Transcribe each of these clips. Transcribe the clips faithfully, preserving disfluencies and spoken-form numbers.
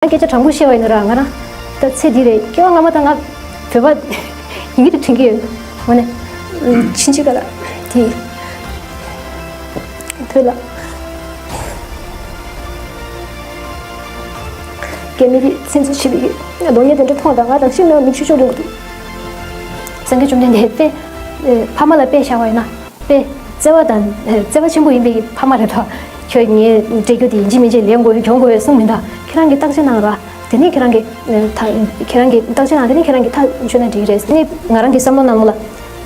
སྐད་ཆ་དྲང་པོ་བཤད་པ་ཡིན་ན་ར། ང་རང་ད་ཚེ་འདི་རེད། སྐྱེ་བ་སྔ་མ་དང་ང་བོད་པ་ཡིན་གྱི་རེད་དྲན་གྱི་ཡོད། འོ་ནས་ཕྱིན་ཆད་ག་ལ་དེ་ཐོས་ལ། རྒན་མི་དེ་ཚན་རྩལ་ཞེས་པའི་གདོང་བརྙན་དེ་འདྲ་མཐོང་དང་ང་དང་ཤིང་ནང་མིག་ཆུ་ཤོར་འགྲོ་གི་འདུག་སངས་རྒྱས་བཅོམ་ལྡན་འདས་དཔེ་ཕ་མ་ལ་དཔེ་བཞག་པ་ཡིན་ན། དཔེ་བརྩེ་བ་དང་བརྩེ་བ་ཆེན་པོ་ཡིན་པའི་ཕ་མ་རེད་དོ། ཁྱོད་ངའི་སྤྲད་རྒྱུ་དེ་ཡིན་གཅིག་མིན་གཅིག་ལེན་དགོས་གྱོང་དགོས་གསུངས་མིན་ད། ཁྱེད་རང་གི་བརྟག་དཔྱད་གནང་ར། དེ་ནས་ཁྱེད་རང་གི་ད་ཁྱེད་རང་གི་བརྟག་དཔྱད་གནང་། དེ་ནས་ཁྱེད་རང་གི་ཐག་གཅོད་ན་འགྲིག་གི་རེད། ནི་ང་རང་གི་བསམ་བློ་ནང་ལ་བོད་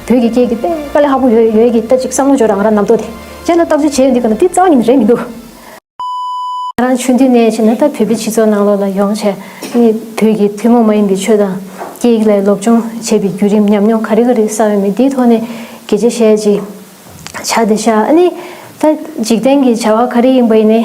ཀྱི་སྐད་ཀྱི་དཔེ་དཀའ་ལས་ཁག་པོ་ཡོད་ཡོད་ཀྱི་ད་ཅིག་བསམ་བློ་འཇོག་ར། ང་རང་རྣམ་རྟོག་དེ་རྗེས་ལ་བརྟག་དཔྱད་བྱས་ཡོང་དུས་ག་ལ་འདི་རྩ་བ་ཉིད་ནས་རེད་མི་འདུག་ང་རང་ཆུང་དུས་ནས་བྱས་ན་ད་བོད་པའི་སྤྱི་ཚོགས་ནང་ལོགས་ལ་ཡོང་བྱས་ནི་བོད་ཀྱི་ཐུན་མོང་མ་ཡིན་པའི་ཆོས་དང་སྐད་ཡིག་ལ་སློབ་སྦྱོང་བྱས་པའི་བརྒྱུད་རིམ་ཉམས་མྱོང་ག་རེ་ག་རེ་བསགས་ཡོད་མེད་འདིའི་ཐོག་ནས་སྐད་ཆ་བཤད་ཅིག་བྱ་དེ་བྱ། ཨ་ནི་ད་འཇིག་རྟེན་གྱི་བྱ་བ་ག་རེ་ཡིན་པ་ཡིན་ནའི་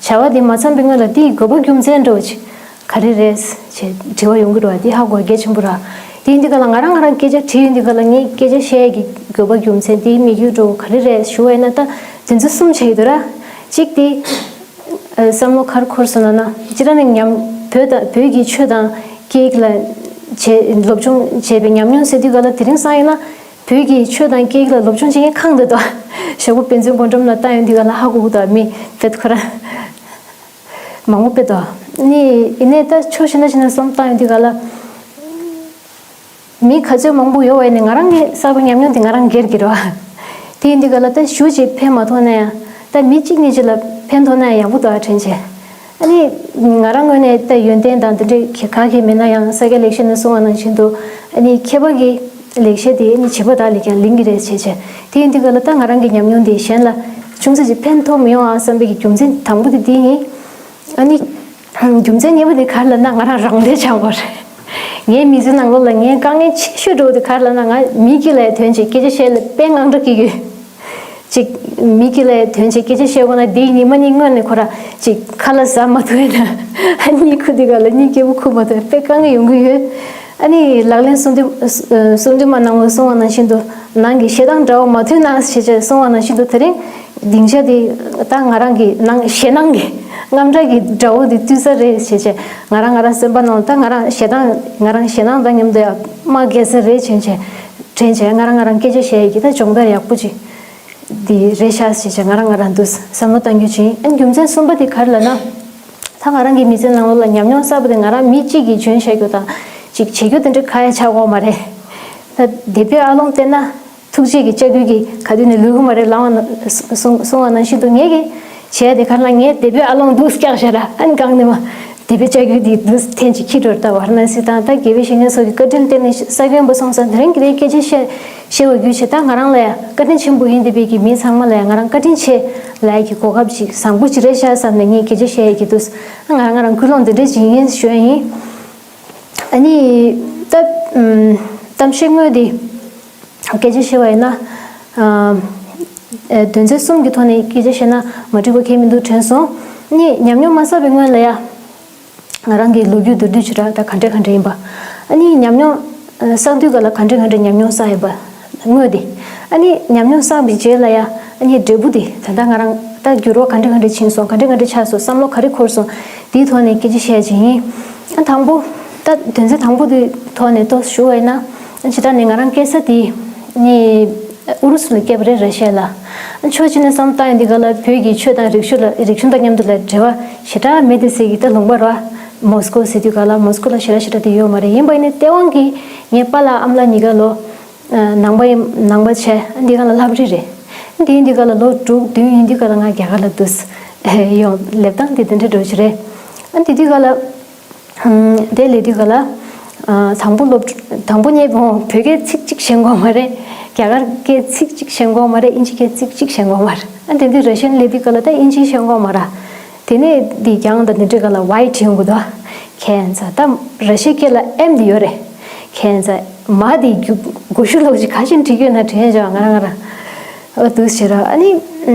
བྱ་བ་འདི་མ་འཚམས་པའི་སྔོན་ལ་འདིའི་དགོས་པ་རྒྱུ་མཚན་འདྲ་བོ་ཅིག་ག་རེ་རེད་ཅེས་དྲི་བ་ཡོང་གི་རེད་བ། འདི་ཧ་གོ་གལ་ཆེན་པོ་རེད། དེ་ཡིན་དུས་ག་ལ་ང་རང་ང་རང་སྐད་ཆ་དྲིས་ཡོང་དུས་ག་ལ་ངས་སྐད་ཆ་བཤད་ཀྱི་དགོས་པ་རྒྱུ་མཚན་དེའི་དམིགས་ཡུལ་འདྲ་བོ་ག་རེ་རེད་ཞུ་བ་ཡིན་ན་ད་དོན་ཚན་གསུམ་བྱས་ཡོད་དོ་ར། གཅིག་དེ། བསམ་བློ་ག་རེ་འཁོར་སོང་ལབ་ན་སྤྱིར་ན་ནི་ཉམས་བོད་དང་བོད་ཀྱི་ཆོས་དང་སྐད་ཡིག་ལ་བྱས་སློབ་སྦྱོང་བྱས་པའི་ཉམས་མྱོང་ཟེར་དུས་ག་ལ་དེ་རིང་སང་ཡིན་ན་བོད་ཀྱི་ཆོས་དང་སྐད་ཡིག་ལ་སློབ་སྦྱོང་བྱེད་མཁན་གང་འདུག་དོ། ཞོགས་པ་དཔེ་མཛོད་སྒོ་འགྲམ་ལ་བལྟ་ཡོང་དུས་ག་ལ་ཧ་གོ་གི་འདུག་མི་བོད་ཁོ་རང་མང་པོ་དཔེ་འདུག་ནི་ཡིན་ནའི་ད་ཕྱོགས་གཞན་ལ་ཕྱིན་ན་བསམ་བཏང་ཡོང་དུས་ག་ལ། མི་ག་ཚོད་མང་པོ་ཡོད་པ་ཡིན་ནའི་ང་རང་གི་བསགས་པའི་ཉམས་མྱོང་དེ་ང་རང་སྒེར་གྱི་རེད་བ། དེ་ཡིན་དུས་ག་ལ་ད་ཞུ་ཅིག་ཕན་མ་ཐོགས་ན་ཡང་ད་མི་གཅིག་གཉིས་ཅིག་ལ་ཕན་ཐོགས་ན་ཡང་ཡག་པོ་འདུག་ཨ་དྲན་བྱས། ཨ་ནི་ང་རང་ངོས་ནས་ད་ཡོན་ཏན་དང་དེ་འདྲའི་ག་གེ་མེད་ན་ཡང་ས་སྐྱ་ལེགས་བཤད་ནས་གསུངས་པ་ནང་བཞིན་དུ་ཨ་ནི་མཁས་པ་གི་ལེགས་བཤད་དེ་ཨ་ནི་བྱིས་པ་དག་ལ་ཀྱང་ལིང་གི་རེད་བྱས་བྱས། དེ་ཡིན་དུས་ག་ལ་ད་ང་རང་གི་ཉམས་མྱོང་དེ་གཞན་ལ་ཅུང་ཙམ་ཅིག་ཕན་ཐོགས་མི་ཡོང་ཨ་བསམ་པའི་གི་རྒྱུ་མཚན་དང་པོ་དེ་དེ་ཡིན། ཨ་ནི། རྒྱུ་མཚན་གཉིས་པ་དེ་ག་རེ་ལབ་ན་ང་རང་རང་བདེ་ཆགས་པ་རེད། ངའི་མི་ཚེ་ནང་ལོགས་ལ་ངའི་དཀའ་ངལ་ཆེ་ཤོས་འདྲ་བོ་དེ་ག་རེ་ལབ་ན་ང་མི་སྐད་ལ་དོན་ཆེ་སྐད་ཆ་བཤད་ལ་དཔེ་དངངས་སྐྲག་སྐྱེ་གི་ཡོད། ཅིག་མི་སྐད་ལ་དོན་ཆེ་སྐད་ཆ་བཤད་དགོས་ན་དེའི་ཉི་མ་གཉིས་སྔོན་ནས་ཁོ་ར་ཅིག་ཁ་ལག་ཟ་མ་ཐུབ་ཡོད་ན་ཨ་གཉིད་ཁུག་དུས་ག་ལ་གཉིད་སྐྱིད་པོ་ཁུག་མ་ཐུབ་དཔེ་དཀའ་ངལ་ཡོང་གི་ཡོད། ཨ་ནི་ལག་ལེན་སོང་དུས་སོང་དུས་མ་ནང་བ་སོང་བ་ནང་བཞིན་དུ་ནང་གི་ཞེ་སྡང་འདྲ་བོ་མ་ཐུབ་ན་ཞེས་བྱས་སོང་བ་ནང་བཞིན་དུ་དེ་རིང་། སྡིངས་ཆ་དེ་ད་ང་རང་གི་ནང་ཞེད་སྣང་གི་དངངས་སྐྲག་གི་དགྲ་བོ་དེ་བཏུལ་ས་རེད་ཞེས་བྱས་ང་རང་ང་རང་སེམས་པ་ནང་ད་ང་རང་ཞེད་སྣང་ང་རང་ཞེད་སྣང་དང་མཉམ་དུ་ཡང་དམག་རྒྱག་ས་རེད་བྱས་བྱས་དྲན་བྱས་ང་རང་ང་རང་སྐད་ཆ་བཤད་ཡས་ཀྱི་ད་སྦྱོང་བརྡར་ཡག་པོ་ཅིག་དེ་རེད་ཤག་ཞེས་བྱས་ང་རང་ང་རང་འདུག་བསམ་བློ་གཏང་རྒྱུ་ཅིག་ཨ་རྒྱུ་མཚན་གསུམ་པ་དེ་ག་རེ་ལབ་ན། ད་ང་རང་གི་མི་ཚེ་ནང་ལོགས་ལ་ཉམས་མྱོང་གསར་པ་དེ་ང་རང་མི་གཅིག་གིས་འཇོན་བྱ་རྒྱུ་དང་ཅིག་བྱེད་རྒྱུ་དེ་འདྲ་ག་ཡ་ཆགས་ཡོད་མ་རེད། ད་དེ་བོད་ཨ་ལོང་བལྟས་ན། ཐུགས་རྗེ་གི་ལྕགས་ཀྱུ་གིས་ག་དུས་ནས་ལུས་ཀྱི་མ་རེད་ལབ་པ་ན་གསུང་གསུང་བ་ནང་བཞིན་དུ་ངས་ཀྱི་བྱས་དེ་ག་ལ་ངས་དེ་བོད་ཨ་ལོང་འདུག་སྐྱག་བཞག་ར་ཨ་ནི་གང་ནས་མ་དེ་བོད་ལྕགས་ཀྱུ་དེ་འདུག་ཐེན་ཅིག་ཁྱི་འགྲོར་ལྟ་བར་ན་སྲིད་དང་ད་དགེ་བའི་བཤེས་གཉེན་སོགས་ཀྱི་བཀའ་དྲིན་བརྟེན་ནས་ས་ཁྱོན་པ་སོང་ཙང་དེ་རིང་གི་དེ་སྐད་ཆ་བཤད་བཤད་པ་བརྒྱུད་བྱས་ད་ང་རང་ལ་ཡང་བཀའ་དྲིན་ཆེན་པོ་ཡིན་བསྡད་པའི་གི་མི་ཚང་མ་ལ་ཡང་ང་རང་བཀའ་དྲིན་ཆེ་ལབ་ཡས་ཀྱི་གོ་སྐབས་ཅིག་བཟང་པོ་ཅིག་རེད་ཤག་བསམ་ནས་ངས་སྐད་ཆ་བཤད་ཡས་ཀྱི་འདུག་ང་རང་ང་རང་ཀུན་སློང་འདི་འདྲ་ཅིག་ཡིན་ཞུ་ཡ་ཡིན། ཨ་ནི་ད་ཨམ་གཏམ་བཤད་དངོས་འདི། སྐད་ཆ་བཤད་པ་ཡིན་ན། ཨ་ཨ་དོན་ཚན་གསུམ་གྱི་ཐོག་ནས་སྐད་ཆ་བཤད་ན་མ་འགྲིག་པ་གང་ཡང་མི་འདུག་དྲན་སོང་། ནི་ཉམས་མྱོང་མ་བསགས་པའི་སྔོན་ལ་ཡ། ང་རང་གི་ལོ་རྒྱུས་མདོར་བསྡུས་བྱེད་སྒྲ་ད་ག་འདྲ་ག་འདྲ་ཡིན་པ། ཨ་ནི་ཉམས་མྱོང་ཨ་བསགས་དུས་ག་ལ་ག་འདྲ་ག་འདྲ་ཉམས་མྱོང་བསགས་ཡོད་པ། དངོས་དེ། ཨ་ནི་ཉམས་མྱོང་བསགས་པའི་རྗེས་ལ་ཡ་ཨ་ནི་འབྲས་བུ་དེ་ད་ལྟ་ང་རང་ད་འགྱུར་བ་ག་འདྲ་ག་འདྲ་ཕྱིན་སོང་ག་འདྲ་ག་འདྲ་ཆགས་སོང་བསམ་བློ་ག་རེ་འཁོར་སོང་དེའི་ཐོག་ནས་སྐད་ཆ་བཤད་ཀྱི་ཡིན། ཨ་དང་པོ། ད་དོན་ཚན་དང་པོ་དེའི་ཐོག་ནས་ཏོག་ཞུ་བ་ཡིན་ན། ཨ་ཇི་ལྟར་ནས་ང་རང་སྐྱེས་ས་དེ་ནི་ཨུ་རུ་སུ་ལ་སྐྱེས་པ་རེད་ར་ཤ་ལ། ཨ་ཕྱོགས་གཅིག་ནས་བསམ་བཏང་ཡོང་དུས་ག་ལ་བོད་ཀྱི་ཆོས་དང་རིག་གཞུང་ལ་རིག་གཞུང་དང་མཉམ་དུ་ལ་འབྲེལ་བ་ཞེ་དྲག་མེད་དེ་ཟེར་གྱི་ད་ལུང་པ་ར། མོ་སི་ཀོ་ཟེར་དུས་ག་ལ་མོ་སི་ཀོ་ལ་ཞེ་དྲག་ཞེ་དྲག་དེ་ཡོད་མ་རེད། ཡིན་པ་ཡིན་ནའི་སྟེས་དབང་གིས་ངའི་པཱ་ལགས་ཨ་མ་ལགས་གཉིས་ཀ་ལོ། ནང་པ་ཡིན་ནང་པ་བྱས་འདི་ག་ལ་ལྷ་རི་རེད། འདི་འདི་ག་ལ་ལོ་དྲུག་བདུན་ཡིན་དུས་ག་ལ་ང་རྒྱ་གར་ལ་འདུག་ཡོང་སླེབས་སྟངས་འདི་འདི་འདྲ་འགྲོ་གི་རེད། ཨ་འདི་དུས་ག་ལ། དེ་ལས་དུས་ག་ལ། དང་པོ་སློབ་དང་པོ་ངས་བོད་སྐད་ཚིག་གཅིག་ཤེས་གོ་མ་རེད། རྒྱ་གར་སྐད་ཚིག་གཅིག་ཤེས་གོ་མ་རེད། ཨིན་ཇི་སྐད་ཚིག་གཅིག་ཤེས་གོ་མ་རེད། ཨ་འདི་དུས་ར་ཤན་སླེབས་དུས་ག་ལ་ད་ཨིན་ཇི་ཤེས་གོ་མ་རེད། དེ་ནས་འདི་རྒྱང་དང་འདི་འདྲ་ག་ལ་ཝའི་བྲིས་ཡོང་གི་འདུག་ཁྱད་མཚར་ད་ར་ཤ་སྐད་ལ་ཨེམ་འདི་ཡོད་རེད། ཁྱད་མཚར་མ་འདི་རྒྱུ་མགོ་ཤུ་ལོག་ཅིག་ག་ཞིག་བྲིས་ཡོད་ན་དྲན་བྱ་ང་རང་ང་རང་། འོ་འདུག་ཟེར་ར། ཨ་ནི།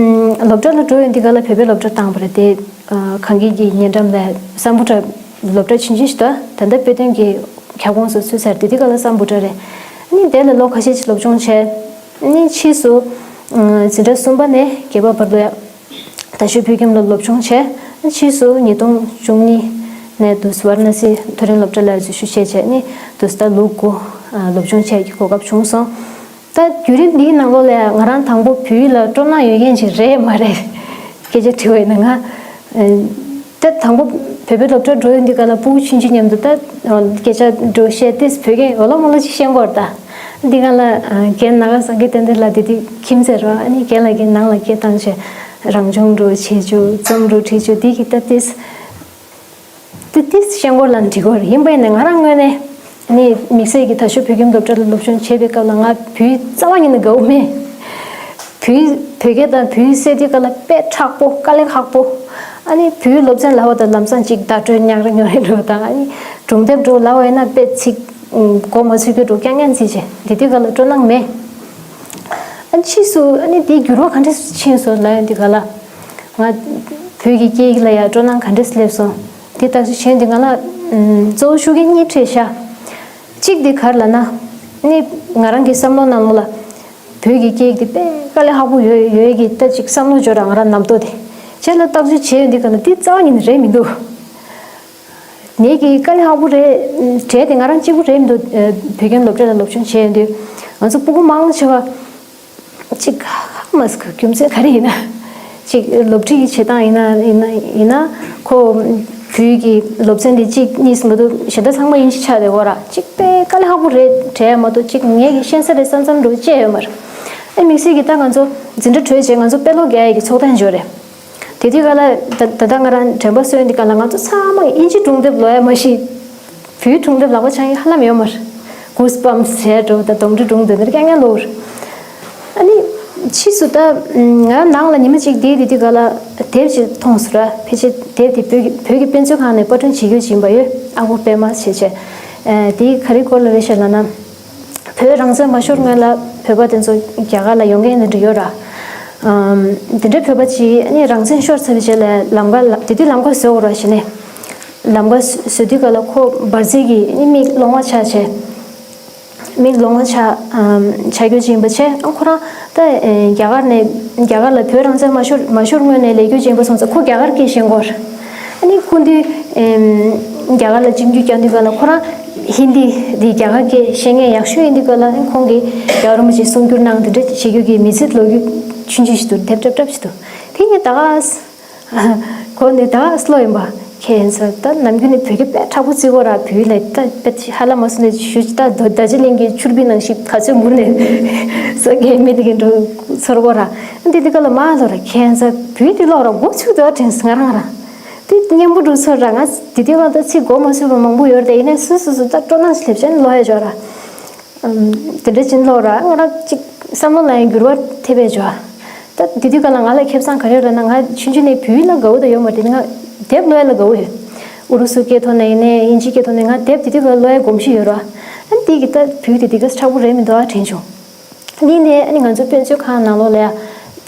སློབ་གྲྭ་ལ་འགྲོ་ཡོང་དུས་ག་ལ་བོད་པའི་སློབ་གྲྭ་བཏང་བ་རེད་དེ། གངས་སྐྱིད་ཀྱི་ཉེ་འགྲམ་ལ་སམ་བྷོ་ཊ་སློབ་གྲྭ་ཆུང་ཆུང་ཞིག་འདུག་ད་ལྟ་དཔེ་སྟོན་གྱི་ཁྱབ་ཁོངས་སུ་ཚུད་ཚར་དེ་དུས་ག་ལ་སམ་བྷོ་ཊ་རེད། ཨ་ནི་དེ་ལ་ལོ་ཁ་ཤས་ཤིག་སློབ་སྦྱོང་བྱས། ཨ་ནི་ཕྱིས་སུ། འཛིན་གྲྭ་གསུམ་པ་ནས་བརྒྱད་པ་བར་དུ་ཡ། རྡ་ཤོད་བོད་ཁྱིམ་ལ་སློབ་སྦྱོང་བྱས། ཕྱིས་སུ་ཉིས་སྟོང་བཅུ་གཉིས། ནས་དུས་ཝཱ་ར་ཎ་སི་མཐོ་རིམ་སློབ་གྲྭ་ལ་འཛུལ་ཞུགས་བྱས་བྱས་ནས་དུས་ད་ལོ་དགུ་སློབ་སྦྱོང་བྱས་ཀྱི་གོ་སྐབས་བྱུང་སོང་། ད་བརྒྱུད་རིམ་འདིའི་ནང་ལོགས་ལ་ང་རང་དང་པོ་བོད་ཡིག་ལ་སྤྲོ་སྣང་ཡོད་མཁན་ཅིག་རེད་མ་རེད། སྐད་ཆ་དྲི་བ་ཡིན་ན་ང་ད་དང་པོ་བོད་པའི་སློབ་གྲྭར་འགྲོ་ཡོང་དུས་ག་ལ་སྤུ་གུ་ཆུང་ཆུང་མཉམ་དུ་ད་སྐད་ཆ་འགྲོ་བཤད་དེ་བོད་སྐད་འོ་ལོ་མོ་ལོ་ཅིག་བཤད་དགོས་རེད་ད། འདི་ག་ལ་རྒན་ནཱ་ག་སངས་རྒྱས་བསྟན་འཛིན་ལགས་དེ་དུས་ཁྱིམ་མཚེས་རེད་བ། ཨ་ནི་རྒན་ལགས་ཀྱིས་ནང་ལ་སྐད་བཏང་བྱས་རང་སྦྱོང་འགྲོ་བྱེད་རྒྱུ་རྩོམ་འགྲོ་བྲིས་རྒྱུ་འདི་གི་ད་ཏིས། ཏི་ཏི་ཤེས་སྐོར་ལ་འགྲིག་གོ་རེད། ཡིན་པ་ཡིན་ན་ང་རང་ངོས་ནས་ནི་དམིགས་བསལ་གྱི་དར་ཤོད་བོད་ཁྱིམ་སློབ་གྲྭ་ལ་སློབ་སྦྱོང་བྱེད་པའི་སྐབས་ལ་ང་བོད་ཡིག་རྩ་བ་ཉིད་ནས་དགའ་བོ་མེད། བོད་ཡིག་བོད་སྐད་དང་བོད་ཡིག་གསལ་དུས་སྐབས་ལ་དཔེ་མཁྲེགས་པོ་དཀའ་ལས་ཁག་པོ། ཨ་ནི་བོད་ཡིག་སློབ་ཚན་ལབ་པ་དང་ལམ་སང་ཅིག་བརྡ་སྤྲོད་ཉག་རེ་ཉོག་རེ་འགྲོ་དང་ཨ་ནི་སྒྲུང་དེབ་འགྲོ་ལབ་པ་ཡིན་ན་དཔེ་ཚིག་མགོ་མ་ཚོས་རྒྱུ་འགྲོ་རྐྱང་རྐྱང་བརྩིས་བྱས་དེ་དུས་སྐབས་ལ་སྤྲོ་སྣང་མེད། ཨ་ཕྱིས་སུ་ཨ་ནི་དེའི་འགྱུར་བ་ག་འདྲས་ཕྱིན་སོང་ལབ་ཡོང་དུས་ག་ལ། ང་བོད་ཀྱི་སྐད་ཡིག་ལ་ཡང་སྤྲོ་སྣང་ག་འདྲས་སླེབས་སོང་། དེ་བརྟག་དཔྱད་བྱས་ཡོང་དུས་ང་ལ་ཨམ་གཙོ་བོ་ཤུགས་རྐྱེན་གཉིས་འཕྲད་ཤག་གཅིག་དེ་ག་རེ་ལབ་ན། ཨ་ནི་ང་རང་གི་བསམ་བློ་ནང་ལོགས་ལ་བོད་ཀྱི་སྐད་ཡིག་དེ་དཔེ་དཀའ་ལས་ཁག་པོ་ཡོད་ཡོད་ཀྱི་ད་ཅིག་བསམ་བློ་འབྱོར་ར་ང་རང་ནམ་རྟོག་དེ་བྱས་ལ་བརྟག་དཔྱད་བྱས་ཡོང་དུས་ག་ལ་དེ་རྩ་བ་ཉིད་ནས་རེད་མི་འདུག་ངེད་ཀྱིས་དཀའ་ལས་ཁག་པོ་རེད། གྲས་དེ་ང་རང་གཅིག་པུ་རེད་མི་འདུག་བོད་ཁྱིམ་སློབ་གྲྭ་ལ་སློབ་སྦྱོང་བྱས་ཡོང་དུས་ང་ཚོ་སྤུ་གུ་མང་ཆེ་བ་གཅིག་ཧ་མ་སི་ཁ་རྒྱུ་མཚན་ག་རེ་ཡིན་ན། གཅིག་སློབ་ཁྲིད་ཀྱི་བྱེད་སྟངས་ཡིན་ན་ཡིན་ན་ཡིན་ན་ཁོ་བོད་ཀྱི་སློབ་ཚན་དེ་གཅིག་གཉིས་མ་གཏོགས་གཞན་དག་ཚང་མ་དབྱིན་ཇི་ཆགས་བསྡད་ཡོད་ར། གཅིག་དཔེ་དཀའ་ལས་ཁག་པོ་རེད་དྲན་མ་གཏོགས་གཅིག་ངེད་ཀྱི་ཤེས་ས་རེད་བསམ་བསམ་འགྲོ་བྱས་ཡོད་མ་རེད། ཨེ་དམིགས་བསལ་གྱི་ད་ང་ཚོ་འཛིན་གྲྭ་གྲོལ་རྗེས་ང་ཚོ་དཔེ་ཀློག་རྒྱག་ཡ་གི་ཚོགས་ཐེངས་འབྱོར་རེད། དེ་དུས་ག་ལ་ད་ད་ལྟ་ང་རང་དྲན་པ་གསོས་འདི་ག་ལ་ང་ཚོ་ཚང་མ་དབྱིན་ཇི་སྒྲུང་དེབ་ཀློག་ཡ་མ་གཞི་བོད་སྒྲུང་དེབ་ལག་པ་འཆང་ཡ་ཧ་ལམ་ཡོད་མ་རེད། གུས་པམ་ཟེར་འགྲོ་ད་གདོང་འདྲེ་སྒྲུང་དེ་འདིར་རྐྱང་རྐྱང་ཀློག་རེད། ཨ་ནི་ཕྱིས་སུ་ད་ང་རང་ནང་ལ་ཉི་མ་གཅིག་བསྡད་དེ་དུས་ག་ལ་དེབ་ཅིག་མཐོང་སོང་ར། ཕལ་ཆེར་དེབ་དེ་བོད་ཀྱི་བོད་ཀྱི་དཔེ་མཛོད་ཁང་ནས་པར་སྐྲུན་བྱེད་རྒྱུ་ཅིག་ཡིན་པ་ཡོད། ཨ་ཁུ་པད་མ་བྱས་བྱས། དེའི་ག་རེ་སྐོར་ལ་རེད་ཤག་ལབ་ན། བོད་རང་བཙན་མ་ཤོར་སྔོན་ལ་བོད་པ་དེ་ཚོ་རྒྱ་གར་ལ་ཡོང་མཁན་དེ་འདྲ་ཡོད་ར། ཨམ། དེ་འདྲའི་བོད་པ་ཅིག་ཨ་ནི་རང་བཙན་ཤོར་ཚར་བའི་རྗེས་ལ་ལམ་ཁ་ལ་དེ་དུས་ལམ་ཁ་བཟོ་དགོས་ར་བྱས་ནས། ལམ་ཁ་བཟོ་དུས་ག་ལ་ཁོ་འབར་རྫས་ཀྱི་ཨ་ནི་མིག་ལོང་བ་ཆགས་བྱས། མིག་ལོང་བ་ཆགས་ཨམ། ཆགས་རྒྱུ་ཅིག་ཡིན་པ་བྱས། ཨ་ཁོ་རང་ད་ཨེ་རྒྱ་གར་ནས་རྒྱ་གར་ལ་བོད་རང་བཙན་མ་ཤོར་མ་ཤོར་སྔོན་ནས་ལས་རྒྱུ་ཅིག་ཡིན་པ་སོང་ཙང་ཁོ་རྒྱ་གར་སྐད་ཤེས་ཀྱི་ཡོད་ར། ཨ་ནི་ཁོ་འདི་ཨེམ། རྒྱ་གར་ལ་གཅིག་གྱུར་བསྐྱངས་དུས་ག་ལ་ཁོ་རང་ཧིན་དི་འདི་རྒྱ་གར་སྐད་ཤེས་མཁན་ཡག་ཤོས་ཡིན་དུས་ག་ལ་ཁོང་གིས་རྒྱལ་བ་རིན་པོ་ཆེ་གསུང་སྒྱུར་གནང་དེ་འདྲ་བྱེད་རྒྱུ་གི་མི་ཚེ་ལོ་རྒྱུས་ཆུང་ཆུང་ཞིག་འདུག་དེབ་འདྲ་འདྲ་བྱེད་འདུག་དེ་ངས་ད་ག་ཁོ་ནི་ད་ག་སློབ་ཡིན་པ་ཁྱེད་ཡིན་ས་ད་ནམ་རྒྱུན་ནས་བོད་སྐད་དཔེ་མཁྲེགས་པོ་བརྩི་གོ་ར། བོད་ལ་ད་དཔེ་ཧ་ལམ་མ་སོང་ནས་ཞུ་ད་རྡོ་རྡོ་རྗེ་གླིང་གི་ཆུར་བི་ནང་བཞིན་ག་ཚོད་མུར་ནས་ས་སྐྱེ་མི་དེ་གི་འགྲོ་ཚོར་གོ་ར། འདི་དེ་ག་ལ་མ་ལོ་ར་ཁྱེད་ཡིན་ས་བོད་དེ་ལོག་ར་མགོ་ཚུགས་དོ་དྲན་སོང་ང་རང་ར། དེ་སྙན་པོ་འགྲོ་ཚོར་ར། ང་དེ་དུས་ལ་ད་ཚིག་གོ་མ་ཚོད་པ་མང་པོ་ཡོད་རེད་དེ། ཡིན་ནའི་སོ་སོ་སོ་ད་སྤྲོ་སྣང་ཞིག་སླེབས་བྱས་ནས་ཀློག་ཡ་འཇོག་ར། ཨམ། དེ་འདྲ་ཅིག་ཀློག་ར་ང་རང་ཅིག་བསམ་བློ་ལ་ཡང་འགྱུར་བ་ཐེབས་པའི་འཇོག་ད་དེ་དུས་ག་ལ་ང་ལ་ཁེ་བཟང་ག་རེ་ཡོད་ལབ་ན། ང་ཆུང་ཆུང་ནས་བོད་ཡིག་ལ་དགའ་བོ་ད་ཡོད་མ་རེད། ང་དེབ་ཀློག་ཡ་ལ་དགའ་བོ་ཡོད། ཨུ་རུ་སུ་སྐད་ཐོག་ནས་ཡིན་ནའི་དབྱིན་ཇི་སྐད་ཐོག་ནས་ང་དེབ་དེ་དུས་ག་ཀློག་ཡ་གོམས་གཤིས་ཡོད་ར། ཨ་འདི་གི་ད་བོད་ཡིག་དེ་དེ་ག་མཁྲེགས་པོ་རེད་མི་འདུག་ཨ་དྲན་བྱུང་། གཉིས་ནས་ཨ་ནི་ང་ཚོ་དཔེ་མཛོད་ཁང་ནང་ལོགས་ལ་ཡ་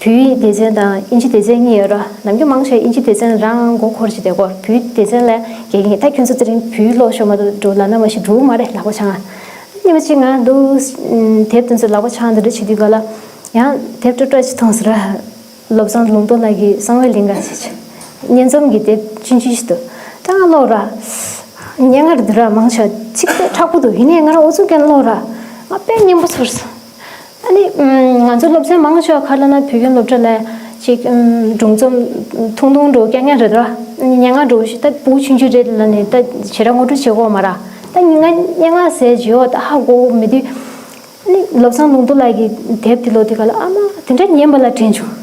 བོད་ཡིག་སྡེ་ཚན་དང་དབྱིན་ཇི་སྡེ་ཚན་གཉིས་ཡོད་ར། ནམ་རྒྱུན་མང་ཆེ་དབྱིན་ཇི་སྡེ་ཚན་རང་མགོ་འཁོར་བྱས་བསྡད་ཀྱི་ཡོད། བོད་ཡིག་སྡེ་ཚན་ལ་རྒྱ་སྐད་ད་ཁྱོད་ཚོ་དེ་རིང་བོད་ཡིག་ཀློག་ཤོག་མ་གཏོགས་འགྲོ་ལབ་ན་མ་གཞི་འགྲོ་གི་མ་རེད། ལག་པ་འཆང་ང་། ཉི་མ་གཅིག་ང་འདུག་དེབ་དེ་ཚོ་ལག་པ་འཆང་དེ་འདྲ་བྱེད་དུས་ག་ལ་ཡང་དེབ་སྤྲོ་སྤྲོ་ཅིག་མཐོང་སོང་ར། བློ་བཟང་ལུང་རྟོགས་ལགས་ཀྱི་གསང་བའི་གླིང་ག་ཟེར་བྱས་སྙན་རྩོམ་གྱི་དེབ་ཆུང་ཆུང་ཞིག་འདུག་ད་ང་ཀློག་ར། སྙན་ངར་འདི་ར་མང་ཆེ་ཚིག་དཔེ་མཁྲེགས་པོ་འདུག་ཡིན་ནའི་ང་རང་ཨུ་ཚུགས་ཀྱིས་ཀློག་ར། ང་དཔེ་སྙན་པོ་ཚོར་སོང་། ཨ་ནི་ང་ཚོ་སློབ་ཚན་མང་ཆེ་བ་ག་རེ་ལབ་ན་བོད་ཁྱིམ་སློབ་གྲྭ་ལ་ཅིག་སྒྲུང་རྩོམ་ཐུང་ཐུང་འདྲ་བོ་རྐྱང་རྐྱང་རེད་དོ། སྙན་ངག་འདྲ་བོ་ཞིག་ད་སྤུ་གུ་ཆུང་ཆུང་རེད་ལབ་ནས་ད་ཞེ་དྲག་ངོ་སྤྲོད་བྱེད་དགོས་མ་ར། ད་ང་སྙན་ངག་ཟེར་བརྗོད་ད་ཧ་གོ་མི་འདུག་ཨ་ནི་བློ་བཟང་ལུང་རྟོགས་ལགས་ཀྱི་དེབ་དེ་ཀློག་དུས་ག་ལ་ཨ་མ་དེ་འདྲ་སྙན་པ་ལ་དྲན་བྱུང་།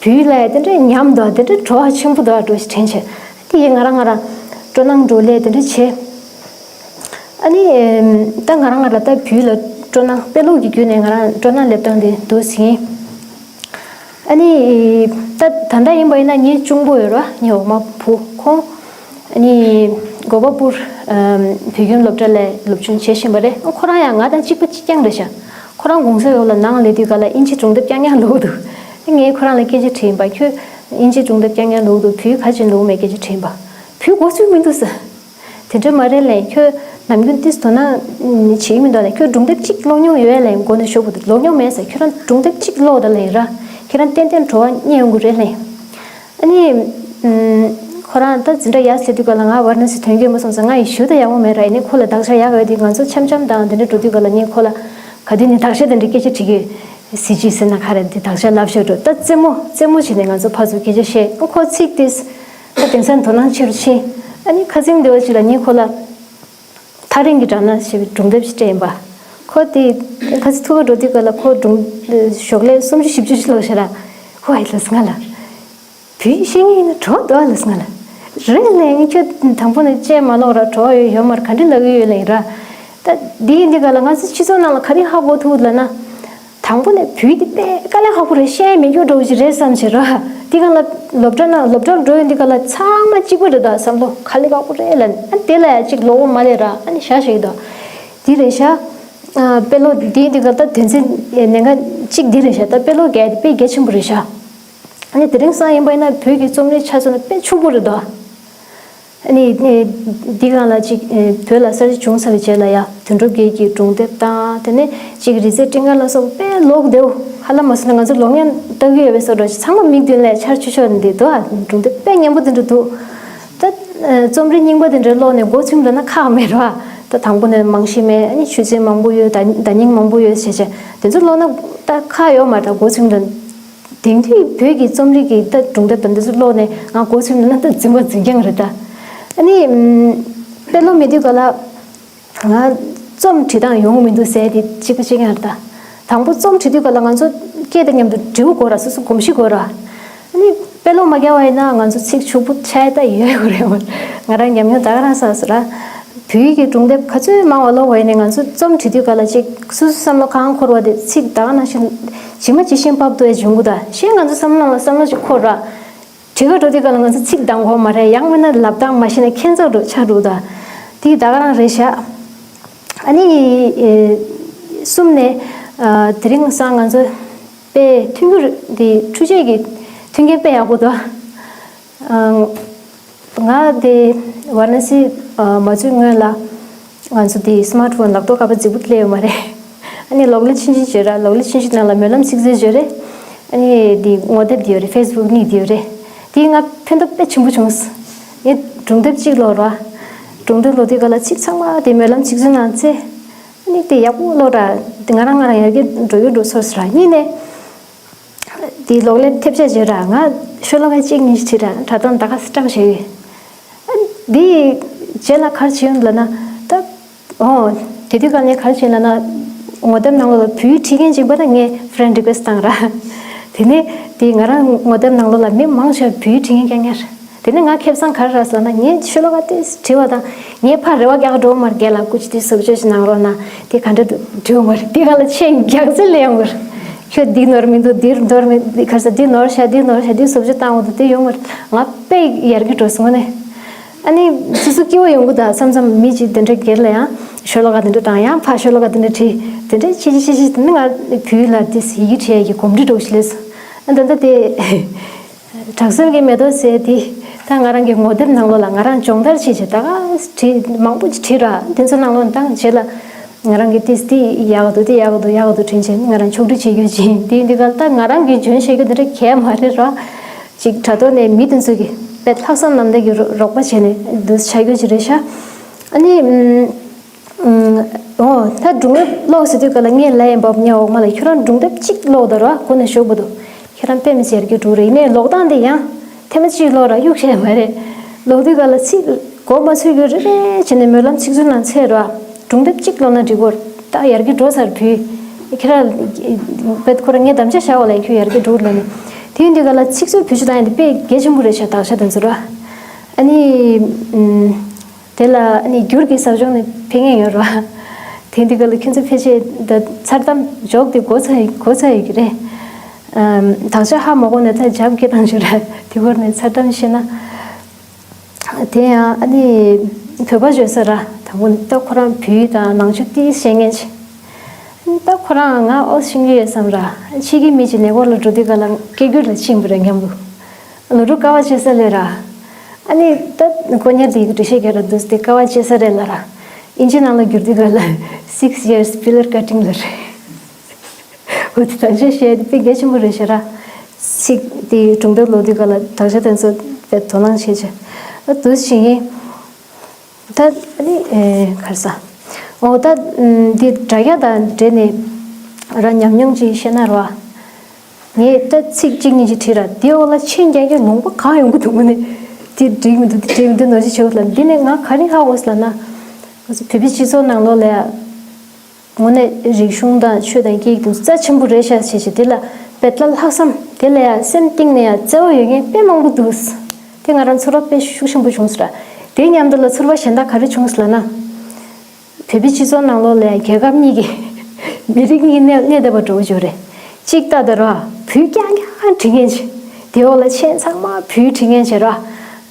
བོད་ཡིག་ལ་དེ་འདྲ་ཉམས་འདུག་དེ་འདྲ་བྲོ་བ་ཆེན་པོ་འདུག་འགྲོ་ཞིག་དྲན་བྱས། དེ་ཡིས་ང་རང་ང་རང་སྤྲོ་སྣང་འགྲོ་ལས་དེ་འདྲ་བྱས། ཨ་ནི་ད་ང་རང་ང་རང་ད་བོད་ཡིག་ལ་སྤྲོ་སྣང་དཔེ་ཀློག་གི་བརྒྱུད་ནས་ང་རང་སྤྲོ་སྣང་སླེབས་སྟངས་དེ་འདུག་ཟིན། ཨ་ནི་ད་ད་ལྟ་ཡིན་པ་ཡིན་ན་ངའི་གཅུང་པོ་ཡོད་ར། ངའི་འོག་མ་བུ་ཁོང་ཨ་ནི་གོ་པ་པུར་བོད་ཁྱིམ་སློབ་གྲྭ་ལ་སློབ་སྦྱོང་བྱེད་བཞིན་པ་རེད། ཁོ་རང་ཡང་ང་དང་གཅིག་པ་གཅིག་རྐྱང་རེད་ཤག་ཁོ་རང་གུང་སེང་འོག་ལ་ནང་སླེབས་དུས་ག་ལ་དབྱིན་ཇི་སྒྲུང་དེབ་རྐྱང་རྐྱང་ཀློག་འདུག་ངས་ཁོ་རང་ལ་སྐད་ཆ་དྲིས་པ། ཁྱོད་དབྱིན་ཇི་སྒྲུང་དེབ་རྐྱང་རྐྱང་ཀློག་འདུག་བོད་ཡིག་ག་ཅིག་ཀློག་མེད་སྐད་ཆ་དྲིས་པ། བོད་ཡིག་མགོ་ཚོད་མི་འདུག་ཟེར། དེ་འདྲ་མ་རེད་ལབ་ཡིན། ཁྱོད་ནམ་རྒྱུན་ཏིས་དོ་སྣང་བྱེད་ཀྱི་མི་འདུག་ལབ་ཡིན། ཁྱོད་སྒྲུང་དེབ་གཅིག་ཀློག་མྱོང་ཡོད་ལབ་ཡིན། མགོ་ནས་གཞོགས་བར་དུ་ཀློག་མྱོང་མེད་ཟེར། ཁྱོད་རང་སྒྲུང་དེབ་གཅིག་ཀློག་དང་ལབ་ཡིན་ར། ཁྱེད་རང་ཏན་ཏན་བྲོ་བ་རྙེད་ཡོང་གི་རེད་ལབ་ཡིན། ཨ་ནི། ཨུམ། ཁོ་རང་ད་འཛིན་གྲྭ་ཡར་སླེབས་དུས་ག་ལ་ང་ཝཱ་ར་ཎ་སི་ཐོན་གྱི་ཡོད་མ་སོང་ཙང་ང་ཡི་ཞུ་ད་ཡག་པོ་མེད་ར། ཡིན་ནའི་ཁོ་ལ་དག་ཆ་ཡག་ཡོད་དེ་ང་ཚོ་འཆམ་འཆམ་དང་དེ་འདྲ་འགྲོ་དུས་ག་ལ་ངས་ཁོ་ལ་ག་དུས་ནས་དག་ཆ་དེ་འདྲ་སྐད་ཆ་དྲི་གི་སི་ཇི་ཟེར་ན་ག་རེ་དེ་དག་ཆ་ལབ་ཤོད་འགྲོ། ད་རྩེད་མོ་རྩེད་མོ་བྱས་ནས་ང་ཚོ་ཕར་ཚུར་སྐད་ཆ་བཤད། ཁོ་ཚིག་དེ་ད་དེང་སང་དོ་སྣང་ཆེ་རུ་ཕྱིན། ཨ་ནི་ཁ་སང་དེ་བ་ཅིག་ལ་ངས་ཁོ་ལ་ཐག་རིང་གི་སྦྲང་ནག་ཞེས་པའི་སྒྲུང་དེབ་ཞིག་སྤྲད་ཡིན་པ། ཁོ་དེ་ཁ་སང་ཐུག་ག་འགྲོ་དུས་ག་ལ་ཁོ་སྒྲུང་ཞོགས་ལས་སུམ་ཅུ་བཞི་བཅུ་ཞིག་ལོག་ཤག་ར། ཁོ་ཨ་ཡི་ལབ་སོང་ང་ལ། བོད་ཡིག་ཤེས་མཁན་ཡིན་ན་གྲོགས་འདུག་ཨ་ལབ་སོང་ང་ལ། རེད་ལས་ངས་ཁྱོད་དང་པོ་ནས་བཅད་མ་ལོག་ར། གྲོགས་ཡོད་ཡོད་མར་ག་འདྲ་ལབ་ཀྱི་ཡོད་ལས་ར། ད་འདི་ཡིན་འདི་ག་ལ་ང་ཚོ་སྤྱི་ཚོགས་ནང་ལ་ག་རེ་ཧ་གོ་ཐུབ་ལབ་ན། དང་པོ་ནས་བོད་ཡིག་དེ་དཔེ་དཀའ་ལས་ཁག་པོ་རེད། བཤད་མི་འགྱུར་འགྲོ་གི་རེད་བསམ་བྱས་ར། འདི་ག་ལ་སློབ་གྲྭ་ནང་སློབ་གྲྭར་འགྲོ་ཡོང་འདི་ག་ལ་ཚང་མ་གཅིག་པ་རེད། ད་བསམ་བློ་ག་ལས་ཁག་པོ་རེད་ལབ་ནས་ཨ་དེ་ལ་ཡ་གཅིག་ལོག་པ་མ་ལས་ར། ཨ་ནི་ཤ་ཞིག་ད་འདི་རེད་ཤག་དཔེ་ཀློག་འདི་འདི་ག་ད་དོན་ཚན་ཉེན་ཁ་གཅིག་འདི་རེད་ཤག་ད་དཔེ་ཀློག་གས་དཔེ་གལ་ཆེན་པོ་རེད་ཤག་ཨ་ནི་དེ་རིང་སང་ཡིན་པ་ཡིན་ན་བོད་ཀྱི་རྩོམ་རིག་ཆ་མཚོན་ན་དཔེ་ཕྱུག་པོ་རེད་དོ། ཨ་ནི་འདི་སྒང་ལ་ཅིག་བོད་ལ་གསར་བརྗེ་བྱུང་ཚར་བའི་རྗེས་ལ་ཡ་དོན་གྲུབ་རྒྱལ་གྱི་སྒྲུང་དེབ་དང་དེ་ནས་ཅིག་རི་རྩེ་སྤྲིན་དཀར་ལ་སོགས་པ་དཔེ་ཀློག་བདེ་བོ་ཧ་ལམ་མ་སོང་ན་ང་ཚོ་ལོ་ངན་ལྟ་གི་ཡོད་པའི་བཟོ་འདྲ་ཞིག་ཚང་མ་མིག་མདུན་ལ་འཆར་ཆོག་ཆོག་འདི་འདུག་ཨ་སྒྲུང་དེབ་དཔེ་སྙན་པོ་དེ་འདྲ་འདུག་ད་རྩོམ་རིག་རྙིང་པ་དེ་འདྲ་ཀློག་ནས་མགོ་ཚོས་འགྲོ་ན་ཁག་མེད་ར། ད་དང་པོ་ནས་རྨང་གཞི་མེད། ཨ་ནི་ཆོས་ཚན་མང་པོ་ཡོད། བརྡ་བརྡ་རྙིང་མང་པོ་ཡོད་བྱས་བྱས་དེ་ཚོ་ཀློག་ན་ད་ཁག་ཡོད་མ་རེད། ད་མགོ་ཚོས་འགྲོ། དེང་དུས་བོད་ཀྱི་རྩོམ་རིག་གི་ད་སྒྲུང་དེབ་དང་འདི་ཚོ་ཀློག་ནས་ང་མགོ་ཚོས་འགྲོ་ན་ད་རྫུན་པ་རྫུན་རྐྱང་རེད་ད། ཨ་ནི་དཔེ་ཀློག་མེད་དུས་ག་ལ་ང་རྩོམ་བྲིས་སྟངས་ཡོང་གི་མི་འདུག་ཟེར་དེ་གཅིག་པ་གཅིག་རྐྱང་རེད་ད། དང་པོ་རྩོམ་བྲིས་དུས་ག་ལ་ང་ཚོ་སྐད་དང་མཉམ་དུ་འབྲི་བ་དགོས་ར། སོ་སོ་གོམས་གཤིས་དགོས་ར། ཨ་ནི་དཔེ་ཀློག་མ་རྒྱག་པ་ཡིན་ན་ང་ཚོ་ཚིག་ཕྱུག་པོ་ཆགས་ད་ཡོད་དགོས་རེད་བ། ང་རང་ཉམས་མྱོང་ད་ག་རང་བསགས་སོང་ར། བོད་ཡིག་གི་སྒྲུང་དེབ་ག་ཚོད་མང་བ་ཀློག་པ་ཡིན་ནའི་ང་ཚོ་རྩོམ་བྲིས་དུས་ག་ལ་ཅིག་སོ་སོ་བསམ་བློ་གང་འཁོར་བ་དེ་ཚིག་ད་ག་ནང་བཞིན་ཇི་མ་ཇི་བཞིན་ཕབ་ཐུབ་ཡ་བྱུང་གི་ད། གཞན་ང་ཚོ་བསམ་བློ་ནང་ལ་བསམ་བློ་ཞིག་འཁོར་ར། བྲིས་ག་འགྲོ་དུས་ག་ལ་ང་ཚོ་ཚིག་འདང་གོ་མ་རེད། ཡང་མིན་ན་ལབ་སྟངས་མ་ཤེས་ན་ཁྱད་མཚར་འགྲོ་ཆགས་འགྲོ་ད། དེ་ད་ག་རང་རེད་ཤག་ཨ་ནི་གསུམ་ནས་དེ་རིང་སང་ང་ཚོ་དཔེ་མཐུན་འགྱུར་དེ་འཕྲུལ་ཆས་ཀྱི་མཐུན་རྐྱེན་དཔེ་ཡག་པོ་འདུག་ང་དེ་ཝཱ་ར་ཎ་སི་མ་འཛུལ་སྔོན་ལ་ང་ཚོ་དེ་སི་མཱར་ཊི་ཕོན་ལག་ཐོག་ཁ་པར་རྫིག་པོ་སླེབས་ཡོད་མ་རེད། ཨ་ནི་གློག་ཀླད་ཆུང་ཆུང་བརྗོད་ར། གློག་ཀླད་ཆུང་ཆུང་ནང་ལ་སྨོན་ལམ་ཚིག་མཛོད་བརྗོད་རེད། ཨ་ནི་དེ་ངོ་དེབ་དེ་ཡོད་རེད། ཕེ་སི་བུག་ནི་དེ་ཡོད་རེད། དེས་ང་ཕན་ཐོགས་དཔེ་ཆེན་པོ་བྱུང་། ངས་སྒྲུང་དེབ་གཅིག་ཀློག་ར། སྒྲུང་དེབ་ཀློག་དུས་ག་ལ་ཚིག་ཚང་མ་དེ་སྨོན་ལམ་ཚིག་མཛོད་ནང་བཙལ། ཨ་ནི་དེ་ཡག་པོ་ཀློག་ར། དེ་ང་རང་ང་རང་ཡར་རྒྱས་འགྲོ་ཡོད་འགྲོ་ཚོར་སོང་ར། གཉིས་ནས། དེའི་གློག་ཀླད་ཐེབས་ཆག་བྱས་ར། ང་ཤོ་ལོ་ཀ་གཅིག་གཉིས་ཤིག་བྲིས་ར། དྲ་ཐོག་ད་ག་སེ་བཀྲམ་བཞག་ཡོད། ཨ་འདི་རྗེས་ལ་ག་རེ་བྱེད་ཡོང་ལབ་ན་ད། ཨོ། དེ་དུས་ག་ངས་ག་རེ་བྱས་ལབ་ན། ངོ་དེབ་ནང་ལོགས་ལ་བོད་ཡིག་བྲིས་མཁན་ཅིག་པ་ད་ངས་ཕི་རེན་ཌི་རི་ཀུ་ཨེ་སི་ཊི་བཏང་ར། དེ་ནས་དེ་ང་རང་ངོ་དེབ་ནང་ལོགས་ལ་མི་མང་ཆེ་བ་བོད་ཡིག་བྲིས་མཁན་རྐྱང་རྐྱང་རེད། དེ་ནས་ང་ཁེ་བཟང་ག་རེ་རག་ཟེར་ན་ངས་ཤོ་ལོ་ཀ་དེ་བྲིས་པ་དང་ངས་ཕར་རེ་བ་རྒྱག་འགྲོ་མ་རེད། རྒན་ལགས་སྐུ་མཁྱེན་དེ་བཟོ་བཅོས་ཤིག་གནང་རོགས་གནང་། དེ་ག་འདྲ་འདུག་འགྲིག་ཡོད་མ་རེད། དེ་ག་ལ་མཆན་རྒྱག་ཚད་ལས་ཡོང་གི་རེད། ཁྱོད་འདི་ནོར་མི་འདུག་འདིར་ནོར་མི་འདུག་ག་རེ་ཟེར། འདི་ནོར་ཤག་འདི་ནོར་ཤག་འདི་བཟོ་བཅོས་བཏང་འོང་འདུག་དེ་ཡོང་མ་རེད། ང་དཔེ་ཡར་རྒྱས་འགྲོ་སོང་ནས། ཨ་ནི་སོ་སོ་སྐྱིད་པོ་ཡོང་གི་འདུག་བསམ་བསམ། མི་གཅིག་དེ་འདྲ་སྒེར་ལ་ཡང་ཤོ་ལོ་ཀ་དེ་འདྲ་བཏང་། ཡང་ཕར་ཤོ་ལོ་ཀ་དེ་འདྲ་བྲིས། དེ་འདྲ་བྱེད་བྱེད་བྱེད་བྱེད་དེ་ནི་ང་བོད་ཡིག་ལ་དེ་ཡི་གེ་བྲིས་ཡ་གི་གོམས་འདྲིས་འདྲ་བོ་ཞིག་སླེབས་སོང་། ཨ་ད་ལྟ་དེ། དྲག་ཟོན་གྱི་མེ་ཏོག་ཟེར་དེ། ད་ང་རང་གི་ངོ་དེབ་ནང་ལོགས་ལ་ང་རང་སྦྱོང་བརྡར་བྱེད་བྱེད་ད་ག་བྲིས་མང་པོ་ཅིག་བྲིས་ར། དེ་ཚོ་ནང་ལོགས་ནས་ད་རྗེས་ལ་ང་རང་གི་ཏིས་དེ་ཡག་འདུག་དེ་ཡག་འདུག་ཡག་འདུག་དྲན་བྱས་ང་རང་ཕྱོགས་སྒྲིག་བྱེད་རྒྱུ་ཅིག་དེ་འདི་ག་ལ་ད་ང་རང་གི་འཇོན་ཤེས་ཀྱི་འདི་འདྲ་གས་མ་རེད་ར། ཅིག་དྲ་ཐོག་ནས་མི་དེ་ཚོ་གི་དཔེ་ལྷག་བསམ་རྣམ་དག་གི་རོགས་པ་བྱས་ནས་འདུག་བྱ་རྒྱུ་ཅིག་རེད་ཤག་ཨ་ནི། ཨོ། ད་སྒྲུང་དེབ་ཀློག་ཟེར་དུས་ག་ལ་ངས་ལབ་ཡིན་པ་ཉེ་འོག་མ་ལ་ཁྱོད་རང་སྒྲུང་དེབ་གཅིག་ཀློག་ད་ར་གོ་ནས་ཞོག་པ་འདུག་ཁྱེད་རང་དཔེ་མི་སྲིད་ཡར་རྒྱས་འགྲོ་རེད། ཡིན་ནའི་ཀློག་སྟངས་དེ་ཡང་ཐེངས་མ་གཅིག་ཀློག་ར་གཡུག་བྱས་མ་རེད། ཀློག་དུས་ག་ལ་ཚིག་གོ་མ་ཚོད་རྒྱུ་རེ་རེ་བྱས་ནས་སྨོན་ལམ་ཚིག་མཛོད་ནང་འཚོལ་ར། སྒྲུང་དེབ་གཅིག་ཀློག་ན་འགྲིག་གོ། ད་ཡར་རྒྱས་འགྲོ་ཚར་བུ། ཁྱེད་རང་དཔེ་ཁོ་རང་ངས་དམ་བཅའ་བཞག་པ་ལ་ཁྱོད་ཡར་རྒྱས་འགྲོ་ལ་ནི། དེ་ཡིན་དུས་ག་ལ་ཚིག་མཛོད་བེད་སྤྱོད་བཏང་ཡ་དེ་དཔེ་གལ་ཆེན་པོ་རེད་ཤག་དག་ཆ་དེ་ཚོ་ར། ཨ་ནི། དེ་ལ་ཨ་ནི་སྒྱུར་གྱི་ཟབ་སྦྱོང་ནི་ཕན་ངེས་ཡོད་རེད་བ། དེ་འདི་ག་ལ་ཁྱོད་ཚོ་ཕལ་ཆེར་ད་མཚར་གཏམ་འཇོག་དེ་གོ་ཚ་གོ་ཚ་ཡོད་ཀྱི་རེད། ཨམ། དག་ཆ་ཧ་མ་གོ་ནས་ད་རྒྱབ་སྐྱེ་བཏང་ཞུ་ར་དེ་སྐོར་ནས་མཚར་གཏམ་བཤད་ན། དེ་ཡང་ཨ་ནི་བོད་པ་བརྗོད་ས་ར་དང་པོ་ནི་ད་ཁོ་རང་བོད་ཡིག་དང་ནང་ཆོས་ཏིས་ཤེས་མཁན་ཅིག་ད་ཁོ་རང་ང་ཨོ་ཤེས་ཀྱི་ཡོད་བསམ་ར་ཕྱི་གི་མི་ཅིག་ལས་སྐོར་ལ་འགྲོ་དུས་ག་ལ་སྐད་སྒྱུར་ལ་ཕྱིན་པ་རེད་སྙམ་པོ། ལོ་དྲུག་དཀའ་བ་སྤྱད་ས་ལས་ར། ཨ་ནི་ད་དཀོན་གཉེར་དེ་ཡིག་འབྲི་ཤེས་རྒྱ་ར་འདུག་སྟེ་དཀའ་བ་སྤྱད་ས་རེད་ལ་ར། ཨིན་ཇི་ནང་ལ་བསྒྱུར་དུས་ག་ལ་six years pillar cutting ལ་རེད། འོ་དེ་དག་ཆ་བཤད་དེ་དཔེ་གལ་ཆེན་པོ་རེད་ཤག་ར། ཚིག་དེ་སྒྲུང་དེབ་ཀློག་དུས་ག་ལ་དག་ཆ་དེ་ཚོ་དཔེ་དོ་སྣང་བྱེད་ཆེ། ཨ་དུ་ཞིག་ཡིན། ད་ཨ་ནི་ཨེ་གར་ས། འོ་ད་འདི་དྲ་རྒྱ་དང་འབྲེལ་ནས་ར་ཉམས་མྱོང་ཅིག་བཤད་ན་ར། ངས་ད་ཚིག་གཅིག་གཉིས་ཅིག་བྲིས་ར་དེའི་འོག་ལ་མཆན་རྒྱག་རྒྱུ་ལུང་པ་གང་ཡོང་གི་འདུག་མོ་ནི། དེ་འགྲིག་མི་འདུག་དེ་འགྲིག་མི་འདུག་ནོར་ཅིག་བྱེད་འོག་ལ་འདི་ནས་ང་ག་རེ་ཧ་གོ་སོང་ལབ་ན། བོད་པའི་སྤྱི་ཚོགས་ནང་ལོགས་ལ་ཡ། དངོས་གནས་རིག་གཞུང་དང་ཆོས་དང་སྐད་ཡིག་དེ་རྩ་ཆེན་པོ་རེད་ཤག་བྱས་བྱས་དེ་ལ་དཔེ་ལྟ་ལྷག་བསམ་དེ་ལ་ཡང་སེམས་གཏིང་ནས་ཡང་བརྩེ་བ་ཡོད་མཁན་དཔེ་མང་པོ་འདུག་དེ་ང་རང་ཚོར་བ་དཔེ་ཤུགས་ཆེན་པོ་བྱུང་སོང་ར། དེ་མཉམ་དུ་ལ་ཚོར་བ་གཞན་དག་ག་རེ་བྱུང་སོང་ལབ་ན། བོད་པའི་སྤྱི་ཚོགས་ནང་ལོགས་ལ་ཡང་རྒྱལ་ཁབ་གཉིས་ཀྱི་མི་རིགས་གཉིས་གནས་གནས་བསྡད་པ་འདྲ་བོ་ཅིག་རེད། གཅིག་ལྟ་དེ་ར་བོད་རྐྱང་རྐྱང་བྲིས་མཁན་ཅིག་དེ་འོག་ལ་མཆན་ཚང་མ་བོད་བྲིས་མཁན་ཅིག་ར།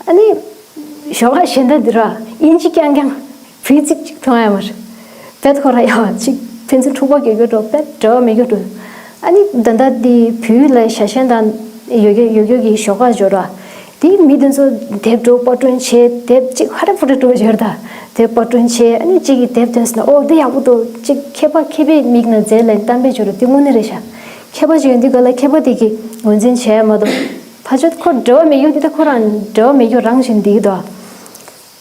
ཨ་ནི། ཞོགས་ཀ་གཞན་དག་འདི་ར་ཨིན་ཇི་རྐྱང་རྐྱང་བོད་ཚིག་གཅིག་མཐོང་ཡ་མ་རེད། དཔེ་ཁོ་ར་ཡ་གཅིག་ཕན་ཚུན་འཁྲུག་པ་རྒྱག་རྒྱུ་འགྲོ་དཔེ་འབྲེལ་བ་མེད་རྒྱུ་འགྲོ། ཨ་ནི་ད་ལྟ་འདི་བོད་ལ་ཞ་ཞན་དང་ཡོད་རྒྱུ་ཡོད་རྒྱུ་གི་ཞོགས་ཀ་འབྱོར་ར། དེ་མི་དེ་ཚོ་དེབ་འགྲོ་པར་སྐྲུན་བྱས་དེབ་གཅིག་ཧ་ར་པོ་ར་འགྲོ་འབྱོར་ད། དེབ་པར་སྐྲུན་བྱས་ཨ་ནི་གཅིག་གིས་དེབ་ཐོན་སོང་ན་ཨོ་འདི་ཡག་པོ་འདུག་གཅིག་མཁས་པ་མཁས་པའི་མིག་ནང་མཛེས་ལ་གཏམ་དཔེ་འབྱོར་ར་དེ་དངོས་གནས་རེད་ཤག་མཁས་པ་ཅིག་ཡོང་དུས་ག་ལ་མཁས་པ་དེ་གིས་ངོས་འཛིན་བྱས་ཡ་མ་གཏོགས། ཕ་ཆོས་ཁོ་འབྲེལ་བ་མེད་རྒྱུ་འདི་ད་ཁོ་རང་འབྲེལ་བ་མེད་རྒྱུ་རང་བཞིན་འདི་གི་འདུག་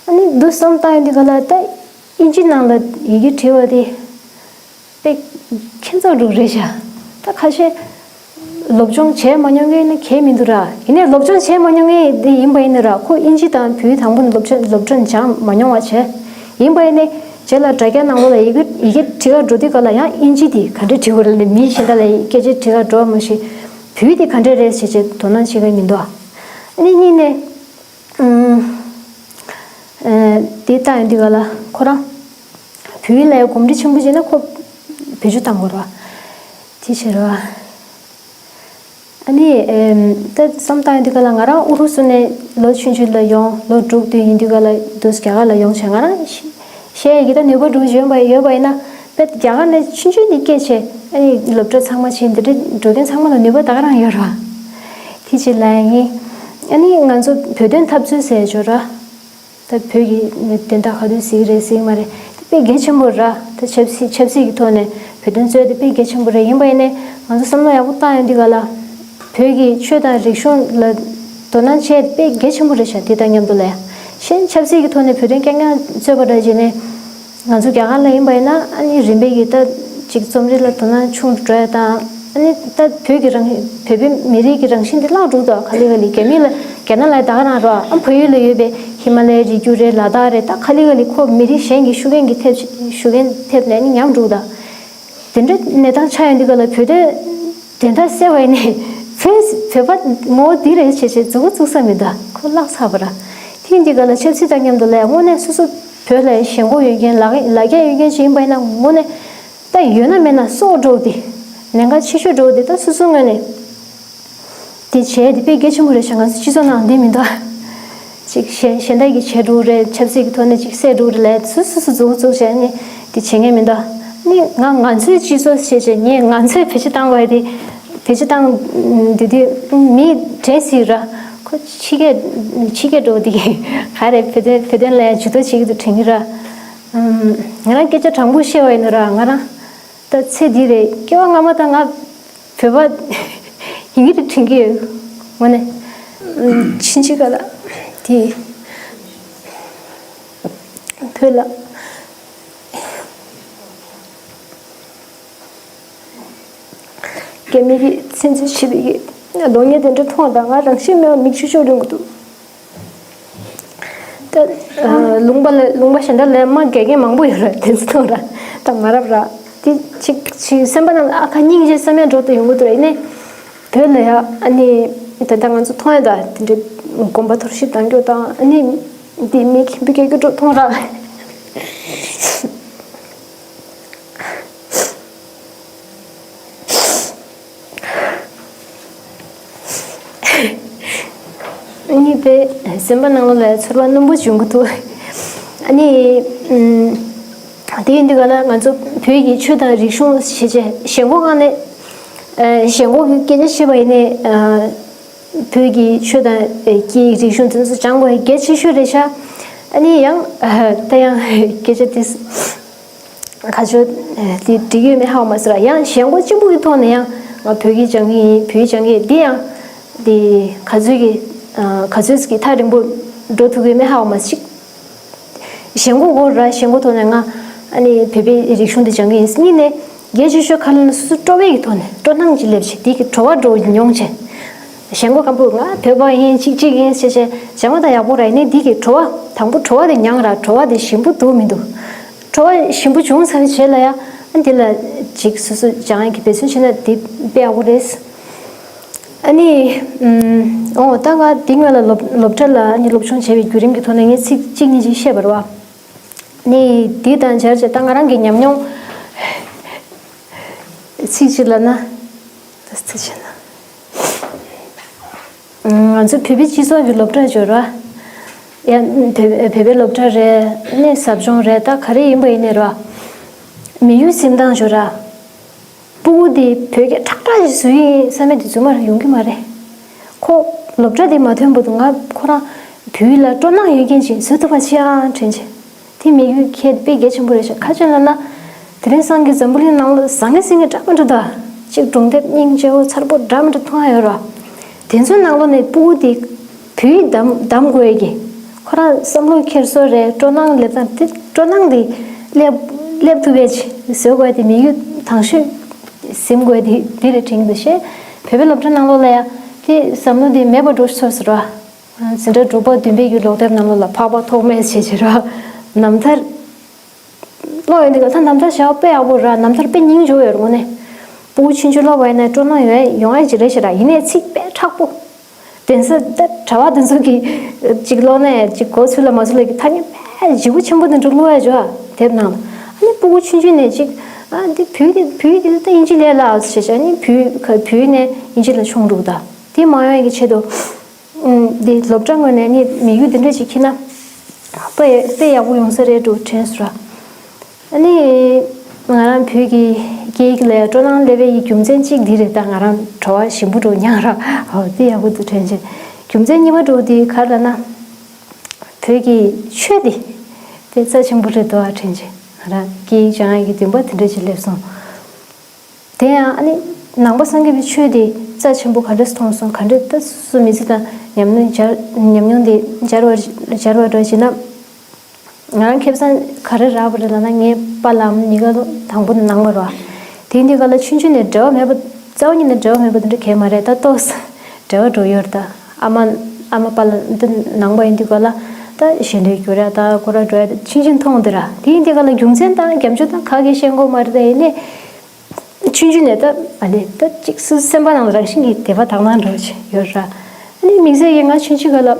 ཨ་ནི་འདུག་བསམ་བཏང་ཡོང་དུས་ག་ལ་ད་ཨིན་ཇི་ནང་ལ་ཡི་གེ་བྲིས་པ་དེ་དཔེ་ཁྱད་མཚར་རུ་རེད་ཤག་ད་ཁ་ཤས་སློབ་སྦྱོང་བྱས་མ་མྱོང་མཁན་ནི་གལ་མི་འདུག་ར། ཡིན་ནའི་སློབ་སྦྱོང་བྱས་མ་མྱོང་མཁན་དེ་ཡིན་པ་ཡིན་ན་ར་ཁོ་ཨིན་ཇི་དང་བོད་དང་པོ་ནས་སློབ་སྦྱོང་སློབ་སྦྱོང་སྦྱངས་མ་མྱོང་བ་བྱས། ཡིན་པ་ཡིན་ནའི་རྗེས་ལ་དྲ་རྒྱ་ནང་ལོགས་ལ་ཡི་གེ་ཡི་གེ་བྲིས་ག་འགྲོ་དུས་ག་ལ་ཡང་ཨིན་ཇི་དེ་ག་འདྲས་བྲིས་དགོས་རེད་ལབ་ནས་མི་གཞན་དག་ལ་སྐད་ཆ་དྲི་ག་འགྲོ་བ་མ་གཞི་བོད་དེ་ག་འདྲས་རེད་ཟེར་བྱས་དོ་སྣང་བྱེད་མཁན་མི་འདུག་ཨ་ནི་གཉིས་ནས། ཨུམ། ཨེ། དེ་ལྟ་ཡོང་དུས་ག་ལ་ཁོ་རང་། བོད་ལ་གོམས་འདྲིས་ཆེན་པོ་བྱས་ན་ཁོ་བེད་སྤྱོད་བཏང་དགོས་རེད་བ། དེ་བྱས་རེད་བ། ཨ་ནི་ཨེམ། ད་བསམ་བཏང་ཡོང་དུས་ག་ལ་ང་རང་ཨུ་རུ་སུ་ནས་ལོ་ཆུང་ཆུང་ལ་ཡོང་ལོ་དྲུག་དུས་ཡིན་དུས་ག་ལ་དུས་རྒྱ་གར་ལ་ཡོང་བྱས་ང་རང་ཤེས་ཤེས་ཡ་གི་ད་ནུས་པ་འགྲོ་བཞིན་པ་ཡོད་པ་ཡིན་ན་དཔེ་རྒྱ་གར་ནས་ཆུང་ཆུང་ནས་སྐད་ཆ་ཨ་ནི་སློབ་གྲྭ་ཚང་མ་བྱས་འདི་འདྲ་འགྲོ་མཁན་ཚང་མ་ལ་ནུས་པ་ད་ག་རང་ཡོད་རེད་བ། དེ་ཅི་ལ་ཡིན། ཨ་ནི་ང་ཚོ་བོད་དོན་འཐབ་རྩོད་ཟེར་ཡ་ཅིག་ཡོད་རེད་བ། ད་བོད་ཀྱི་དོན་དག་ག་དུས་གཟིགས་རེད་གཟིགས་མ་རེད་དེ་དཔེ་གལ་ཆེན་པོ་ར། ད་ཆབ་སྲིད་ཆབ་སྲིད་ཀྱི་ཐོག་ནས་བོད་དོན་རྩོད་དེ་དཔེ་གལ་ཆེན་པོ་རེད། ཡིན་པ་ཡིན་ནའི་ང་ཚོ་བསམ་བློ་ཡག་པོ་བཏང་ཡོང་དུས་ག་ལ་བོད་ཀྱི་ཆོས་དང་རིག་གཞུང་ལ་དོ་སྣང་བྱས་དཔེ་གལ་ཆེན་པོ་རེད་ཤག་དེ་དང་མཉམ་དུ་ལ་ཡ་གཞན་ཆབ་སྲིད་ཀྱི་ཐོག་ནས་བོད་དོན་རྐྱང་རྐྱང་རྩོད་པ་འདྲ་བྱས་ནས་ང་ཚོ་རྒྱ་གར་ལ་ཡིན་པ་ཡིན་ན་ཨ་ནི་རིམ་པས་ཀྱི་ད་ཅིག་རྩོམ་རིག་ལ་དོ་སྣང་ཆུང་དུ་འགྲོ་ཡ་དང་། ཨ་ནི་ད་བོད་ཀྱི་རང་བོད་པའི་མི་རིགས་ཀྱི་རང་བཞིན་དེ་བརླག་འགྲོ་འདུག་ག་ལེ་ག་ལེ་རྒྱ་མི་ལ་རྒྱ་ནག་ལ་ད་ག་རང་རོགས་ཨ་བལ་ཡུལ་ལ་ཡོད་པའི་ཧི་མ་ལའི་རི་རྒྱུད་རེད་ལ་དྭགས་རེད་ད་ག་ལེ་ག་ལེ་ཁོ་མི་རིགས་གཞན་གྱི་ཤུགས་རྐྱེན་གྱི་ཐེབས་ཤུགས་རྐྱེན་ཐེབས་ནས་ཨ་ནི་ཉམས་འགྲོ་འདུག་དེ་འདྲ་གནས་སྟངས་ཆགས་ཡོང་དུས་ག་ལ་བོད་དོན་དོན་དག་སེལ་བ་ཡིན་ནའི་བོད་བོད་པ་ངོ་བོ་འདི་རེད་བྱས་བྱས་མཛུབ་གུ་བཙུགས་ས་མི་འདུག་ཁོ་བརླག་ཚར་བ་ར། དེ་ཡིན་དུས་ག་ལ་ཆབ་སྲིད་དང་མཉམ་དུ་ལ་དངོས་གནས་སོ་སོ་བོད་ལ་ཞེན་ཁོག་ཡོད་མཁན་ལ་ལ་རྒྱ་ཡོད་མཁན་ཞིག་ཡིན་པ་ཡིན་ན་དངོས་གནས། ད་ཡོད་ན་མེད་ན་སྲོག་འགྲོ་དེ། ལན་ཁག་ཆེ་ཤོས་འགྲོ་དེ་ད་སོ་སོའི་ངོས་ནས། དེ་བྱས་དེ་དཔེ་གལ་ཆེན་པོ་རེད་ཤག་ང་ཚོ་སྤྱི་ཚོགས་ནང་འདི་མི་འདུག་ཅིག་གཞན་གཞན་དག་གིས་བྱས་འགྲོ་རེད་ཆབ་སྲིད་ཀྱི་ཐོག་ནས་ཅིག་བསད་འགྲོ་རེད་ལས་སོ་སོ་སོ་མཛུབ་གུ་བཙུགས་བྱས་ནས་དེ་བྱེད་མཁན་མི་འདུག་ནི་ང་ང་ཚོའི་སྤྱི་ཚོགས་བྱས་བྱས་ངས་ང་ཚོས་བེད་སྤྱོད་བཏང་བ་དེ་བེད་སྤྱོད་བཏང་དེ་དུས་མི་དྲན་སྲིད་ར་ཁོ་ཕྱི་རྒྱལ་ཕྱི་རྒྱལ་འགྲོ་དེ་ག་རེ་བོད་དོན་བོད་དོན་ལ་ཇུས་གཏོགས་བྱེད་ཀྱི་འདུག་དྲན་གྱི་ར། ང་རང་སྐད་ཆ་དྲང་པོ་བཤད་པ་ཡིན་ན་ར་ང་རང་། ད་ཚེ་འདི་རེད་སྐྱེ་བ་སྔ་མ་དང་ང་བོད་པ་ཡིན་གྱི་རེད་དྲན་གྱི་ཡོད་དངོས་གནས། ཕྱིན་ཆད་ག་ལ་དེ་བོད་ལ་རྒྱ་མི་གིས་བཙན་འཛུལ་བྱས་པའི་གདོང་བརྙན་དེ་འདྲ་མཐོང་དང་ང་རང་ཤི་མེད་པ་མིག་ཆུ་ཤོར་ཡོང་གི་འདུག་ད་ལུང་པ་ལ་ལུང་པ་གཞན་དག་ལ་མ་དགེ་རྒན་མང་པོ་ཡོད་རེད་དེ་ཚོ་ར་ད་མ་རབས་ར་དེ་ཅིག་ཅིག་སེམས་པ་ནང་ལ་ཨ་ཁ་སྙིང་རྗེ་བསམ་ཡ་འགྲོ་དུ་ཡོང་གི་འདུག་རེད་ནས་བོད་ལ་ཡ་ཨ་ནི་ད་ལྟ་ང་ཚོ་མཐོང་ཡ་ད་དེ་འདྲའི་དགོན་པ་གཏོར་བཤིག་བཏང་རྒྱུ་དང་ཨ་ནི་དེ་མི་ཁྱིམ་པའི་སྐད་རྒྱུ་འགྲོ་མཐོང་ར། གཉིས་པའི་སེམས་པ་ནང་ལོགས་ལ་ཚོར་བ་རྣོན་པོ་བྱུང་གི་འདུག་ཨ་ནི་དེ་ཡིན་དུས་ག་ལ་ང་ཚོ་བོད་ཀྱི་ཆོས་དང་རིག་གཞུང་ཞེས་བྱ་ཞེན་ཁོག་ངང་ནས་ཞེན་ཁོག་གི་སྐད་ཆ་བཤད་པ་ཡིན་ནའི་བོད་ཀྱི་ཆོས་དང་སྐད་ཡིག་རིག་གཞུང་དེ་ཚོ་སྦྱང་དགོས་གལ་ཆེ་ཤོས་རེད་ཤག་ཨ་ནི་ཡང་ད་ཡང་སྐད་ཆ་དེ། ག་ཚོད་དེ་འགྲིག་ཡོད་མེད་ཧ་གོ་མ་སོང་ར་ཡང་ཞེན་ཁོག་གཅིག་པུ་གི་ཐོག་ནས་ཡང་ང་བོད་ཡིག་སྦྱང་གི་ཡིན་བོད་ཡིག་སྦྱང་གི་ཡིན་འདི་ཡང་དེ་ག་ཚོད་ཀྱི་ག་ཚོད་ཀྱི་ཐག་རིང་པོ་ འགྲོ་ཐུབ་ཀྱི་མེད། ཧ་གོ་མ་ཞིག་ཞེན་ཁོག་དགོས་ར། ཞེན་ཁོག་ཐོག་ནས་ང་ཨ་ནི་བོད་པའི་རིག་གཞུང་འདི་སྦྱང་གི་ཡིན། གཉིས་ནས་གལ་ཆེ་ཤོས་ག་རེ་ལབ་ན། སོ་སོ་སྤྲོ་བའི་གི་ཐོག་ནས་སྤྲོ་སྣང་ཅིག་སླེབས་བྱས། འདི་གི་བྲོ་བ་འདྲ་མྱོང་བྱས། ཞེན་ཁོག་སྐམ་པོ་ང་བོད་པ་ཡིན། གཅིག་གཅིག་ཡིན་ཟེར་བྱས་སྦྱང་བ་ད་ཡག་པོ་ར། ཡིན་ནའི་འདི་གི་བྲོ་བ་དང་པོ་བྲོ་བ་དེ་མྱངས་ར། བྲོ་བ་དེ་ཞིམ་པོ་འདུག་མི་འདུག་བྲོ་བ་ཞིམ་པོ་བྱུང་ཚར་བའི་རྗེས་ལ་ཡ་ཨ་འདི་ལ་ཅིག་སོ་སོ་སྦྱང་ཡག་གི་འབད་བརྩོན་བྱས་ན་འདི་དཔེ་ཡག་པོ་རེད། ཨ་ནི། ཨུམ། ཨོ་ད་ང་འདི་སྔོན་ལ་སློབ་སློབ་གྲྭ་ལ་ཨ་ནི་སློབ་སྦྱོང་བྱས་པའི་བརྒྱུད་རིམ་གྱི་ཐོག་ནས་ངས་ཚིག་གཅིག་གཉིས་ཅིག་བཤད་པ་རེད་བ། ཨ་ནི་འདི་དང་སྦྱར་བྱས་ད་ང་རང་གི་ཉམས་མྱོང་། ཚིག་གཅིག་ལབ་ན། ད་ཚིག་བྱས་ན། ང་ཚོ་བོད་པའི་སྤྱི་ཚོགས་ཀྱི་སློབ་གྲྭ་ཅིག་ཡོད་རེད་བ། ཡ། བོད་བོད་པའི་སློབ་གྲྭ་རེད། ནས་ཟབ་སྦྱོང་རེད། ད་ག་རེ་ཡིན་པ་ཡིན་ནའི་རེད་བ། མི་ཡུལ་འཛིན་སྟངས་ཅིག་ཡོད་རེད། སྤུ་གུ་དེ་བོད་སྐད་ཁྲག་ཁྲག་ཅིག་བཟོ་ཡི་ཡིན་བསམ་པ་དེ་ཚང་མར་ཡོང་གི་མ་རེད། ཁོ་སློབ་གྲྭ་དེ་མ་ཐོན་བར་དུ་ང་ཁོ་རང་བོད་ཡིག་ལ་སྤྲོ་སྣང་ཡོད་མཁན་ཅིག་བཟོ་ཐུབ་པ་བྱེད་ཨང་དྲན་བྱས། དེ་མི་ཡུལ་ཁྱད་དཔེ་གལ་ཆེན་པོ་རེད་ཤག་ག་རེ་ལབ་ན། དེ་རིང་སང་གི་འཛམ་བུ་གླིང་ནང་ལ་བཟང་ངན་ཟེར་མཁན་འདྲ་མི་འདྲ་འདུག་གཅིག་སྒྲུང་དེབ་སྙིང་རྗེ་བོ་མཚར་པོ་འདྲ་མི་འདྲ་མཐོང་ཡ་ཡོད་རེད། དེ་ཚོའི་ནང་ལོགས་ནས་སྤུ་གུ་དེ་བོད་ཡིག་གདམ་གདམ་དགོས་ཡ་གི། ཁོ་རང་བསམ་བློ་འཁྱེར་སོ་རེད། སྤྲོ་སྣང་སླེབས་སྟངས་དེ། སྤྲོ་སྣང་དེ་སླེབས་སླེབས་ཐུབ་པ་ཅིག་བཟོ་དགོས་ཡ་དེ་མི་ཡུལ་དང་ཤོས་ཟིན་དགོས་ཡ་དེ་དེ་རེད་དྲན་གྱི་འདུག་ཤག་བོད་པའི་སློབ་གྲྭ་ནང་ལོགས་ལ་ཡ་དེ་བསམ་བློ་དེ་མེད་པ་འགྲོ་ཚར་སོང་ར། འཛིན་གྲྭ་དྲུག་པ་བདུན་པའི་གི་ཀློག་དེབ་ནང་ལོགས་ལ་ཕག་པ་ཐོགས་མེད་བྱས་བྱས་ར། རྣམ་ཐར་ཀློག་ཡོང་དུས་ག་ད་རྣམ་ཐར་བྱ་བ་དཔེ་ཡག་པོ་ར། རྣམ་ཐར་དཔེ་སྙིང་རྗེ་པོ་ཡོད་རེད་དངོས་གནས། སྤུ་གུ་ཆུང་ཆུང་ཀློག་པ་ཡིན་ན་སྤྲོ་སྣང་ཡོང་ཡ་ཡོང་ཡ་ཅིག་རེད་ཤག་ར། ཡིན་ནའི་ཚིག་དཔེ་མཁྲེགས་པོ། གདན་ས་ད་གྲྭ་པ་དེ་ཚོ་གིས་ཅིག་ཀློག་ནའི་ཅིག་གོ་ཚུལ་ལ་མ་ཚུལ་ལ་གི་ཐ་སྙད་དཔེ་ལྗིད་པོ་ཆེན་པོ་དེ་འདྲ་ཀློག་ཡ་ཅིག་ཡོད་ར། དེབ་ནང་ལ། ཨ་ནི་སྤུ་གུ་ཆུང་ཆུང་ནས་ཅིག་ཨ་འདི་བོད་ཡིག་དེ་བོད་ཡིག་དེ་ད་དབྱིན་ཇི་ལས་སླ་ཟེར་བྱས། ཨ་ནི་བོད་ཡིག་བོད་ཡིག་ནས་དབྱིན་ཇི་ལ་མཆོང་འགྲོ་གི་འདུག་དེ་མ་ཡོང་ཡ་གི་ཆེད་དུ། ཨུམ། འདི་སློབ་གྲྭ་ངོས་ནས་ནི་དམིགས་ཡུལ་འདི་འདྲ་ཅིག་འཁྱེར་ན་དཔེ་དཔེ་ཡག་པོ་ཡོང་ས་རེད་འགྲོ་དྲན་སོང་ར། ཨ་ནི་ང་རང་བོད་ཀྱི་སྐད་ཡིག་ལ་སྤྲོ་སྣང་སླེབས་པའི་རྒྱུ་མཚན་གཅིག་འདི་རེད། ད་ང་རང་བྲོ་བ་ཞིམ་པོ་འགྲོ་མྱངས་ར། འོ་དེ་ཡག་པོ་འདུག་དྲན་བྱས། རྒྱུ་མཚན་གཉིས་པ་འདྲ་བོ་དེ་ག་རེ་ལབ་ན། བོད་ཀྱི་ཆོས་འདི་དཔེ་རྩ་ཆེན་པོ་རེད་འདུག་ཨ་དྲན་བྱས། ང་རང་སྐད་ཡིག་སྦྱང་ཡག་གི་འདུན་པ་དེ་འདྲ་ཅིག་སླེབས་སོང་། དེ་ཡང་ཨ་ནི་ནང་པ་སངས་རྒྱས་པའི་ཆོས་དེ་རྩ་ཆེན་པོ་ག་འདྲས་མཐོང་སོང་། ག་འདྲས་ད་སོ་སོ་མི་ཚེ་དང་ཉམས་མྱོང་སྦྱར་ཉམས་མྱོང་དེ་སྦྱར་བ་སྦྱར་བ་འདྲ་བྱས་ན། ང་རང་ཁེ་བཟང་ག་རེ་རག་པ་རེད་ལབ་ན། ངའི་པཱ་ལགས་གཉིས་ཀ་དང་པོ་ནས་ནང་པ་རེད་བ། དེ་འདི་ག་ལ་ཆུང་ཆུང་ནས་འབྲེལ་བ་མེད་པ། རྩ་བ་ཉིད་ནས་འབྲེལ་བ་མེད་པ་དེ་འདྲ་གང་ཡང་མ་རེད། ད་ཏོག་ཙམ་འབྲེལ་བ་འགྲོ་ཡོད་རེད། ད་ཨ་མ་ཨ་མ་པཱ་ལགས་འདི་ནང་པ་ཡིན་དུས་ག་ལ་ད་ཞལ་འདོན་རྒྱུ་རེད། ད་སྐོར་ར་འགྲོ་ཡ་ཆུང་ཆུང་མཐོང་དེ་ར། དེ་ཡིན་དུས་ག་ལ་རྒྱུ་མཚན་དང་རྒྱབ་ལྗོངས་དང་ག་གེ་ཤེས་ཀྱི་ཡོད་མ་རེད། ད་ཡིན་ནའི་ཆུང་ཆུང་ནས་ད་ཨ་ནི་ད་ཅིག་སུ་སེམས་པ་ནང་ལ་རང་བཞིན་གྱིས་དད་པ་དག་སྣང་འདྲ་བོ་ཅིག་ཡོད་ར། ཨ་ནི་དམིགས་བསལ་གྱིས་ང་ཆུང་ཆུང་ག་ལ།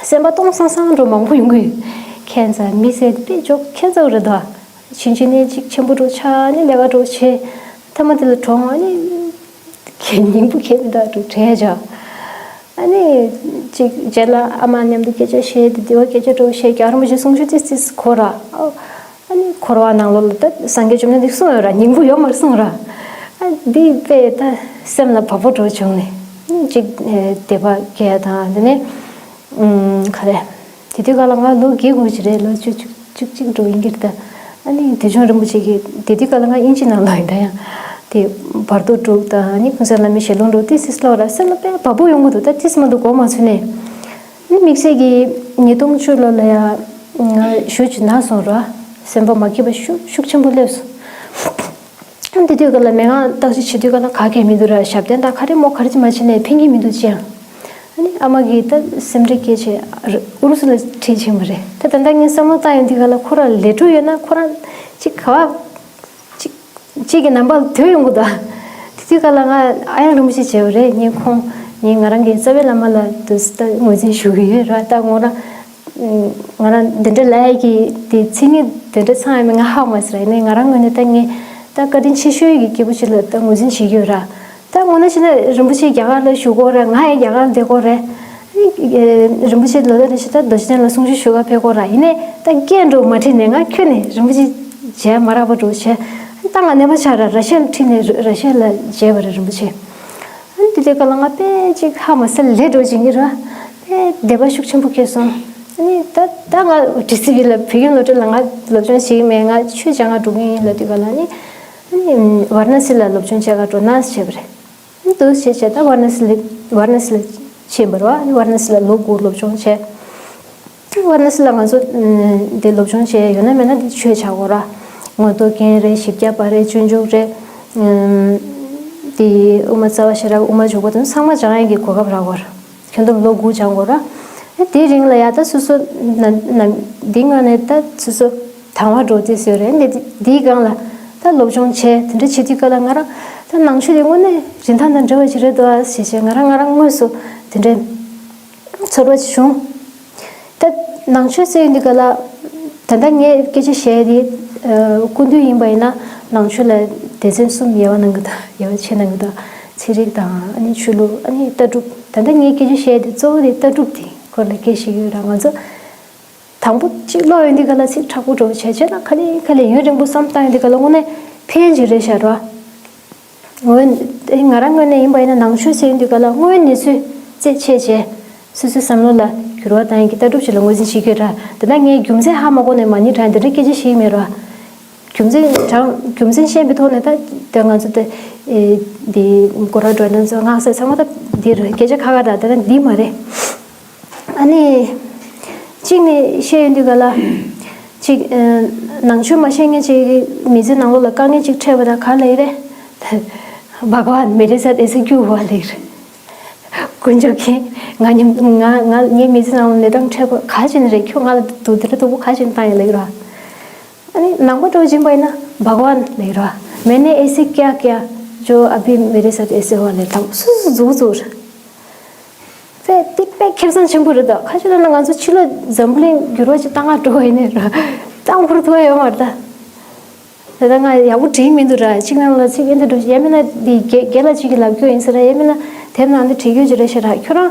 སེམས་པ་སྟོང་སང་སང་འགྲོ་མང་པོ་ཡོང་གི་ཡོད། ཁྱད་མཚར་མི་ཟེར་དཔེ་འཇོག་ཁྱད་མཚར་རེད་དོ། ཆུང་ཆུང་ནས་ཅིག་ཆེན་པོ་འགྲོ་ཆགས་ནས་ལས་ཀ་འགྲོ་བྱས། མཐའ་མ་དེ་ལ་གྲོངས། ཨ་ནི་སྙིང་པོ་ཁྱད་མི་འདུག་འགྲོ་བྲལ་བྱས། ཨ་ནི་ཅིག་རྗེས་ལ་ཨ་མ་མཉམ་དུ་སྐད་ཆ་བཤད་དེ་དེ་བ་སྐད་ཆ་འགྲོ་བཤད། རྒྱལ་བ་རིན་པོ་ཆེ་གསུང་ཆོས་ཏིས་ཏིས་གོ་ར། ཨ་ནི་འཁོར་བ་ནང་ལོགས་ལ་ད་སངས་རྒྱས་བཅོམ་ལྡན་འདས་གསུངས་ཡོད་ར། སྙིང་པོ་ཡོད་མ་རེད་གསུངས་ར། ཨ་འདི་དཔེ་ད་སེམས་ལ་བབ་པོ་འགྲོ་བྱུང་ནས་ཅིག་དད་པ་སྐྱེ་དང་དེ་ནས་ཨུམ་ག་རེ། དེ་དུས་ག་ལ་ང་ལོ་བརྒྱད་དགུ་ཅིག་རེད། ལོ་བཅུ་བཅུ་བཅུ་གཅིག་འགྲོ་ཡིན་གྱི་རེད་ད། ཨ་ནི་དེ་བྱུང་རིན་པོ་ཆེ་གིས་དེ་དུས་ག་ལ་ང་དབྱིན་ཇི་ནང་ལོགས་ཡིན་ད། ཡང་དེ་བར་དོ་དྲུག་དང་ཨ་ནི་ཀུན་བཟང་བླ་མའི་ཞལ་ལུང་འགྲོ་ཏིས་ཏིས་ཀློག་ར། སེམས་ལ་དཔེ་བབ་པོ་ཡོང་གི་འདུག་ད་ཏིས་མ་འདུག་གོ་མ་ཚོད་ནས། ཨ་ནི་དམིགས་བསལ་གྱིས་ཉིས་སྟོང་བཅུ་ལོ་ལ་ཡ་ང་ཞུ་ཅིག་ན་སོང་ར། སེམས་པ་མ་སྐྱིད་པ་ཤུགས་ཤུགས་ཆེན་པོ་སླེབས་སོང་། དེ་དུས་ག་ལ་མན་ངག་བརྟག་དཔྱད་བྱེད་དུས་ག་ལ་ག་གེ་མི་འདུག་ར། ཞབས་བརྟན་དང་ག་རེ་མོ་ག་རེ་ཅིག་མ་བྱས་ནས་ཕན་གྱི་མི་འདུག་ཅི་ཡང་། ཨ་ནི་ཨ་མ་གིས་ད་སེམས་ཁྲལ་སྐྱེས་བྱས་ཨུ་རུ་སུ་ལ་ཁྲིད་ཕྱིན་པ་རེད། ད་ད་ལྟ་ངས་བསམ་བློ་བཏང་ཡོང་དུས་ག་ལ་ཁོ་རང་ལས་འཕྲོ་ཡོད་ན་ཁོ་རང་ཅིག་ག་བ་ཅིག་ཅིག་གི་རྣམ་པ་ལ་དོད་ཡོང་གི་འདུག་དེ་དུས་ག་ལ་ང་ཨ་ཡང་རིན་པོ་ཆེ་བྱས་པ་རེད། ངས་ཁོང་ངས་ང་རང་གི་རྩ་བའི་བླ་མ་ལ་དུ་ད་ངོས་འཛིན་ཞུ་གི་ཡོད་ར། ད་ངོ་རང་ང་རང་འདི་འདྲ་ལབ་ཡ་གི་དེ་མཚན་ཉིད་དེ་འདྲ་ཚང་ཡོད་མེད་ང་ཧ་གོ་མ་སོང་ར། ཡིན་ནའི་ང་རང་ངོས་ནས་ད་ངས་ད་བཀའ་དྲིན་ཆེ་ཤོས་ཀྱི་སྐྱེས་བུ་ཞིག་ལ་ད་ངོས་འཛིན་བྱེད་ཀྱི་ཡོད་ར། ད་ངོ་ན་བྱས་ན་རིན་པོ་ཆེ་རྒྱ་གར་ལ་བཞུགས་ཀྱི་ཡོད་རེད། ང་ཡང་རྒྱ་གར་ལ་བསྡད་ཀྱི་ཡོད་རེད། ཨ་ནི་རིན་པོ་ཆེ་ལོ་ད་རེ་ཞིག་ད་རྡོ་རྗེ་གདན་ལ་གསུང་ཆོས་ཞུ་ག་ཕེབས་ཀྱི་ཡོད་རེད། ཡིན་ནའི་ད་སྐད་འགྲོ་མ་ཁྲིད་ནས་ང་ཁྱོན་ནས་རིན་པོ་ཆེ་མཇལ་མ་རག་པ་འགྲོ་བྱས། ད་ང་ནད་པ་ཆགས་ར། ར་ཤི་ཡ་ལ་ཁྲིད་ནས་ར་ཤི་ཡ་ལ་མཇལ་བ་རེད་རིན་པོ་ཆེ། ཨ་ནི་དེ་དུས་ག་ལ་ང་དཔེ་ཅིག་ཧ་མ་སལ་ལས་འགྲོ་བྱེད་ཀྱི་ར། དཔེ་དད་པ་ཤུགས་ཆེན་པོ་སྐྱེས་སོང་། ཨ་ནི་ད་ད་ང་ཌི་སི་བི་ལ་བོད་ཁྱིམ་སློབ་གྲྭ་ལ་ང་སློབ་སྦྱོང་བྱེད་ཀྱི་མེད། ང་ཆོས་སྦྱང་ག་འགྲོ་གི་ཡིན་ལབ་དུས་ག་ལ་ནི། ཨ་ནི་ཝཱ་ར་ཎ་སི་ལ་སློབ་སྦྱོང་བྱེད་ག་འགྲོ་ན་བྱས་པ་རེད། ཨ་ནི་འདུག་བྱས་བྱས་ད་ཝཱ་ར་ཎ་སི་ལ་ཝཱ་ར་ཎ་སི་ལ་ ཕྱིན་པ་རེད་བ། ཝཱ་ར་ཎ་སི་ལ་ལོ་དགུ་སློབ་སྦྱོང་བྱས། ཝཱ་ར་ཎ་སི་ལ་ང་ཚོ་འདི་སློབ་སྦྱོང་བྱས་ཡོད་ན་མེད་ན་འདི་ཆོས་བྱ་དགོས་ར། མངོན་རྟོགས་རྒྱན་རེད། བཞི་བརྒྱ་པ་རེད། སྤྱོད་འཇུག་རེད། འདི་དབུ་མ་རྩ་བ་ཤེས་རབ། དབུ་མ་འཇུག་པ་དང་ཚང་མ་སྦྱང་ཡས་ཀྱི་གོ་སྐབས་རག་གོ་ར། ཁྱོན་བསྡོམས་ལོ་དགུ་སྦྱང་དགོས་ར། ཨ་དེའི་རིང་ལ་ཡ་ད་སོ་སོ་ན་ན་འདི་སྔ་ནས་ད་སོ་སོ་དང་བ་འགྲོ་དུས་ཡོད་རེད། འདི་འདིའི་སྒང་ལ་ད་སློབ་སྦྱོང་བྱས་དེ་འདྲ་བྱེད་དུས་སྐབས་ལ་ང་རང་ད་ནང་ཆོས་དེ་དངོས་གནས་རིན་ཐང་དང་འབྲེལ་བ་ཞིག་རེད་འདུག་ཨ་ཞེས་བྱས་ང་རང་ང་རང་དངོས་སུ་དེ་འདྲའི་ཚོར་བ་ཞིག་བྱུང་། ད་ནང་ཆོས་ཟེར་ཡོང་དུས་སྐབས་ལ་ད་ལྟ་ངས་སྐད་ཆ་བཤད་དེ་སྐུ་མདུན་ཡིན་པ་ཡིན་ན་ནང་ཆོས་ལ་སྡེ་ཚན་གསུམ་དབྱེ་བ་གནང་གི་འདུག་དབྱེ་བ་ཕྱེ་གནང་གི་འདུག་ཚན་རིག་དང་ཨ་ནི་ཆོས་ལུགས། ཨ་ནི་ལྟ་གྲུབ། ད་ལྟ་ངས་སྐད་ཆ་བཤད་དེ་གཙོ་བོ་དེ་ལྟ་གྲུབ་དེ་སྐོར་ལ་སྐད་ཆ་བཤད་ཀྱི་ཡོད་ར། ང་ཚོ་དང་པོ་གཅིག་ཀློག་ཡོང་དུས་སྐབས་ལ་ཚིག་དྲག་པོ་འགྲོ་བྱས་བྱས་ན་ཁ་ལེ་ཁ་ལེ་ཡུན་རིང་པོ་བསམ་བཏང་ཡོང་དུས་སྐབས་ལ་དངོས་གནས་ཕན་ཅིག་རེད་ཤག་ར། ངོས་ཨེ་ང་རང་ངོས་ནས་ཡིན་པ་ཡིན་ན་ནང་ཆོས་ཟེར་ཡོང་དུས་སྐབས་ལ་དངོས་གནས་ཚུལ་རྩད་ཆད་བྱས་སོ་སོའི་བསམ་བློ་ལ་འགྱུར་བ་བཏང་ཡག་གི་ལྟ་གྲུབ་ཅིག་ལ་ངོས་འཛིན་བྱེད་ཀྱི་ཡོད་ར། དེ་ན་ངས་རྒྱུ་མཚན་ཧ་མ་གོ་ནས་མ་ཎི་བགྲངས་དེ་འདྲའི་སྐད་ཆ་བཤད་ཀྱི་མེད་ར། རྒྱུ་མཚན་དྲང་རྒྱུ་མཚན་ཤེས་པའི་ཐོག་ནས་ད་དེ་ང་ཚོ་དེ་ཨེ་འདི་སྐོར་ར་འགྲོ་ན་ཚོ་སྔགས་ཟེར་ཚང་མ་ད་འདི་རེད། སྐད་ཆ་ཁ་ཁ་ར། དེ་ན་འདི་མ་རེད། ཨ་ནི། གཅིག་ནས་བཤད་ཡོང་དུས་ག་ལ། གཅིག་ཨ། ནང་ཆོས་མ་ཤེས་མཁན་གཅིག་གི་མི་ཚེ་ནང་ལོགས་ལ་དཀའ་ངལ་གཅིག་འཕྲད་པ་དང་ག་ལ་ཡི་རེད། བྷ་ག་ཝཱན་མེ་རེ་སཱ་ཨེ་སི་ཀྱུ་བ་ལ་ཡི་རེད། དཀོན་མཆོག་མཁྱེན། ང་ཉམ་ང་ང་ངའི་མི་ཚེ་ནང་ལ་གནས་སྟངས་འཕྲད་པ་ག་ཅིག་ནས་རེད། ཁྱོད་ང་ལ་དུག་དེ་འདྲ་དུག་པོ་ག་ཅིག་ནས་བཏང་ཡོད་ལ་ཡི་ར། ཨ་ནི་ནང་པ་འདྲ་བོ་ཅིག་ཡིན་པ་ཡིན་ན་བྷ་ག་ཝཱན་ལ་ཡི་ར། མེ་ནེ་ཨེ་སི་ཀྱ་ཀྱ་ཇོ་ཨ་བྷི་མེ་རེ་སཱ་ཨེ་སི་བ་ལ་ཡི་དང་སུ་སུ་འཛུགས་འཛུགས་ར། དཔེ་དེ་དཔེ་ཁེ་བཟང་ཆེན་པོ་རེད་དོ། ཁ་ཤས་ལ་ན་ང་ཚོ་ཕྱི་ལོགས་འཛམ་བུ་གླིང་འགྱུར་བ་ཅིག་བཏང་ག་འགྲོ་བ་ཡིན་ནའི་ར། བཏང་ཁུར་ཐུབ་ཡ་ཡོད་མ་རེད་ད། དེ་ལྟར་ང་ཡག་པོ་དྲན་མི་འདུག་ར། གཅིག་ནང་ལ་ཚིག་ཨེ་འདྲ་འགྲོ་ཡ་མིན་ན་འདི་རྒན་རྒན་ལགས་གཅིག་གིས་ལབ་རྒྱུ་ཡིན་ཟེར་ར། ཡ་མིན་ན་དེབ་ནང་འདི་བྲིས་རྒྱུ་ཅིག་རེད་ཤག་ར། ཁྱོད་རང་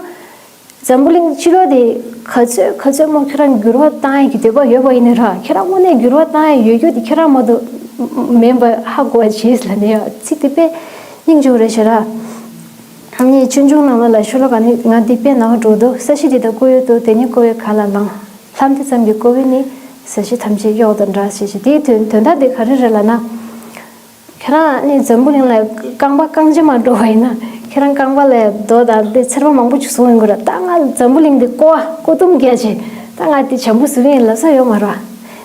འཛམ་བུ་གླིང་ཕྱི་ལོགས་དེ་ག་ཚོད་ག་ཚོད་མོ་ཁྱོད་རང་འགྱུར་བ་བཏང་ཡ་གི་འདོད་པ་ཡོད་པ་ཡིན་ནའི་ར། ཁྱོད་རང་དངོས་གནས་འགྱུར་བ་བཏང་ཡ་ཡོད་རྒྱུ་དེ་ཁྱོད་རང་མ་གཏོགས་མིན་པ་ཧ་གོ་བ་བྱས་ལབ་ནས་ཡ་ཚིག་དེ་དཔེ་སྙིང་རྗེ་པོ་རེད་ཤག་ར། ངས་ཆོས་འབྱུང་ནང་ལོགས་ལ་ཤོ་ལོ་ཀ་ནི་ང་འདི་དཔེ་ནང་འགྲོ་འདུག་ས་གཞི་འདི་དག་བཀོད་ཡོད་དོ། དེ་ནི་བཀོད་པའི་ག་ལ་ལངས། ལྷམ་འདི་ཙམ་གྱིས་བཀོད་པའི་ནི། ས་གཞི་ཐམས་ཅད་གཡོག་དང་འདྲ་ཞེས་བྱ། དེའི་དོན་དོན་དག་འདི་ག་རེ་རེད་ལབ་ན། ཁྱེད་རང་ནི་འཛམ་བུ་གླིང་ལ་རྐང་པ་རྐང་རྗེས་མ་འགྲོ་བ་ཡིན་ན་ཁྱེད་རང་རྐང་པ་ལ་རྡོ་དང་དེ་ཚེར་མ་མང་པོ་ཅིག་བཟུང་ཡོང་གི་རེད། ད་ང་འཛམ་བུ་གླིང་འདི་ཀོ་བ་ཀོ་ཏུམ་རྒྱག་བྱས་ད་ང་འདི་བྱམས་པོ་བཟོ་གི་ཡིན་ལབ་ས་ཡོད་མ་རེད།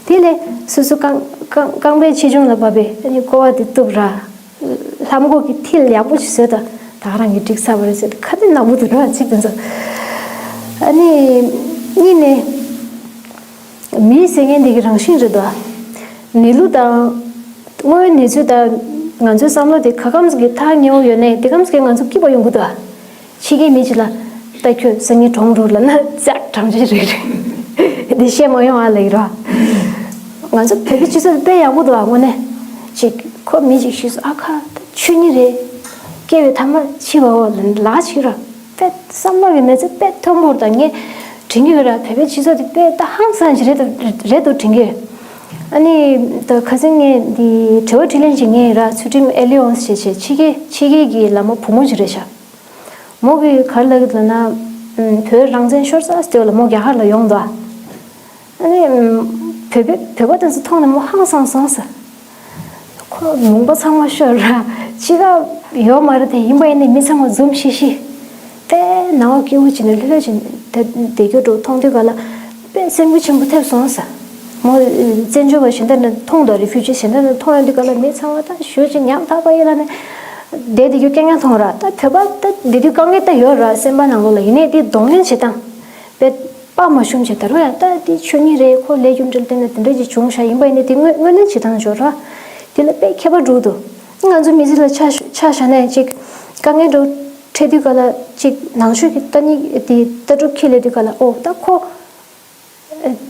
དེ་ལས་སོ་སོ་རྐང་རྐང་རྐང་པའི་ཆེ་ཆུང་ལ་བབས་པའི་ནི་ཀོ་བ་དེ་གཏུབ་ར། ལྷམ་གོག་གི་མཐིལ་ཡག་པོ་ཞིག་བཟོས་དང་ད་ག་རང་གིས་འགྲིག་ཚར་བ་རེད་ཟེར། ཁ་ཏོན་ནག་པོ་འདུག་ར་ཚིག་དེ་ཚོ། ཨ་ནི་གཉིས་ནས་མི་ཟེར་མཁན་དེ་གི་རང་བཞིན་རེད་དོ། གནས་ལུགས་དང་དངོས་ཡོད་གནས་ཚུལ་དང་ང་ཚོའི་བསམ་བློ་དེ་ག་གམ་ཟིག་གི་ཐག་ཉེ་བོ་ཡོད་ནའི་དེ་གམ་ཟིག་གི་ང་ཚོ་སྐྱིད་པ་ཡོང་གི་འདུག་ཕྱི་རྒྱལ་མི་གཅིག་ལ་ད་ཁྱོད་སང་ཉིན་གྲོངས་འགྲོ་ལབ་ན་ཙག་གྲང་ཆེ་རེད་རེད། འདི་བཤད་མ་ཡོང་ཨ་ལ་ཡིན་རོ། ང་ཚོ་བོད་པའི་སྤྱི་ཚོགས་དཔེ་ཡག་པོ་འདུག་ཨ། དངོས་གནས་ཅིག་ཁོ་མི་ཅིག་ཤི་སོང་ཨ་ཁ་ད་ཆོས་ཉིད་རེད། སྐྱེ་བའི་ཐ་མ་འཆི་བའོ་ལ་ལ་ཅིག་ར་དཔེ་བསམ་བློ་གི་མི་ཚེ་དཔེ་མཐོན་པོར་དང་ངས་དྲན་གྱི་ཡོད་ར། བོད་པའི་སྤྱི་ཚོགས་དེ་དཔེ་ད་ཧང་སང་ཅིག་རེད་འདུག་རེད་འདུག་དྲན་གྱི་ཡོད། ཨ་ནི་ད་ཁ་སང་ངས་འདི་དྲི་བ་དྲིས་ལན་ཅིག་ངས་ར་ཚུལ་ཁྲིམས་ཨེ་ལི་ཡོངས་ཞེས་བྱས་ཕྱི་རྒྱལ་ཕྱི་རྒྱལ་གྱི་བླ་མ་བུ་མོ་ཅིག་རེད་ཤག་མོ་གིས་ག་རེ་ལབ་ཀྱི་འདུག་ན། བོད་རང་བཙན་ཤོར་ཚར་ཟེར་བ་ལ་མོ་རྒྱ་གར་ལ་ཡོང་འདུག་ཨ་ནི། བོད་པའི་བོད་པ་དེ་ཚོ་མཐོང་ནས་མོ་ཧང་སང་སོང་ཟེར། ཁོ་ལུང་པ་ཚང་མ་ཤོར་ར། ཕྱི་ཁ་ཡོད་མ་རེད་དེ་ཡིན་པ་ཡིན་ནའི་མི་ཚང་མ་འཛུམ་ཤིག་ཤིག་དཔེ་ནང་བ་སྐྱིད་པོ་བྱས་ནས་ལྷོད་ལྷོད་བྱས་ནས་དེ་བསྡད་རྒྱུ་འགྲོ་མཐོང་དུས་ག་ལ། དཔེ་སེམས་འགུལ་ཆེན་པོ་ཐེབས་སོང་ཟེར། མོ་བཙན་བྱོལ་བ་གཞན་དག་ནས་མཐོང་དང་རི་ཕིའུ་ཇི་གཞན་དག་ནས་མཐོང་ཡོང་དུས་ག་ལ་མི་ཚང་མ་ད་ཞོལ་ཅིག་ཉམ་ཐག་པ་ཡིན་ལ་ནས། བསྡད་བསྡད་རྒྱུ་རྐྱང་རྐྱང་མཐོང་ར། ད་བོད་པ་ད་བསྡད་དུས་དཀའ་ངལ་ད་ཡོད་ར་སེམས་པ་ནང་ལོགས་ལ། ཡིན་ནའི་དེ་གདོང་ལེན་བྱེད་སྟངས་དཔེ་དཔའ་མ་ཞུམ་བྱས་ད་རུང་ཡང་ད་དེ་ཆོས་ཉིད་རེད། ཁོ་ལས་རྒྱུ་འབྲས་ལ་བརྟེན་ནས་དེ་འདྲ་ཅིག་བྱུང་ཤག་ཡིན་པ་ཡིན་ནའི་དེ་དངོས་དངོས་གནས་བྱེད་སྟངས་འབྱོར་ར། དེ་ལ་དཔེ་ཁྱད་པར་འགྲོ་འདུག་ང་ཚོ་མི་ཚེ་ལ་ཆ་ཆ་བཞག་ནས་ཅིག་དཀའ་ངལ་འགྲོ་འཕྲད་དུས་ག་ལ་ཅིག་ནང་ཆོས་ཀྱི་ལྟ་ཉིད་དེ་ལྟ་གྲུབ་ཁས་ལེན་དུས་ག་ལ་ཨོ་ད་ཁོ།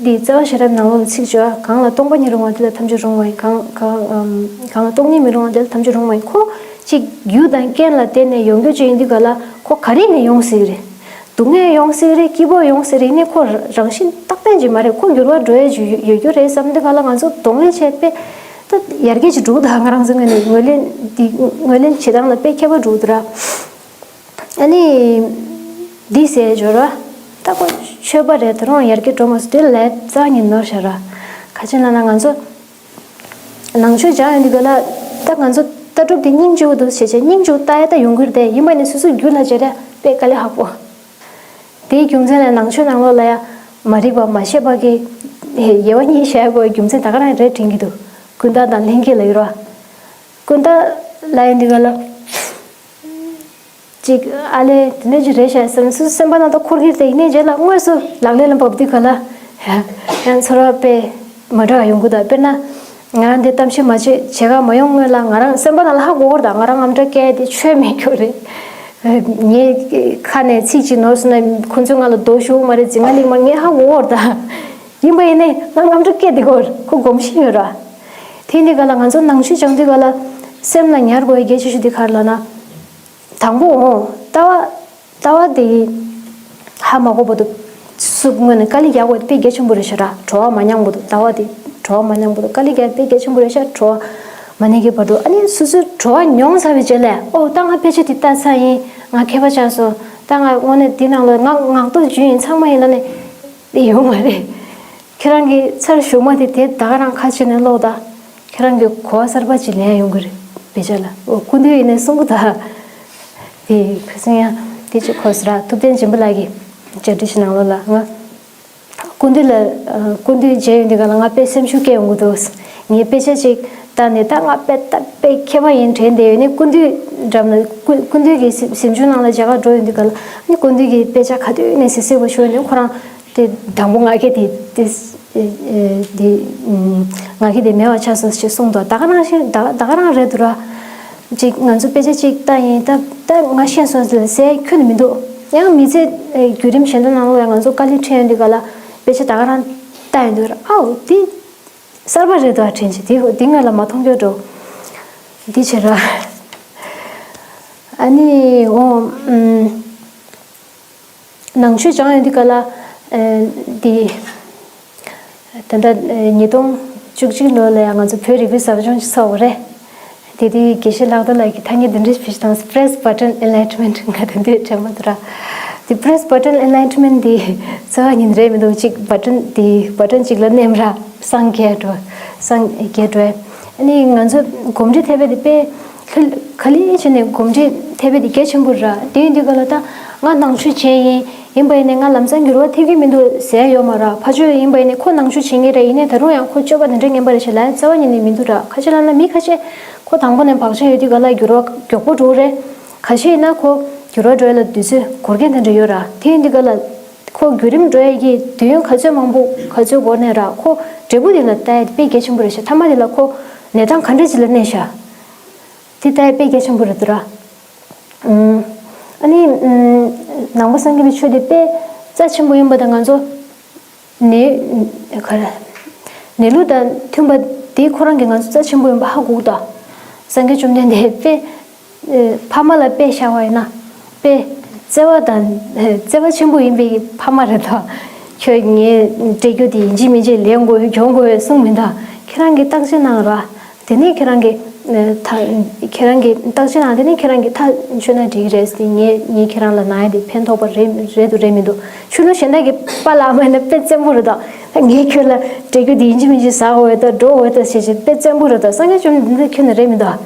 འདི་རྩ་བ་ཤེས་རབ་ནང་ལོགས་ལ་ཚིག་བརྗོད་གང་ལ་སྟོང་པ་ཉིད་རུང་བ་དེ་ལ་ཐམས་ཅད་རུང་བ་ཡིན། གང་གང་ཨམ། གང་ལ་སྟོང་ཉིད་མི་རུང་བ་དེ་ལ་ཐམས་ཅད་རུང་བ་ཡིན། ཁོ་གཅིག་རྒྱུ་དང་རྐྱེན་ལ་བརྟེན་ནས་ཡོང་རྒྱུ་ཅིག་ཡིན་དུས་ག་ལ་ཁོ་ག་རེ་ནས་ཡོང་སྲིད་རེད། སྡུག་བསྔལ་ཡོང་སྲིད་རེད། སྐྱིད་པོ་ཡོང་སྲིད་རེད། ནི་ཁོ་རང་བཞིན་རྟག་བརྟན་ཅིག་མ་རེད། ཁོ་འགྱུར་བ་འགྲོ་ཡས་ཅིག་ཡོད་ཡོད་རྒྱུ་རེད་བསམ་དུས་ག་ལ་ང་ཚོ་གདོང་ལེན་བྱས་པས་ད་ཡར་རྒྱས་ཅིག་འགྲོ་གི་འདུག་ང་རང་ཚོ་ངོས་ནས་ངོས་ལེན་འདི་ངོས་ལེན་བྱེད་སྟངས་ལ་དཔེ་ཁྱད་པར་འགྲོ་གི་འདུག་ར། ཨ་ནི། འདི་ཟེར་འབྱོར་བ། ད་ཁོ་ཆོས་པ་རེད། ད་རུང་ཡར་རྒྱས་འགྲོ་མ་སོང་། དེ་ལས་རྩ་ཉིད་ནོར་ཤ་ར། ཁ་ཆེ་ན་ན་ང་ཚོ་ནང་ཆོས་སྦྱང་ཡོང་དུས་ག་ལ་ད་ང་ཚོ་ལྟ་གྲུབ་དེ་སྙིང་རྗེ་པོ་འདུག་བྱས་བྱས་སྙིང་རྗེ་པོ་ལྟ་ཡ་ད་ཡོང་གི་རེད་དེ། ཡིན་པ་ནི་སོ་སོའི་རྒྱུད་ལ་བྱས་ར་དཔེ་དཀའ་ལས་ཁག་པོ། དེའི་རྒྱུ་མཚན་ལ་ནང་ཆོས་ནང་ལོགས་ལ་ཡང་མ་རིག་པ་མ་ཤེས་པ་གི་དབྱེ་བ་གཉིས་བཤད་དགོས་རྒྱུ་མཚན་ད་ག་རང་རེད་དྲན་གྱི་འདུག་ཀུན་བརྟགས་དང་ལྷན་སྐྱེས་ལབ་ཡོད་རེད་བ། ཀུན་བརྟགས་ལབ་ཡོང་དུས་ག་ལ། ཅིག་ཨ་ལས་དེ་འདྲ་ཅིག་རེད་ཤག་བསམ་སོ་སོའི་སེམས་པ་ནང་དུ་འཁོར་གྱི་རེད། ཡིན་ནའི་རྗེས་ལ་དངོས་སུ་ལག་ལེན་ལ་འབབ་དུས་ག་ལ་ཡང་ཚོར་བ་དཔེ་མ་འདྲ་བ་ཡོང་གི་འདུག་དཔེར་ན་ང་རང་འདི་གཏམ་བཤད་མ་བྱེད་བྱེད་ག་མ་ཡོང་སྔོན་ལ་ང་རང་སེམས་པ་ནང་ལ་ཧ་གོ་གི་རེད། ད་ང་རང་དངངས་སྐྲག་སྐྱེ་དེ་ཆོས་མེད་རྒྱུ་རེད། ངའི་ཁ་ནས་ཚིག་ཅིག་ནོར་སོང་ན་ཁོ་ཚོས་ང་ལ་རྡོ་གཞུ་མ་རེད། འཛིང་ང་ལིག་མ་ངས་ཧ་གོ་གི་རེད། ད་ཡིན་པ་ཡིན་ནའི་ང་དངངས་སྐྲག་སྐྱེ་དེ་གོ་ཁོ་གོམས་གཤིས་ཡོད་ར། དེ་འདི་ག་ལ་ང་ཚོ་ནང་ཆོས་སྦྱང་དུས་ག་ལ་སེམས་ལ་ཉར་དགོས་པའི་གལ་ཆེ་ཤོས་དེ་ག་རེ་ལབ་ན། དང་པོ་འོ། ལྟ་བ། ལྟ་བ་དེ་ཧ་མ་གོ་བར་དུ་སུ་དངོས་ནས་དཀའ་ལས་རྒྱག་དགོས་དཔེ་གལ་ཆེན་པོ་རེད་ཤག་ར། བྲོ་བ་མ་མྱངས་བར་དུ་ལྟ་བ་དེ་བྲོ་བ་མ་མྱངས་བར་དུ་དཀའ་ལས་རྒྱག་དཔེ་གལ་ཆེན་པོ་རེད་ཤག་བྲོ་བ་མ་མྱངས་ཀྱི་བར་དུ། ཨ་ནི་སོ་སོའི་བྲོ་བ་མྱོང་ཚར་བའི་རྗེས་ལ་ཨོ་ད་ང་ཕལ་ཆེར་དེ་ལྟ་ཚར་ཡིན། ང་མཁས་པ་ཆགས་སོང་། ད་ང་དངོས་གནས་འདི་ནང་ལ་ང་ངག་ཐོག་རྒྱུན་ཡིན་ཚང་མ་ཡིན་ལབ་ནས་དེ་ཡོང་མ་རེད། ཁྱེད་རང་གི་ཚར་གཞུག་མ་དེ་དེ་ད་ག་རང་ཁ་ཕྱེ་ནས་ཀློག་ད། ཁྱེད་རང་གི་གོ་བ་གསར་པ་ཅིག་ལེན་ཡོང་གི་རེད། དཔེ་ཆ་ལ་ཨོ་སྐུ་མདུན་ཡིན་ནས་གསུང་གི་ད། དེ་ཁ་སང་ཡང་དེ་ཅིག་གོ་སོང་ར། ཐུབ་བསྟན་སྦྱིན་པ་ལགས་ཀྱི་བཅར་འདྲི་ཞིག་ནང་ལོགས་ལ་ང་སྐུ་མདུན་ལ་སྐུ་མདུན་མཇལ་ཡོང་དུས་ག་ལ་ང་དཔེ་སེམས་ཤུགས་སྐྱེ་ཡོང་གི་འདུག་ངས་དཔེ་ཆ་ཅིག་བལྟས་ནས་ད་ང་དཔེ་ད་དཔེ་མཁས་པ་ཡིན་དྲན་བསྡད་ཡོད་ནས་སྐུ་མདུན་འགྲམ་ལ་སྐུ་སྐུ་མདུན་གྱི་གཟིམ་གཟིམ་ཆུང་ནང་ལ་མཇལ་ཁ་འགྲོ་ཡོང་དུས་ག་ལ་ཨ་ནི་སྐུ་མདུན་གྱི་དཔེ་ཆ་ག་དུས་ནས་གཟིགས་གཟིགས་པ་ཞུ་ཡོང་དུས་ཁོ་རང་། དེ་དང་པོ་ང་གི་དེ་དེ་དེ་ང་གི་དེ་མེད་པ་ཆགས་སོང་ཞེས་གསུངས་འདུག་ད་ག་རང་བཞིན་ད་ད་ག་རང་རེད་འདུག་ར། ཅིག་ང་ཚོ་དཔེ་ཆ་ཅིག་ལྟ་ཡིན་ད་ད་ང་ཤེས་སོང་ཟེར་ཟེར་ཁྱོན་ནས་མི་འདུག་ཡང་མི་ཚེ་བརྒྱུད་རིམ་གཞན་དག་ནང་ལ་ང་ཚོ་དཀའ་ལས་འཕྲད་ཡོང་དུས་ག་ལ་དཔེ་ཆ་ད་ག་རང་ལྟ་ཡོང་དུས་ར། ཨའོ་དེ་གསར་པ་རེད་འདུག་ཨ། དྲན་ཅིག་དེ་དེ་སྔོན་ལ་མ་མཐོང་རྒྱུ་འགྲོ་འདི་བྱེད་ར། ཨ་ནི་འོ་ཨུམ། ནང་ཆོས་སྦྱང་ཡོང་དུས་ག་ལ། ཨ་འདི། ད་ལྟ་ཨ་ཉིས་སྟོང་བཅུ་གཅིག་ལོ་ལ་ཡང་ང་ཚོ་བོད་རིག་པའི་ཟབ་སྦྱོང་ཞིག་ཚོགས་པ་རེད། དེ་དུས་དགེ་བཤེས་ལྷག་རྡོར་ལགས་ཀྱིས་ཐ་སྙད་འདི་འདྲ་ཞིག་བྲིས་བཏང་སོང་། Press button enlightenment ང་དེ་དུས་དྲན་མ་ཐུབ་ར། དེ་press button enlightenment དེ་རྩ་བ་ཉིད་ནས་རེད་མི་འདུག་ཅིག་button དེ་button ཅིག་ལ་མནན་ར་སངས་རྒྱས་འགྲོ། སངས་རྒྱས་འགྲོ། ཨ་ནི་ང་ཚོ་གོམས་འདྲིས་ཐེབས་པ་དེ་དཔེ། ལྷོད་ག་ལེ་བྱས་ནས་གོམས་འདྲིས་ཐེབས་པ་དེ་གལ་ཆེན་པོ་རེད། དེ་ཡིན་དུས་ག་ལ་ད་ང་ནང་ཆོས་བྱས་ཡིན། ཡིན་པ་ཡིན་ནས་ང་ལམ་སང་འགྱུར་བ་ཐེབས་ཀྱི་མི་འདུག་ཟེར་ཡོད་མ་རེད། ཕར་ཕྱོགས་ཡིན་པ་ཡིན་ནས་ཁོ་ནང་ཆོས་བྱེད་མཁན་རེད། ཡིན་ནའི་ད་རུང་ཡང་ཁོ་སྤྱོད་པ་དེ་འདྲ་ངན་པ་རེད་ཞེས་ལབ་ཡ་རྩ་བ་ཉིད་ནས་མི་འདུག་ར། ཁ་ཆེ་ལབ་ན་མི་ཁ་ཤས་ཁོ་དང་པོ་ནས་བག་ཆགས་ཡོད་དུས་ག་ལ་འགྱུར་བ་མགྱོགས་པོ་འགྲོ་གི་རེད། ཁ་ཤས་ཡིན་ན་ཁོ་འགྱུར་བ་འགྲོ་ཡ་ལ་དུས་ཚོད་འགོར་མཁན་དེ་འདྲ་ཡོད་ར། དེ་ཡིན་དུས་ག་ལ་ཁོ་བརྒྱུད་རིམ་འགྲོ་ཡ་གི་དུས་ཡུན་ག་ཚོད་མང་པོ་ག་ཚོད་འགོར་ནའི་ར་ཁོ་འབྲས་བུ་དེ་ལ་ལྟ་ཡ་དེ་དཔེ་གལ་ཆེན་པོ་རེད་ཤག་མཐའ་མ་དེ་ལ་ཁོ་གནས་སྟངས་ག་འདྲ་ཅིག་ལ་གནས་ཤག་དེ་ལྟ་ཡ་དཔེ་གལ་ཆེན་པོ་རེད་འདུག་ར། ཨུམ། ཨ་ནི་ཨུམ། ནང་པ་སངས་རྒྱས་པའི་ཆོས་དེ་དཔེ་རྩ་ཆེན་པོ་ཡིན་པ་དང་ང་ཚོ་གནས་ག་རེ་གནས་ལུགས་དང་མཐུན་པ་དེ་ཁོ་རང་གིས་ང་ཚོ་རྩ་ཆེན་པོ་ཡིན་པ་ཧ་གོ་གི་འདུག་སངས་རྒྱས་བཅོམ་ལྡན་འདས་དཔེ་ཨེ་ཕ་མ་ལ་དཔེ་བཞག་པ་ཡིན་ན་དཔེ་བརྩེ་བ་དང་ཨེ་བརྩེ་བ་ཆེན་པོ་ཡིན་པའི་ཕ་མ་རེད་འདུག་ཁྱོད་ངའི་སྤྲད་རྒྱུ་དེ་ཡིན་གཅིག་མིན་གཅིག་ལེན་དགོས་གྱོན་དགོས་གསུངས་མི་འདུག་ཁྱེད་རང་གིས་བརྟག་དཔྱད་གནང་ར། དེ་ནས་ཁྱེད་རང་གིས་ཨ་ཐག་ཁྱེད་རང་གིས་བརྟག་དཔྱད་གནང་། དེ་ནས་ཁྱེད་རང་གིས་ཐག་ཆོད་ན་འགྲིག་གི་རེད་ཟེར། ངས་ངས་ཁྱེད་རང་ལ་གནང་ཡ་དེ་ཕན་ཐོགས་པ་རེད་རེད་འདུག་རེད་འདུག་རེད་འདུག་ཆོས་ལུགས་གཞན་དག་གི་པཱ་ལགས་མ་ཡིན་ན་དཔེ་བཙན་པོ་རེད་འདུག་ད་ངས་ཁྱོད་ལ་སྤྲད་རྒྱུ་དེ་ཡིན་གཅིག་མིན་གཅིག་ཟ་འོས་ད་འགྲོ་འོས་ད་ཟེར་བྱས་དཔེ་བཙན་པོ་རེད་འདུག་སངས་རྒྱས་བཅོམ་ལྡན་འདས་ཁྱོན་ནས་རེད་མི་འདུག་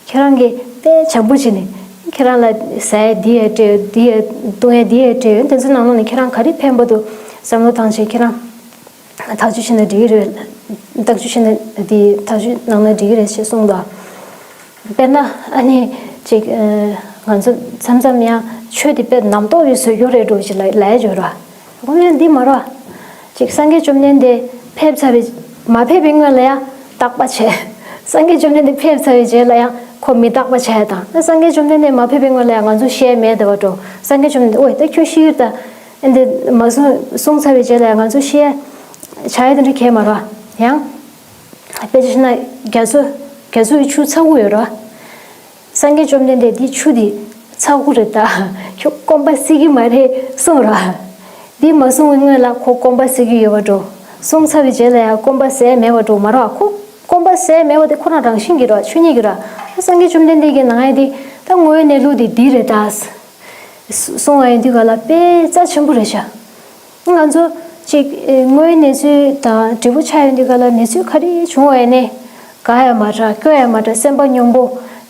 ཁྱེད་རང་གིས་དཔེ་བྱམས་པོ་བྱས་ནས་ཁྱེད་རང་ལ་ཟ་ཡ་འདི་ཡ་སྤྲད་ཡོད། འདི་ཡ་བཏུང་ཡ་འདི་ཡ་སྤྲད་ཡོད། དེ་ཚོའི་ནང་ལོགས་ནས་ཁྱེད་རང་ག་རེ་ཕན་པ་འདུག་བསམ་བློ་བཏང་བྱས་ཁྱེད་རང་ཐག་གཅོད་བྱས་ན་འགྲིག་གི་རེད། བརྟག་དཔྱད་བྱས་ན་དེ་ཐག་གཅོད་གནང་ན་འགྲིག་གི་རེད་ཞེས་གསུངས་འདུག་དཔེར་ན་ཨ་ནི་ཅིག་ཨ་ང་ཚོ་མཚམས་མཚམས་ཡང་ཆོས་དེ་དཔེ་རྣམ་རྟོག་གིས་བཟོས་རྒྱུ་རེད་འགྲོ་ཞེས་ལབ་ལབ་ཡ་ཅིག་ཡོད་རེད་བ། དགོངས་པ་འདི་མ་རེད་བ། ཅིག་སངས་རྒྱས་བཅོམ་ལྡན་འདས་ཕེབས་ཚར་བའི་མ་ཕེབས་པའི་སྔོན་ལ་ཡང་རྟག་པ་བྱས། སངས་རྒྱས་བཅོམ་ལྡན་འདས་ཕེབས་ཚར་བའི་རྗེས་ལ་ཡང་ཁོ་མི་རྟག་པ་བྱས་དང་། ད་སངས་རྒྱས་བཅོམ་ལྡན་འདས་མ་ཕེབས་པའི་སྔོན་ལ་ཡང་ང་ཚོ་ཤེས་ཡ་མེད་བསྡད་པ་འགྲོ། སངས་རྒྱས་བཅོམ་ལྡན་འདས་ཨོ་ད་ཁྱོད་ཤི་ཡོད་ད། ཨ་འདི་མ་གསུངས་གསུངས་ཚར་བའི་རྗེས་ལ་ཡང་ང་ཚོ་ཤེས་ཡ་བྱ་ཡ་དེ་འདྲ་གས་མ་རེད་བ། ཡང་། དཔེ་ཆ་བཞག་ན་རྒྱ་མཚོ་རྒྱ་མཚོ་ཡི་ཆུ་ཚ་བོ་ཡོད་རེད་བ། སངས་རྒྱས་བཅོམ་ལྡན་འདས་འདི་ཆུ་འདི་ཚ་བོ་རེད་ད། ཁྱོད་སྐོམ་པ་སྲེག་གི་མ་རེད་གསུངས་ར། འདི་མ་གསུང་བའི་སྔོན་ལ་ཁོ་སྐོམ་པ་སྲེག་གི་ཡོད་པ་འགྲོ། གསུངས་ཚར་བའི་རྗེས་ལ་ཡང་སྐོམ་པ་སྲེག་མེད་པ་འགྲོ་མ་རེད་བ། ཁོ་སྐོམ་པ་སྲེག་མེད་པ་དེ་ཁོ་རང་རང་བཞིན་གྱིས་རེད་བ། ཆོས་ཉིད་ཀྱིས་རེད་བ། སངས་རྒྱས་བཅོམ་ལྡན་འདས་ཀྱིས་གནང་ཡ་དེ་ད་དངོས་ཡོད་གནས་ལུགས་དེ་འདི་རེད་ད། གསུང་བ་ཡིན་དུས་ག་ལ་དཔེ་རྩ་ཆེན་པོ་རེད་ཤག་ང་ཚོ་གཅིག་ཨེ་དངོས་ཡོད་གནས་ཚུལ་དང་འབྲས་བུ་ཆགས་ཡོང་དུས་ག་ལ་གནས་ཚུལ་ག་རེ་བྱུང་བ་ཡིན་ནའི་དགའ་ཡ་མ་དྲག་སྐྱོ་ཡ་མ་དྲག་སེམས་པ་སྙོམས་པོ།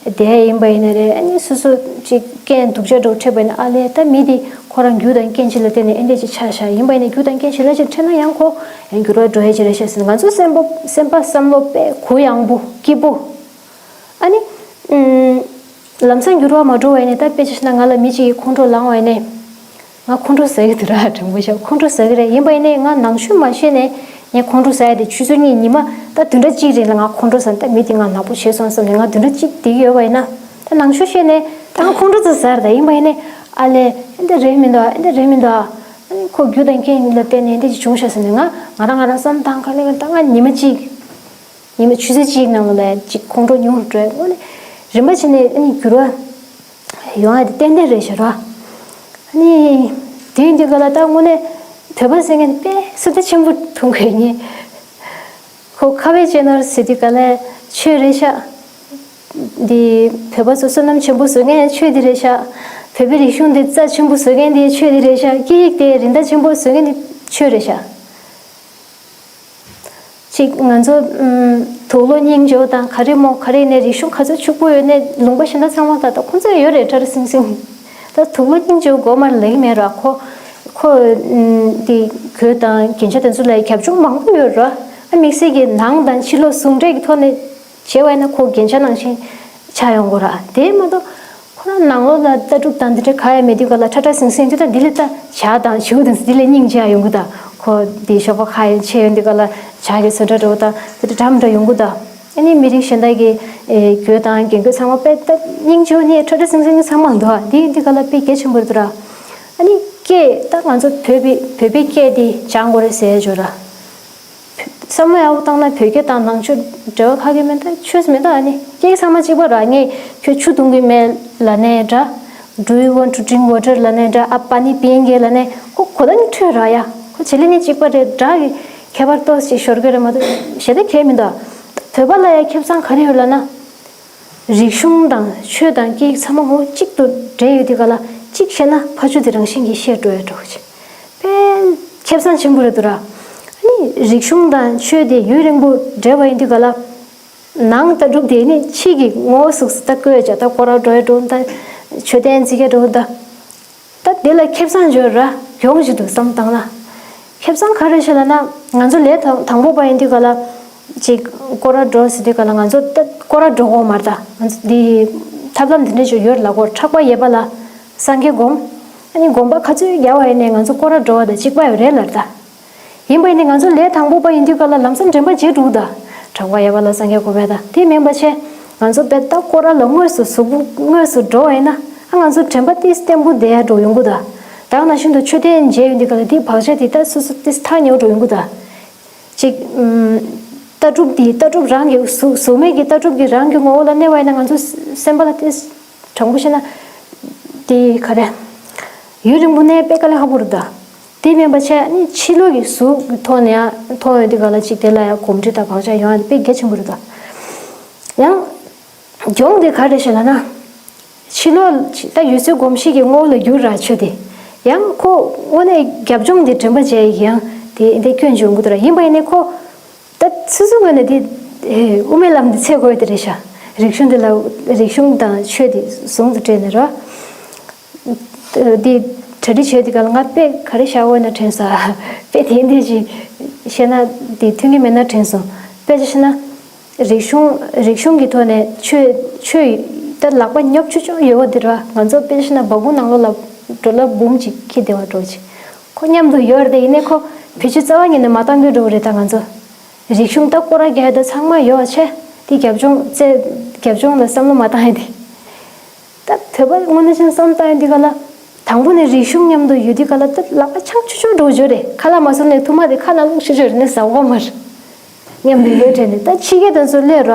དེ་ཡིན་པ་ཡིན་ན་རེད། ཨ་ནི་སོ་སོ་ཅིག་རྐྱེན་སྡུག་ཅག་འདྲ་བོ་འཕྲད་པ་ཡིན་ན། ཨ་ལས་ད་མི་དེ་ཁོ་རང་རྒྱུ་དང་རྐྱེན་ཅིག་ལ་བརྟེན་ནས་ཨེ་འདྲ་ཅིག་ཆགས་ཤག་ཡིན་པ་ཡིན་ན་རྒྱུ་དང་རྐྱེན་ཞིག་ལ་ཅིག་འཕྲད་ན་ཡང་ཁོ་ཡང་འགྱུར་བ་འགྲོ་ཡ་ཅིག་རེད་ཤག་ཟེར་ནས། ང་ཚོ་སེམས་པ་སེམས་པ་བསམ་བློ་དཔེ་གུ་ཡངས་པོ་སྐྱིད་པོ། ཨ་ནི་ཨུམ། ལམ་སང་འགྱུར་བ་མ་འགྲོ་བ་ཡིན་ན། ད་དཔེ་ཆ་བཞག་ན་ང་ལ་མི་གཅིག་གིས་ཁོང་ཁྲོ་ལངས་པ་ཡིན་ན། ང་ཁོང་ཁྲོ་ཟ་གི་འདུག་ར། དྲང་པོ་བཤད་ཁོང་ཁྲོ་ཟ་གི་རེད། ཡིན་པ་ཡིན་ནའི་ང་ནང་ཆོས་མ་ཤེས་ནས་ངས་ཁོང་ཁྲོ་ཟ་ཡ་དེ་ཆུ་ཚོད་གཉིས་ཉི་མ་ད་བདུན་ཕྲག་གཅིག་རིང་ལ་ང་ཁོང་ཁྲོ་ཟ་ནས། ད་མི་དེ་ང་ནག་པོ་བྱས་སོང་བསམ་ནས་ང་བདུན་ཕྲག་གཅིག་བསྡད་ཀྱི་ཡོད་པ་ཡིན་ན། ད་ནང་ཆོས་ཤེས་ནས་ད་ང་ཁོང་ཁྲོ་ཙམ་ཟ་རེད། ད་ཡིན་པ་ཡིན་ནའི་ཨ་ལས་ཨེ་འདི་རེད་མི་འདུག་ཨེ་འདི་རེད་མི་འདུག་ཨ་ནི་ཁོ་རྒྱུ་དང་རྐྱེན་ལ་བརྟེན་ནས་འདི་ཅིག་བྱུང་ཤག་ཟེར་ནས་ང་ང་རང་ང་རང་བསམ་སྟངས་ག་ལེ་ག་ལེ། ད་ང་ཉི་མ་གཅིག་ཉི་མ་ཆུ་ཚོད་གཅིག་ནང་ལ་ཅིག་ཁོང་ཁྲོ་ཉུང་རུ་འགྲོ་ཡ། དངོས་གནས་རིམ་པ་བྱས་ནས་ཨ་ནི་འགྱུར་བ་ཡོང་ཡ་དེ་ཏན་ཏན་རེད་ཤག་ར། ཨ་ནི་དེ་ཡིན་དུས་ག་ལ་ད་དངོས་གནས་བོད་པ་ཟེར་མཁན་དཔེ་སྲིད་དོན་ཆེན་པོ་མཐོང་གི་ཡོད་ངེས། ཁོ་ཁ་བའི་ཆེ་ནོར་ཟེར་དུས་ག་ལ་ཆོས་རེད་ཤག་འདི་བོད་པ་ཚོ་བསོད་ནམས་ཆེན་པོ་བཟོ་མཁན་ཆོས་འདི་རེད་ཤག་བོད་པའི་རིག་གཞུང་འདི་རྩ་ཆེན་པོ་བཟོ་མཁན་འདི་ཆོས་འདི་རེད་ཤག་སྐད་ཡིག་དེ་རིན་ཐང་ཆེན་པོ་བཟོ་མཁན་འདི་ཆོས་རེད་ཤག་ཅིག་ང་ཚོ་ཨུམ། དུག་ལོག་སྙིང་རྗེ་པོ་དང་ག་རེ་མོ་ག་རེ་ནས་རིག་གཞུང་ག་ཚོད་ཕྱུག་པོ་ཡོད་ནས་ལུང་པ་གཞན་དག་ཚང་མ་ད་ད་ཁོང་ཚོ་ཡོད་རེད། ཁྲ་ཁྲ་སིང་སིང་། ད་དུག་ལོག་སྙིང་རྗེ་པོ་དགོས་མ་རེད་ལབ་ཀྱི་མེད་ར། ཁོ་ཁོ་ཨུམ། དེ་གོས་དང་རྒྱན་ཆ་དེ་ཚོ་ལ་རྒྱབ་ལྗོངས་མང་པོ་ཡོད་ར། ཨ་དམིགས་བསལ་གྱི་ནང་དང་ཕྱི་ལོགས་ཟུང་འབྲེལ་གྱི་ཐོག་ནས་བྱས་པ་ཡིན་ན་ཁོ་རྒྱན་ཆ་ནང་བཞིན་ཆགས་ཡོང་གི་ར། དེ་མ་གཏོགས་ཁོ་རང་ནང་ལོགས་ལ་ལྟ་གྲུབ་དང་འདི་འདྲ་ག་ཡང་མེད་དུས་ག་ལ་ཁྲ་ཁྲ་སིང་སིང་དུས་ད་འདི་ལས་ད་ཇ་དང་བྱིའུ་དང་འདི་ལས་སྙིང་རྗེ་ཡ་ཡོང་གི། ད་ཁོ་འདི་ཞོགས་པ་ཁ་ཡང་ཕྱེ་ཡོང་དུས་ག་ལ་ཇ་གི་བཟོ་གྲྭ་འདྲ་བོ་ད་འདི་འདྲ་འདྲ་མི་འདྲ་ཡོང་གི། ད་ཨ་ནི་མི་རིགས་གཞན་དག་གི་ཨེ་གོས་དང་རྒྱན་གོས་ཚང་མ་དཔེ་ད་སྙིང་རྗེ་པོ་ནི་ཁྲ་ཁྲ་སིང་སིང་ནི་ཚང་མ་འདུག་ཨ་འདི་ཡིན་དུས་ག་ལ་དཔེ་གལ་ཆེན་པོ་རེད་འདུག་ར། ཨ་ནི་སྐད་ད་ང་ཚོ་བོད་པའི་བོད་པའི་སྐད་འདི་སྦྱང་དགོས་རེད་ཟེར་ཡ་ཅིག་ཡོད་ར། བསམ་བློ་ཡག་པོ་བཏང་ན་བོད་སྐད་དང་ནང་ཆོས་འབྲེལ་བ་ག་གེ་མེད། ད་ཆོས་མེད་ད། ཨ་ནི་སྐད་ཚང་མ་གཅིག་པ་ར། ངས་ཁྱོད་ཆུ་འཐུང་གི་མེད་ལབ་ནའི་འདྲ། Do you want to drink water ལབ་ནའི་འདྲ། आप पानी पिएंगे ལབ་ནའི་ཁོ་གོ་ད་ནི་འཕྲོད་ར་ཡ། ཁོ་བྱེད་ལས་ནི་གཅིག་པ་རེད། སྒྲ་གི་ཁྱད་པར་ཏོག་ཙམ་ཤོར་གི་རེད་མ་གཏོགས་གཞན་དག་གང་ཡང་མི་འདུག་བོད་པ་ལ་ཡ་ཁེ་བཟང་ག་རེ་ཡོད་ལབ་ན། རིག་གཞུང་དང་ཆོས་དང་སྐད་ཡིག་ཚང་མ་ངོ་གཅིག་ཏུ་འདྲེས་ཡོད་དུས་ག་ལ་གཅིག་བཤད་ན་ཕ་ཆུ་དེ་རང་བཞིན་གྱིས་ཤེས་འགྲོ་ཡ་འདྲ་བོ་ཅིག་དཔེ་ཁེ་བཟང་ཆེན་པོ་རེད་འདུག་ར། ཨ་ནི་རིག་གཞུང་དང་ཆོས་དེ་ཡུན་རིང་པོ་འདྲེས་པ་ཡིན་དུས་ག་ལ། ནང་ལྟ་གྲུབ་དེ་ནི་ཕྱི་གི་ངོ་བོ་གཟུགས་སུ་ད་བཀོད་ཡ་ཅིག་ད་སྐོར་ར་འགྲོ་ཡ་འདྲ་བོ་ད། མཆོད་རྟེན་བརྩིགས་ཡ་འདྲ་བོ་ད། ད་དེ་ལ་ཁེ་བཟང་ཡོད་ར། ཡོང་བཞིན་དུ་བསམ་བཏང་ན། ཁེ་བཟང་ག་རེ་ཤེས་ལབ་ན། ང་ཚོ་ལས་དང་དང་པོ་པ་ཡིན་དུས་ག་ལ། ཅིག་སྐོར་ར་འགྲོ་ཟེར་དུས་ག་ལ་ང་ཚོ་ད་སྐོར་ར་འགྲོ་དགོས་མ་རེད། ད་ང་ཚོ་འདི་ཐབས་ལམ་འདི་འདྲ་ཅིག་ཡོད་རེད་ལབ་གོ། ཕྲག་པ་གཡས་པ་ལ་སངས་རྒྱས་སྒོམ། ཨ་ནི་དགོན་པ་ག་ཚོད་ཡག་པ་ཡིན་ནའི་ང་ཚོ་སྐོར་ར་འགྲོ་བ་དང་གཅིག་པ་ཡོད་རེད་ལབ་ད། ཡིན་པ་ཡིན་ནའི་ང་ཚོ་ལས་དང་པོ་པ་ཡིན་དུས་ག་ལ་ལམ་སང་དྲན་པ་བརྗེད་འགྲོ་གི་ད། ཕྲག་པ་གཡས་པ་ལ་སངས་རྒྱས་སྒོམ་ཡ་ད། དེ་མིན་པ་བྱས། ང་ཚོ་དཔེ་ད་སྐོར་ར་ལ་དངོས་སུ་གཟུགས་པོ་དངོས་སུ་འགྲོ་བ་ཡིན་ན། ཨ་ང་ཚོ་དྲན་པ་ཏིས་བརྟན་པོ་བསྡད་ཡ་འགྲོ་ཡོང་གི་ད། ད་ག་ནང་བཞིན་དུ་མཆོད་རྟེན་མཇལ་ཡོང་དུས་ག་ལ་དེའི་བག་ཆགས་དེ་ད་སོ་སོ་ཏིས་ཐག་ཉེ་བོ་འགྲོ་ཡོང་གི་ད། ཅིག་ཨུམ། ལྟ་གྲུབ་དེ་ལྟ་གྲུབ་རང་གི་གཟུགས་གཟུགས་མེད་ཀྱི་ལྟ་གྲུབ་ཀྱི་རང་གི་ངོ་བོ་ལ་གནས་པ་ཡིན་ན་ང་ཚོ་སེམས་པ་ལ་ཏིས་དྲང་པོ་བཤད་ན། དེ་ག་རེ། ཡུན་རིང་པོ་གནས་དཔེ་དཀའ་ལས་ཁག་པོ་རེད་ད། དེ་མིན་པ་བྱས་ནི་ཕྱི་ལོགས་ཀྱི་གཟུགས་ཀྱི་ཐོག་ནས་ཡང་མཐོང་ཡོང་དུས་ག་ལ་ཅིག་དེ་ལ་ཡང་གོམས་འདྲིས་དང་བག་ཆགས་ཡོང་ཡ་དེ་དཔེ་གལ་ཆེན་པོ་རེད་ད། ཡང་། སྦྱོང་དེ་ག་རེ་ཞེས་ལབ་ན། ཕྱི་ལོགས་ད་ཡུལ་སྲོལ་གོམས་གཤིས་ཀྱི་ངོ་བོ་ལ་འགྱུར་ར་ཆོས་དེ། ཡང་ཁོ་དངོས་གནས་རྒྱབ་ལྗོངས་དེ་དྲན་པ་བྱས་ཡིན་ཡང་དེ་འདི་སྐྱོན་བྱུང་གི་འདུག་ར། ཡིན་པ་ཡིན་ནའི་ཁོ། ད་སོ་སོའི་ངོས་ནས་འདི་དབུ་མའི་ལམ་འདི་འཚོལ་དགོས་དེ་རེད་ཤག་རིག་གཞུང་འདི་ལ་རིག་གཞུང་དང་ཆོས་འདི་ཟུང་དུ་འབྲེལ་ནས་ར། འདི་གྲ་སྒྲིག་བྱས་དུས་ག་ལ་ང་དཔེ་ག་རེ་བཞག་འོས་ན་དྲན་སོང་། དཔེ་དེ་འདི་ཅིག་བཤད་ན་འདི་མཐུན་གྱི་མེད་ན་དྲན་སོང་། དཔེ་ཅིག་བཤད་ན་རིག་གཞུང་རིག་གཞུང་གི་ཐོག་ནས་ཆོས་ཆོས་ད་ལག་པ་ཉོབ་ཆུ་ཆུ་ཡོད་པ་འདི་ར། ང་ཚོ་དཔེ་ཅིག་བཤད་ན་སྦ་ཁུང་ནང་ལོགས་ལ་འགྲོ་ལ་འབུམ་ཅིག་འཁྱེར་བསྡད་པ་འདྲ་ཅིག་ཁོ་མཉམ་དུ་ཡོད་རེད་དེ། ཡིན་ནའི་ཁོ་བེད་སྤྱོད་རྩ་བ་ཉིད་ནས་མ་བཏང་གི་འགྲོ་གི་རེད་ད་ང་ཚོ། རིག་གཞུང་ད་སྐོར་ར་རྒྱག་ཡ་ད་ཚང་མ་ཡོད་པ་བྱས། དེ་རྒྱབ་ལྗོངས་རྩེ་རྒྱབ་ལྗོངས་ལ་བསམ་བློ་མ་བཏང་ཡ་དེ། ད་བོད་པ་དངོས་གནས་ཅན་བསམ་བཏང་ཡ་དེ་ག་ལ། དང་པོ་ནས་རིག་གཞུང་མཉམ་དུ་ཡོད་དུས་ག་ལ་ད་ལག་པ་འཆང་ཆུ་ཆུ་འགྲོ་བརྗོད་རེད། ཁ་ལག་མ་བཟོ་ནས་ཐུག་མ་དེ་ཁ་ནང་བླུགས་ཆུ་ཆུ་རེད་ནས་ཟ་འོ་མ་རེད། མཉམ་དུ་ཡོད་དྲན་ནས་ད་ཕྱི་རྒྱལ་དང་ཚོ་སླེབས་ར།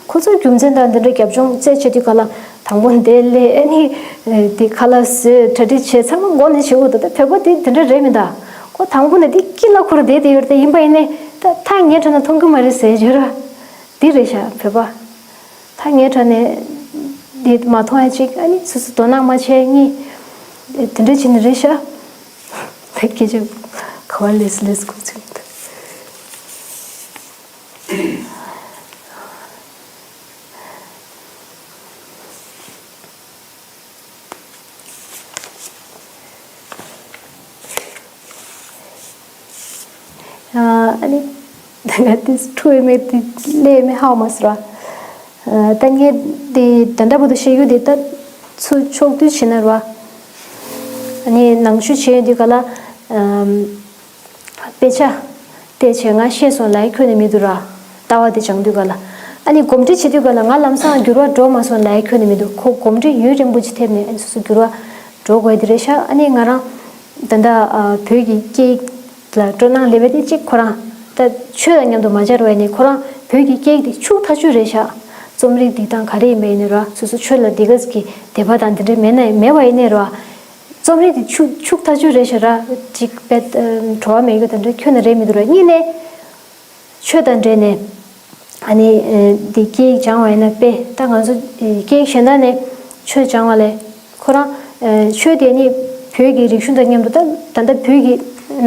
ཁོ་ཚོ་རྒྱུ་མཚན་དང་དེ་འདྲ་རྒྱབ་ལྗོངས་རྩད་ཆོད་དུས་ག་ལ། དང་པོ་འདི་ལས་ཨ་ནི། དེ་ཁ་ལག་བཟོས་གྲ་སྒྲིག་བྱས་ཚང་མ་མགོ་ནས་བྱེད་འོ་ད། ད་བོད་པ་དེ་དེ་འདྲ་རེད་མི་འདུག་ཁོ་དང་པོ་ནས་དེ་དཀྱིལ་ལ་ཁུར་བསྡད་དེ་ཡོད་རེད་དེ། ཡིན་པ་ཡིན་ནའི་ད་ཐག་ཉེ་དྲགས་ན་མཐོང་གི་མ་རེད་ཟེར་བརྗོད་ར། འདི་རེད་ཤག་བོད་པ། ཐག་ཉེ་དྲགས་ནས་འདི་མ་མཐོང་ཡ་ཅིག་ཨ་ནི་སོ་སོ་དོ་སྣང་མ་བྱས་གཉིས། དེ་འདྲ་བྱས་ནས་རེད་ཤག་ད་སྐད་ཆ་ག་བ་ལས་སུ་ལས་སུ་གོ་ཚུལ་མི་འདུག་ཨ་ནི་ད་ང་དེ་ཁྲོ་ཡོད་མེད་དེ་ལས་མེད་ཧ་གོ་མ་སོང་ར། ད་ངས་དེ་ད་ལྟ་བར་དུ་བཤད་རྒྱུ་དེ་ད་ཚུར་ཕྱོགས་བསྡུས་བྱས་ན་ར། ཨ་ནི་ནང་ཆོས་བྱེད་ཡོང་དུས་ག་ལ། དཔེ་ཆ་བལྟས་བྱས་ང་ཤེས་སོང་ལབ་ཁྱོན་ནས་མི་འདུག་ར། ལྟ་བ་དེ་སྦྱང་དུས་ག་ལ། ཨ་ནི་གོམས་འདྲིས་བྱེད་དུས་ག་ལ་ང་ལམ་སང་འགྱུར་བ་འགྲོ་མ་སོང་ལབ་ཁྱོན་ནས་མི་འདུག་ཁོ་གོམས་འདྲིས་ཡུན་རིང་པོ་ཅིག་ཐེབས་ནས་ཨ་ནི་སོ་སོ་འགྱུར་བ་འགྲོ་དགོས་དེ་རེད་ཤག་ཨ་ནི་ང་རང་ད་ལྟ་བོད་ཀྱི་སྐད་ཡིག་ལ་སྤྲོ་སྣང་ལེན་པ་དེ་གཅིག་ཁོ་རང་ད་ཆོས་དང་མཉམ་དུ་མ་སྦྱར་བ་ཡིན་ནའི་ཁོ་རང་བོད་ཀྱི་སྐད་ཡིག་དེ་ཕྱུག་ཐག་ཆོད་རེད་ཤག་རྩོམ་རིག་འདི་དང་ག་རེ་ཡིན་པ་ཡིན་ནའི་ར་སོ་སོ་ཆོས་ལ་འདི་ག་ཙམ་གྱི་དད་པ་དང་འདི་འདྲ་མེད་ན་མེད་པ་ཡིན་ནའི་ར། རྩོམ་རིག་དེ་ཕྱུག་ཕྱུག་ཐག་ཆོད་རེད་ཤག་ར། གཅིག་དཔེ་བྲོ་བ་མེད་རྒྱུ་དེ་འདྲ་ཁྱོན་ནས་རེད་མི་འདུག་ར། གཉིས་ནས་ཆོས་དང་འབྲེལ་ནས་ཨ་ནི་འདི་སྐད་ཡིག་སྦྱང་བ་ཡིན་ན་དཔེ་ད་ང་ཚོ་སྐད་ཡིག་གཞན་དག་ནས་ཆོས་སྦྱང་བ་ལས་ཁོ་རང་ཆོས་དེ་ནི་བོད་ཀྱི་རིག་གཞུང་དང་མཉམ་དུ་ད་ད་ལྟ་བོད་ཀྱི་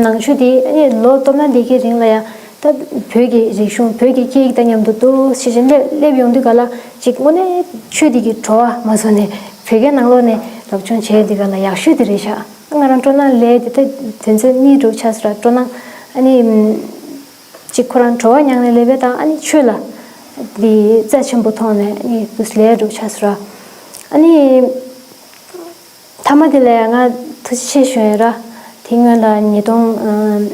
ནང་ཆོས་དེ་ཨ་ནི་ལོ་སྟོང་ཕྲག་འདི་གའི་རིང་ལ་ཡང་ད་བོད་ཀྱི་རིག་གཞུང་བོད་ཀྱི་སྐད་ཡིག་དང་མཉམ་དུ་འདུག་ཟེར་བཞིན་སླེབས་སླེབས་ཡོང་དུས་ག་ལ་ཅིག་དངོས་གནས་ཆོས་འདི་གི་བྲོ་བ་མ་བཟོ་ནས་བོད་སྐད་ནང་ལོགས་ནས་སློབ་སྦྱོང་བྱས་དུས་ག་ལ་ཡག་ཤོས་དེ་རེད་ཤག་ང་རང་སྤྲོ་སྣང་ལས་དེ་ད་དོན་ཚན་གཉིས་འགྲོ་ཆགས་སོང་ར། སྤྲོ་སྣང་ཨ་ནི་ཅིག་ཁོ་རང་བྲོ་བ་མྱངས་ནས་སླེབས་པ་དང་ཨ་ནི་ཆོས་ལ་འདི་རྩ་ཆེན་པོ་མཐོང་ནས་ཨ་ནི་དུས་ལས་འགྲོ་ཆགས་སོང་ར། ཨ་ནི། མཐའ་མ་དེ་ལ་ཡང་ང་ཐུགས་རྗེ་ཆེ་ཞུ་ཡིན་ར། དེ་སྔོན་ལ་ཉིས་སྟོང་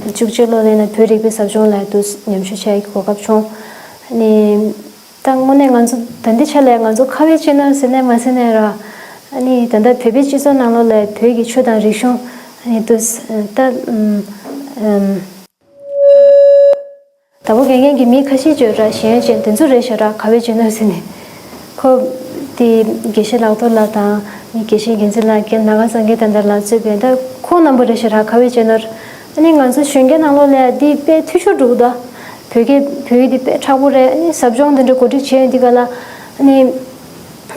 བཅུ་གཅིག་ལོ་ལ་ཡིན་ན་བོད་རིག་པའི་ཟབ་སྦྱོང་ལ་དུ་ཉམས་ཞིབ་བྱ་ཡི་གོ་སྐབས་བྱུང་། ཨ་ནི། ད་དངོས་གནས་ང་ཚོ་ད་འདི་ཆ་ལ་ང་ཚོ་ཁ་བའི་སྤྱི་ནོར་ཟེར་ནས་མ་ཟེར་ནས་ར། ཨ་ནི་ད་ལྟ་བོད་པའི་སྤྱི་ཚོགས་ནང་ལོགས་ལ་བོད་ཀྱི་ཆོས་དང་རིག་གཞུང་ཨ་ནི་དུ་ད་ཨམ། དྭགས་པོ་དགེ་རྒན་གྱི་མི་ཁ་ཤས་བརྗོད་ར་ཤེས་ཡོན་ཅན་དེ་ཚོ་རེད་ཤག་ར། ཁ་བའི་སྤྱི་ནོར་ཟེར་ནས། ཁོ་དེ་དགེ་བཤེས་ལག་ཐོག་ལགས་དང་དགེ་བཤེས་འགན་འཛིན་ལགས་རྒན་ནཱ་ག་སངས་རྒྱས་དང་འདྲ་ལ་གཙོས་པའི་ད་ཁོང་རྣམ་པ་རེད་ཤག་ར། ཁ་བའི་སྤྱི་ནོར། ཨ་ནི་ང་ཚོ་གཞོན་སྐྱེས་ནང་ལོགས་ལ་འདི་དཔེ་འཐུས་ཤོར་འགྲོ་གི་འདུག་བོད་སྐད་བོད་ཡིག་འདི་དཔེ་མཁྲེགས་པོ་རེད། ཨ་ནི་ཟབ་སྦྱོང་འདི་འདྲ་གོ་སྒྲིག་བྱས་ཡོད་འདི་ག་ལ་ཨ་ནི།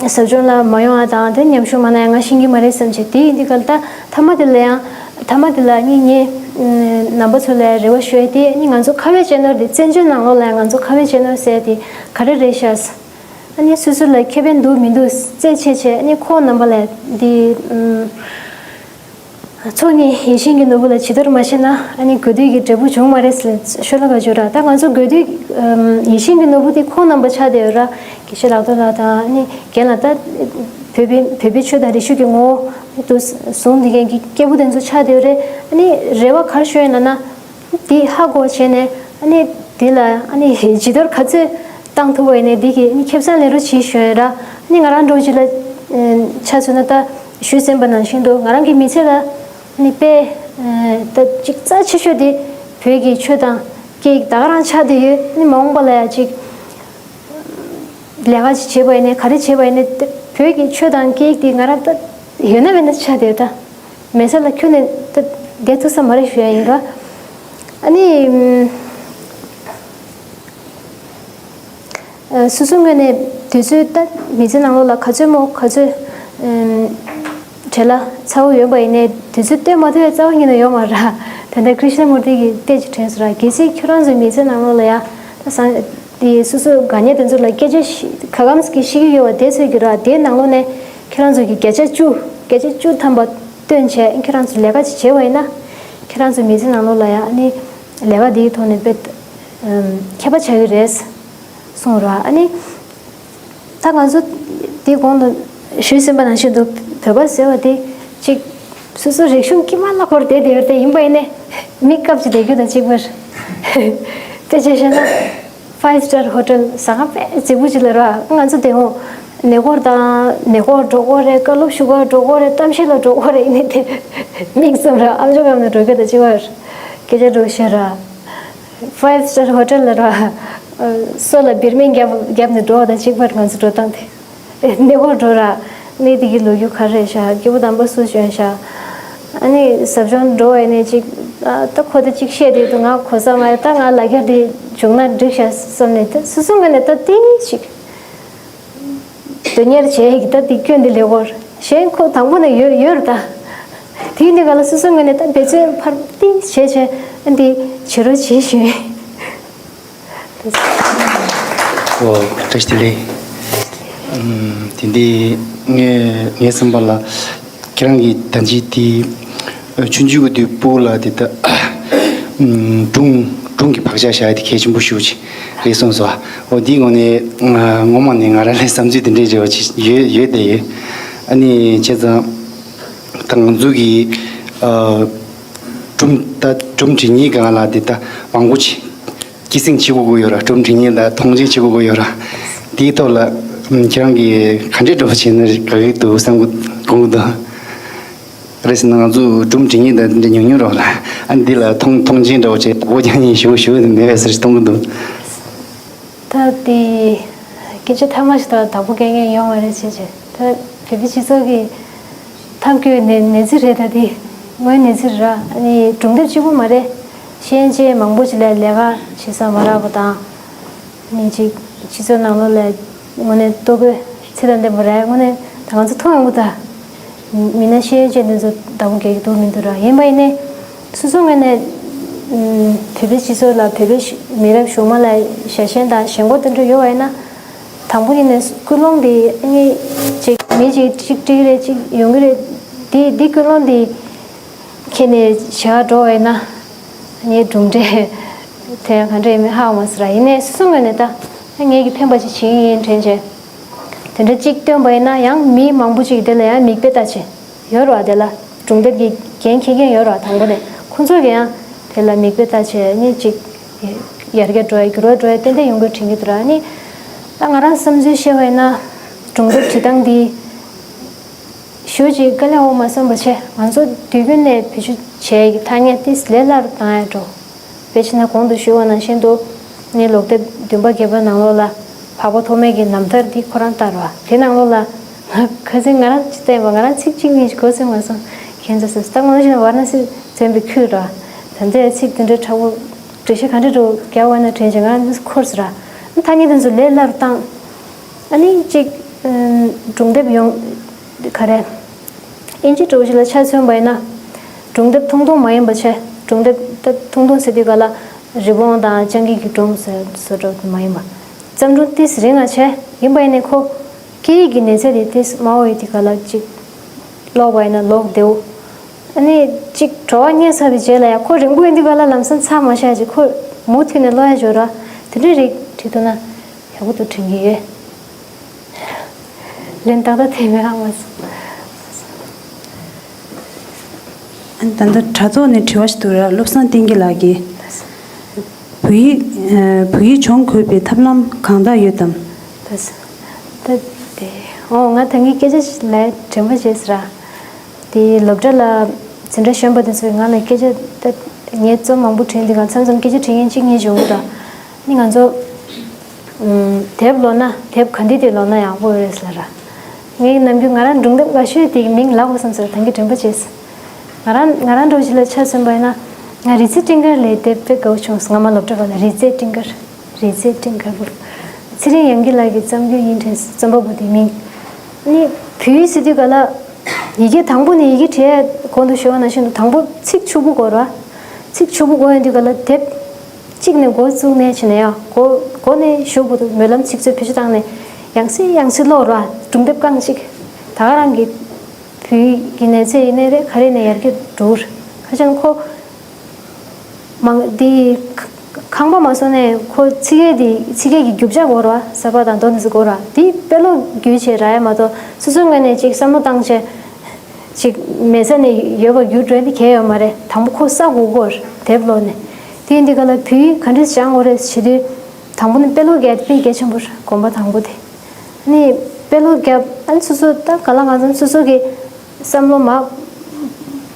ཟབ་སྦྱོང་ལ་མ་ཡོང་བ་དང་དེ་ཉམས་ཞིབ་མ་གནང་ཡ་ང་ཤེས་ཀྱི་མ་རེད་བསམ་བྱས། དེ་ཡིན་དུས་ག་ལ་ད་མཐའ་མ་དེ་ལ་ཡང་མཐའ་མ་དེ་ལ་ནི་ངས་རྣམ་པ་ཚོ་ལ་རེ་བ་ཞུ་ཡ་དེ་ནི་ང་ཚོ་ཁ་བའི་སྤྱི་ནོར་དེ་བཙན་བྱོལ་ནང་ལོགས་ལ་ཡང་ང་ཚོ་ཁ་བའི་སྤྱི་ནོར་ཟེར་ཡ་དེ་ག་རེ་རེད་ཤག་ཨ་ནི་སོ་སོ་ལ་ཁེ་ཕན་འདུག་མི་འདུག་རྩད་ཆོད་བྱས་ཨ་ནི་ཁོང་རྣམ་པ་ལ་འདི། ཚོགས་གཉིས་ཡིད་བཞིན་གྱི་ནོར་བུ་ལ་བྱི་དོར་མ་བྱས་ན་ཨ་ནི་དགོས་འདོད་ཀྱི་འབྲས་བུ་འབྱུང་མ་རེད་ཟེར་ཤོ་ལོ་ཀ་བརྗོད་ར། ད་ང་ཚོ་དགོས་འདོད་ཡིད་བཞིན་གྱི་ནོར་བུ་དེ་ཁོང་རྣམ་པ་ཆགས་བསྡད་ཡོད་ར། དགེ་བཤེས་ལག་ཐོག་ལགས་དང་ཨ་ནི་རྒན་ལགས་ད་བོད་པའི་བོད་པའི་ཆོས་དང་རིག་གཞུང་གི་ངོ་བོ་དུ་བཟུང་བསྡད་མཁན་གྱི་སྐྱེས་བུ་དེ་ཚོ་ཆགས་བསྡད་ཡོད་རེད། ཨ་ནི་རེ་བ་ག་རེ་ཞུ་ཡིན་ལབ་ན། འདི་ཧ་གོ་བྱས་ནས་ཨ་ནི་འདི་ལ་ཨ་ནི་བྱི་དོར་ག་ཚོད་བཏང་ཐུབ་པ་ཡིན་ནའི་འདི་གི་ཨ་ནི་ཁེ་བཟང་ལེན་རོགས་བྱེད་ཞུ་ཡིན་ར། ཨ་ནི་ང་རང་འདྲ་བོ་ཅིག་ལ་ཆ་མཚོན་ན་ད་ཞུས་ཟིན་པ་ནང་བཞིན་དུ་ང་རང་གི་མི་ཚེ་ལ་ཨ་ནི་དཔེ་ད་ཅིག་རྩ་ཆེ་ཤོས་དེ་བོད་ཀྱི་ཆོས་དང་སྐད་ཡིག་ད་ག་རང་ཆགས་བསྡད་ཡོད། ཨ་ནི་མ་འོངས་པ་ལ་ཡང་ཅིག་ལས་ཀ་ཅིག་བྱེད་པ་ཡིན་ནའི་ག་རེ་བྱེད་པ་ཡིན་ནའི་བོད་ཀྱི་ཆོས་དང་སྐད་ཡིག་དེ་ང་རང་ད་ཡོད་ན་མེད་ན་ཆགས་བསྡད་ཡོད་ད། མེད་ས་ལ་ཁྱོན་ནས་ད་བསྡད་ཐུབ་ས་མ་རེད་ཞུ་ཡ་ཡིན་ར། ཨ་ནི། སོ་སོའི་ངོས་ནས་དུས་ཚོད་ལྟ་མི་ཚེ་ནང་ལོགས་ལ་ག་ཚོད་མོ་ག་ཚོད་བྲེལ་བ་ཚ་བོ་ཡོད་པ་ཡིན་ནའི་དུས་ཚོད་སྟོན་མ་ཐུབ་པའི་རྩ་བ་ཉིད་ནས་ཡོད་མ་རེད། ད་ལྟ་ཀྲིཤ་ན་མུར་ཏི་གིས་བལྟས་ཀྱི་དྲན་སོང་ར། གལ་སྲིད་ཁྱོད་རང་ཚོའི་མི་ཚེ་ནང་ལོགས་ལ་ཡ་ད་སང་དེ་སོ་སོའི་དགའ་ཉེ་དེ་ཚོ་ལ་སྐད་ཆ་ཤི་ག་གམ་ཞིག་ཤི་གི་ཡོད་པ་དེ་ཚོད་ཀྱི་ར། དེའི་ནང་ལོགས་ནས་ཁྱོད་རང་ཚོ་གི་བརྒྱ་ཆ་བཅུ་བརྒྱ་ཆ་བཅུ་ཐམ་པ་བཏོན་བྱས་ཁྱོད་རང་ཚོ་ལས་ཀ་ཅིག་བྱས་པ་ཡིན་ན་ཁྱོད་རང་ཚོའི་མི་ཚེ་ནང་ལོགས་ལ་ཡ་ཨ་ནི་ལས་ཀ་དེའི་ཐོག་ནས་དཔེ་ཁྱད་པར་ཆགས་ཀྱི་རེད། གསུངས་ར། ཨ་ནི། ད་ང་ཚོ་དེ་གོང་དུ་ཞུས་ཟིན་པ་ནང་བཞིན་དུ་བོད་པ་ཟེར་བ་དེ་གཅིག་སོ་སོ་རིག་གཞུང་དཀྱིལ་མ་ལ་འཁོར་བསྡད་དེ་ཡོད་དེ་ཡིན་པ་ཡིན་ནའི་མི་སྐབས་ཅིག་བསྡད་རྒྱུ་དང་གཅིག་པར་དཔེ་ཆ་བཤད་ན་five star hotel ཟ་ཁང་དཔེ་རྫིག་པོ་ཅིག་ལ་ར། ང་ཚོ་དེ་འོང་ནེ་གོར་དང་ནེ་གོར་འགྲོ་གོ་རེད། བཀའ་སློབ་ཞུ་ག་འགྲོ་གོ་རེད། གཏམ་བཤད་ལ་འགྲོ་གོ་རེད། ཡིན་ནའི་དེ་མིག་བཙུམ་ར་ཨམ་ཅོག་གམ་ནས་འགྲོ་རྒྱུ་དང་གཅིག་པར་སྐད་ཆ་འགྲོ་བཤད་ར། Five star hotel ལ་ར། སོ་ལ་བེར་མིང་རྒྱབ་རྒྱབ་ནས་འགྲོ་བ་དང་གཅིག་པར་ང་ཚོ་འགྲོ་སྟངས་དེ། ནེ་གོར་འགྲོ་ར། གནས་དེ་གི་ལོ་རྒྱུས་ག་རེ་རེད་ཤག་སྐྱེས་བུ་དམ་པ་སུ་བྱོན་ཤག་ཨ་ནི་ཟབ་སྦྱོང་འགྲོ་བ་ཡིན་ནའི་གཅིག་ད་ཁོ་ད་གཅིག་བཤད་དེ་དུ་ང་གོ་ས་མ་རེད། ད་ང་ལ་རྒྱ་དེ་བྱུང་ན་འགྲིག་ཤག་བསམ་ནས་ད་སོ་སོ་ངོས་ནས་ད་ཏིང་ཞིག་དོན་གཉེར་བྱས་ཡིག་ད་འདི་སྐྱོན་འདི་ལས་སྐོར་གཞན་ཁོ་དང་པོ་ནས་ཡོད་ཡོད་རེད་ད། དེའི་འདི་ག་ལ་སོ་སོ་ངོས་ནས་ད་འབད་བརྩོན་ཕར་ཏིང་བྱས་བྱས་འདི་བྱེད་རོགས་བྱེད་ཞུ། ཨོ་བཀྲ་ཤིས་བདེ་ལེགས། ཨམ་དེ་འདི་ངས་ངའི་བསམ་པ་ལ་ཁྱེད་རང་གིས་ད་ཅི་དེ་ཆུང་ཆུང་གི་དུས་སྤུ་གུ་ལ་དེ་ད་ཨམ་སྒྲུང་ སྒྲུང་གི་བག་ཆགས་བཞག་ཡ་དེ་གལ་ཆེན་པོ་ཞེ་པོ་ཅིག་རེད་གསུངས་སོང་། འོ་འདིའི་ངོས་ནས་ང་ངོ་མ་ནས་ང་རང་ལ་བསམ་ཚུལ་དེ་འདྲའི་འབྲེལ་བ་ཅིག་ཡོད་ཡོད་བསྡད་ཡོད། ཨ་ནི་བྱས་ཙང་ད་ང་ཚོ་གི་ཨ་སྒྲུང་ད་སྒྲུང་འབྲི་མཁན་སྒང་ལ་དེ་ད་མང་པོ་ཅིག་སྐྱེད་སྲིང་བྱེད་དགོས་ཀྱི་ཡོད་ར། སྒྲུང་འབྲི་མཁན་ལ་མཐོང་ཆེན་བྱེད་དགོས་ཀྱི་ཡོད་ར། དེའི་ཐོག་ལ་ཨམ་ཁྱེད་རང་གིས་ག་འདྲས་འདྲ་པོ་བྱས་ན་དགའ་གི་འདུག་བསམ་གི་དགོངས་ཀྱི་འདུག་རེད་ཟེར་ན་ང་ཚོ་སྒྲུང་འབྲི་མཁན་དང་འདྲ་ཉུང་ཉུང་རོགས་ལ། ཨ་འདི་ལ་མཐོང་མཐོང་ཆེན་འདྲ་བོ་བྱས་འོ་རྒྱག་མཁན་ཞུ་ཞུ་མེད་པས་ཟེར་གཏོང་གི་འདུག་ད་དེ་སྐད་ཆ་ཐ་མ་ཞིག་ད་དང་པོ་སྐད་ངན་ཡོང་བ་རེད་བྱས་བྱས། ད་བོད་པའི་སྤྱི་ཚོགས་ཀྱི་ཐབས་སྐྱོ་ནས་ནས་ཚིག་རེད། ད་དེ་དངོས་ནས་ཚིག་ར། ཨ་ནི་སྒྲུང་དེབ་གཅིག་པུ་མ་རེད། ཤེས་ཡོན་ཅན་མང་པོ་ཅིག་ལ་ལས་ཀ་བྱེད་ས་མ་རག་པ་དང་། ནི་ཅིག་སྤྱི་ཚོགས་ནང་ལོགས་ལ་དངོས་གནས་ལྟོ་གོས་ཚད་དང་ལྡན་པ་རེད། དངོས་གནས་ད་ང་ཚོ་མཐོང་ཡོང་གི་ད། མི་སྣ་ཤེས་ཡོན་ཅན་དེ་ཚོ་ལྟ་བུ་གལ་གྱི་འདུག་མི་འདུག་ར། ཡིན་པ་ཡིན་ནའི་སོ་སོ་ངོས་ནས་ཨུམ་བོད་པའི་སྤྱི་ཚོགས་ལ་བོད་པའི་ཤ་མི་རབས་གཞུག་མ་ལ་ཞལ་ཞེན་དང་ཞེན་ཁོག་དེ་འདྲ་ཡོད་པ་ཡིན་ན། དང་པོ་ཡིན་ནའི་ཀུན་སློང་དེ་ཨ་ནི་ཅིག་མི་ཅིག་གཅིག་འགྲིག་རེད་གཅིག་ཡོང་གི་རེད། དེ་དེ་ཀུན་སློང་དེ་ཁྱེར་ནས་བྱེད་ག་འགྲོ་བ་ཡིན་ན། ངའི་གྲུབ་འབྲས་དེ་ཡང་ག་འདྲ་ཡིན་མིན་ཧ་གོ་མ་སོང་ར། ཡིན་ནའི་སོ་སོ་ངོས་ནས་ད་ངེད་ཀྱི་ཕན་པ་ཞིག་བྱེད་ཀྱི་ཡིན་དྲན་བྱས། དེ་འདྲ་གཅིག་བཏོན་པ་ཡིན་ན་ཡང་མི་མང་པོ་ཅིག་དེ་ལ་ཡང་མིག་དཔེ་ལྟ་བྱས་ཡོད་ར། དེ་ལ་སྒྲུང་དེབ་ཀྱི་འགན་འཁྱེར་མཁན་ཡོད་ར། དང་པོ་ནས་ཁོང་ཚོ་གི་ཡང་དེ་ལ་མིག་དཔེ་ལྟ་བྱས་ནི་གཅིག་ཡར་རྒྱས་འགྲོ་ཡ་འགྱུར་བ་འགྲོ་ཡ་ཏན་ཏན་ཡོང་དགོས་དྲན་གྱི་འདུག་ར། ནི་ད་ང་རང་བསམ་ཚུལ་བཤད་པ་ཡིན་ན་སྒྲུང་དེབ་བྲིས་སྟངས་འདི། ཞུ་ཅིག་དཀའ་ལས་འོ་མ་བསམ་པ་བྱས། ང་ཚོ་དུས་རྒྱུན་ནས་བེད་སྤྱོད་བྱས་ཀྱི་ཐ་སྙད་ཏིས་ལས་སླ་རུ་བཏང་ཡ་འགྲོ། དཔེ་ཆ་ན་གོང་དུ་ཞུས་པ་ནང་བཞིན་དུ་ནི་ལོག་དེབ་བདུན་པ་བརྒྱད་པ་ནང་ལོགས་ལ་འཕགས་པ་ཐོགས་མེད་ཀྱི་རྣམ་ཐར་འདི་ཁོ་རང་ལྟར་བ་དེ་ནང་ལོགས་ལ་ང་ཁ་སང་ང་རང་ཅི་བལྟས་པ་ང་རང་ཚིག་གཅིག་གཉིས་ཀྱི་གོ་སོང་མ་སོང་ཁྱེད་ཚོ་སོ་ད་ངོ་ཤེས་ན་ཝཱ་ར་ཎ་སི་འཛིན་པའི་ཁུལ་ར། ད་འདི་ཚིག་དེ་འདྲའི་ཕྲ་བོ་འགྲེལ་བཤད་ག་འདྲ་འགྲོ་རྒྱག་བ་ན་དྲན་བྱས་ང་རང་འཁོར་སོང་ར། ཐ་སྙད་དེ་ཚོ་ལས་སླ་རུ་བཏང་། ཨ་ནི་གཅིག་སྒྲུང་དེབ་ཡོང་། ག་རེ། ཨིན་ཇི་འདྲ་བོ་ཞིག་ལ་ཆ་མཚོན་པ་ཡིན་ན། སྒྲུང་དེབ་ཐུང་ཐུང་མ་ཡིན་པ་བྱས། སྒྲུང་དེབ་ད་ཐུང་ཐུང་ཟེར་དུས་ག་ལ་རི་བོང་དང་སྤྱང་ཀི་གི་སྒྲུང་ཟེར་བཟོ་འདྲ་མ་ཡིན་པ། བརྩམས་སྒྲུང་ཏིས་རིང་ང་བྱས། ཡིན་པ་ཡིན་ནའི་ཁོ་སྐད་ཡིག་གི་གནས་ཚད་དེ་ཏིས་དམའ་བོ་ཡོད་དུས་ག་ལ་གཅིག་ཀློག་པ་ཡིན་ན་ཀློག་བདེའོ། ཨ་ནི་གཅིག་བྲོ་བ་རྙེད་ཚར་བའི་རྗེས་ལ་ཡང་ཁོ་རིང་པོ་ཡིན་དུས་ག་ལ་ལམ་སང་ཚར་མ་བཞག་ཅིག་ཁོ་མུ་མཐུད་ནས་ཀློག་ཡ་འཇོག་ར། དེ་འདྲའི་རིགས་བྲིས་ཐུབ་ན་ཡག་པོ་འདུག་དྲན་གྱི་ཡོད། ལན་ཏག་ཏག་དེ་མེད་ཨ་མ་སོང་། ད་ལྟ་དྲ་ཐོག་ནས་དྲི་བ་ཞིག་འདུག་ར། བློ་བཟང་བསྟན་རྒྱས་ལགས་ཀྱིས། བོད་ཡིག་ཨ་བོད་ཡིག་སྦྱོང་དགོས་པའི་ཐབས་ལམ་གང་དག་ཡོད་དམ། ད་ད་དེ་ཨོ་ང་ད་ངའི་སྐད་ཆ་ཞིག་ལ་དྲན་པ་བྱས་ཟེར་ར། དེ་སློབ་གྲྭ་ལ་འཛིན་གྲྭ་གཞོན་པ་དེ་ཚོས་ང་ལ་སྐད་ཆ་ད་ངས་རྩོམ་མང་པོ་བྲིས་འདི་ག་མཚམས་མཚམས་སྐད་ཆ་དྲི་མཁན་གཅིག་གཉིས་བྱུང་གི་ར། ནི་ང་ཚོ་ཨུམ་དེབ་ཀློག་ན་དེབ་ག་འདི་དེ་ཀློག་ན་ཡག་པོ་ཡོད་རེད་ཟེར་ར། ངས་ནམ་རྒྱུན་ང་རང་སྒྲུང་དེབ་དགའ་ཤོས་དེ་གི་མིང་ལབ་དགོས་བསམ་ཟེར་ད་གིན་དྲན་པ་བྱས། ང་རང་ང་རང་འདྲ་བོ་ཞིག་ལ་ཆ་མཚོན་པ་ཡིན་ན། ང་རི་རྩེ་སྤྲིན་དཀར་ལས་དེབ་དཔེ་དགའ་བོ་བྱུང་སོང་། ང་མ་སློབ་གྲྭ་བ་ལ་རི་རྩེ་སྤྲིན་དཀར། རི་རྩེ་སྤྲིན་དཀར་པོ། ཚེ་རིང་དབྱངས་སྐྱིད་ལགས་ཀྱི་རྩོམ་རྒྱུན་ཡིན་དྲན་སོང་རྩོམ་པ་པོ་དེའི་མིང་། ནི་བོད་ཡིག་ཟེར་དུས་ག་ལ། ཡི་གེ་དང་པོ་ནས་ཡི་གེ་བྲིས་གོང་དུ་ཞུས་པ་ནང་བཞིན་དུ་དང་པོ་ཚིག་ཕྱུག་པོ་དགོས་ར། ཚིག་ཕྱུག་པོ་དགོས་ཡོང་དུས་ག་ལ་དེབ་གཅིག་ནས་འགོ་བཙུགས་ནས་བྱས་ནས་ཡང་འགོ་འགོ་ནས་གཞུག་བར་དུ་སྨོན་ལམ་ཚིག་མཛོད་བེད་སྤྱོད་བཏང་ནས་ཡང་སེ་ཡང་སེ་ཀློག་ར། སྒྲུང་དེབ་རྐང་གཅིག་ད་ག་རང་གི་བོད་ཡིག་གི་གནས་ཚད་ཡིན་ནའི་རེད་ག་རེ་ནས་ཡར་རྒྱས་འགྲོ་གི་རེད། ཁ་ཆེན་ཁོ། མང་འདི་ཁང་པ་མ་སོང་ནས་ཁོ་ཚིག་ཡས་འདི་ཚིག་ཡས་ཀྱི་རྒྱུ་ཆ་དགོས་ར། ས་པ་དང་དོ་ནི་ཚོ་དགོས་ར། འདི་དཔེ་ཀློག་རྒྱུ་བྱས་ར་ཡ་མ་གཏོགས་སོ་སོའི་ངོས་ནས་ཅིག་བསམ་བློ་བཏང་བྱས་ཅིག་མེད་ས་ནས་ཡོད་པ་རྒྱུ་འགྲོ་ཡ་འདི་གལ་ཡོད་མ་རེད། དང་པོ་ཁོ་ས་དགོས་དགོས་ར་དེབ་ཀློག་ནས། དེ་ཡིན་དུས་ག་ལ་བོད་ཡིག་ག་འདྲས་སྦྱང་དགོས་རེད་བྱེད་དུས་དང་པོ་ནས་དཔེ་ཀློག་རྒྱག་དཔེ་གལ་ཆེན་པོ་རེད། གོམ་པ་དང་པོ་དེ་ནི་དཔེ་ཀློག་རྒྱབ་ཨ་ནི་སོ་སོ་ད་ག་ལ་ང་ཚོ་སོ་སོ་གི་བསམ་བློ་མར་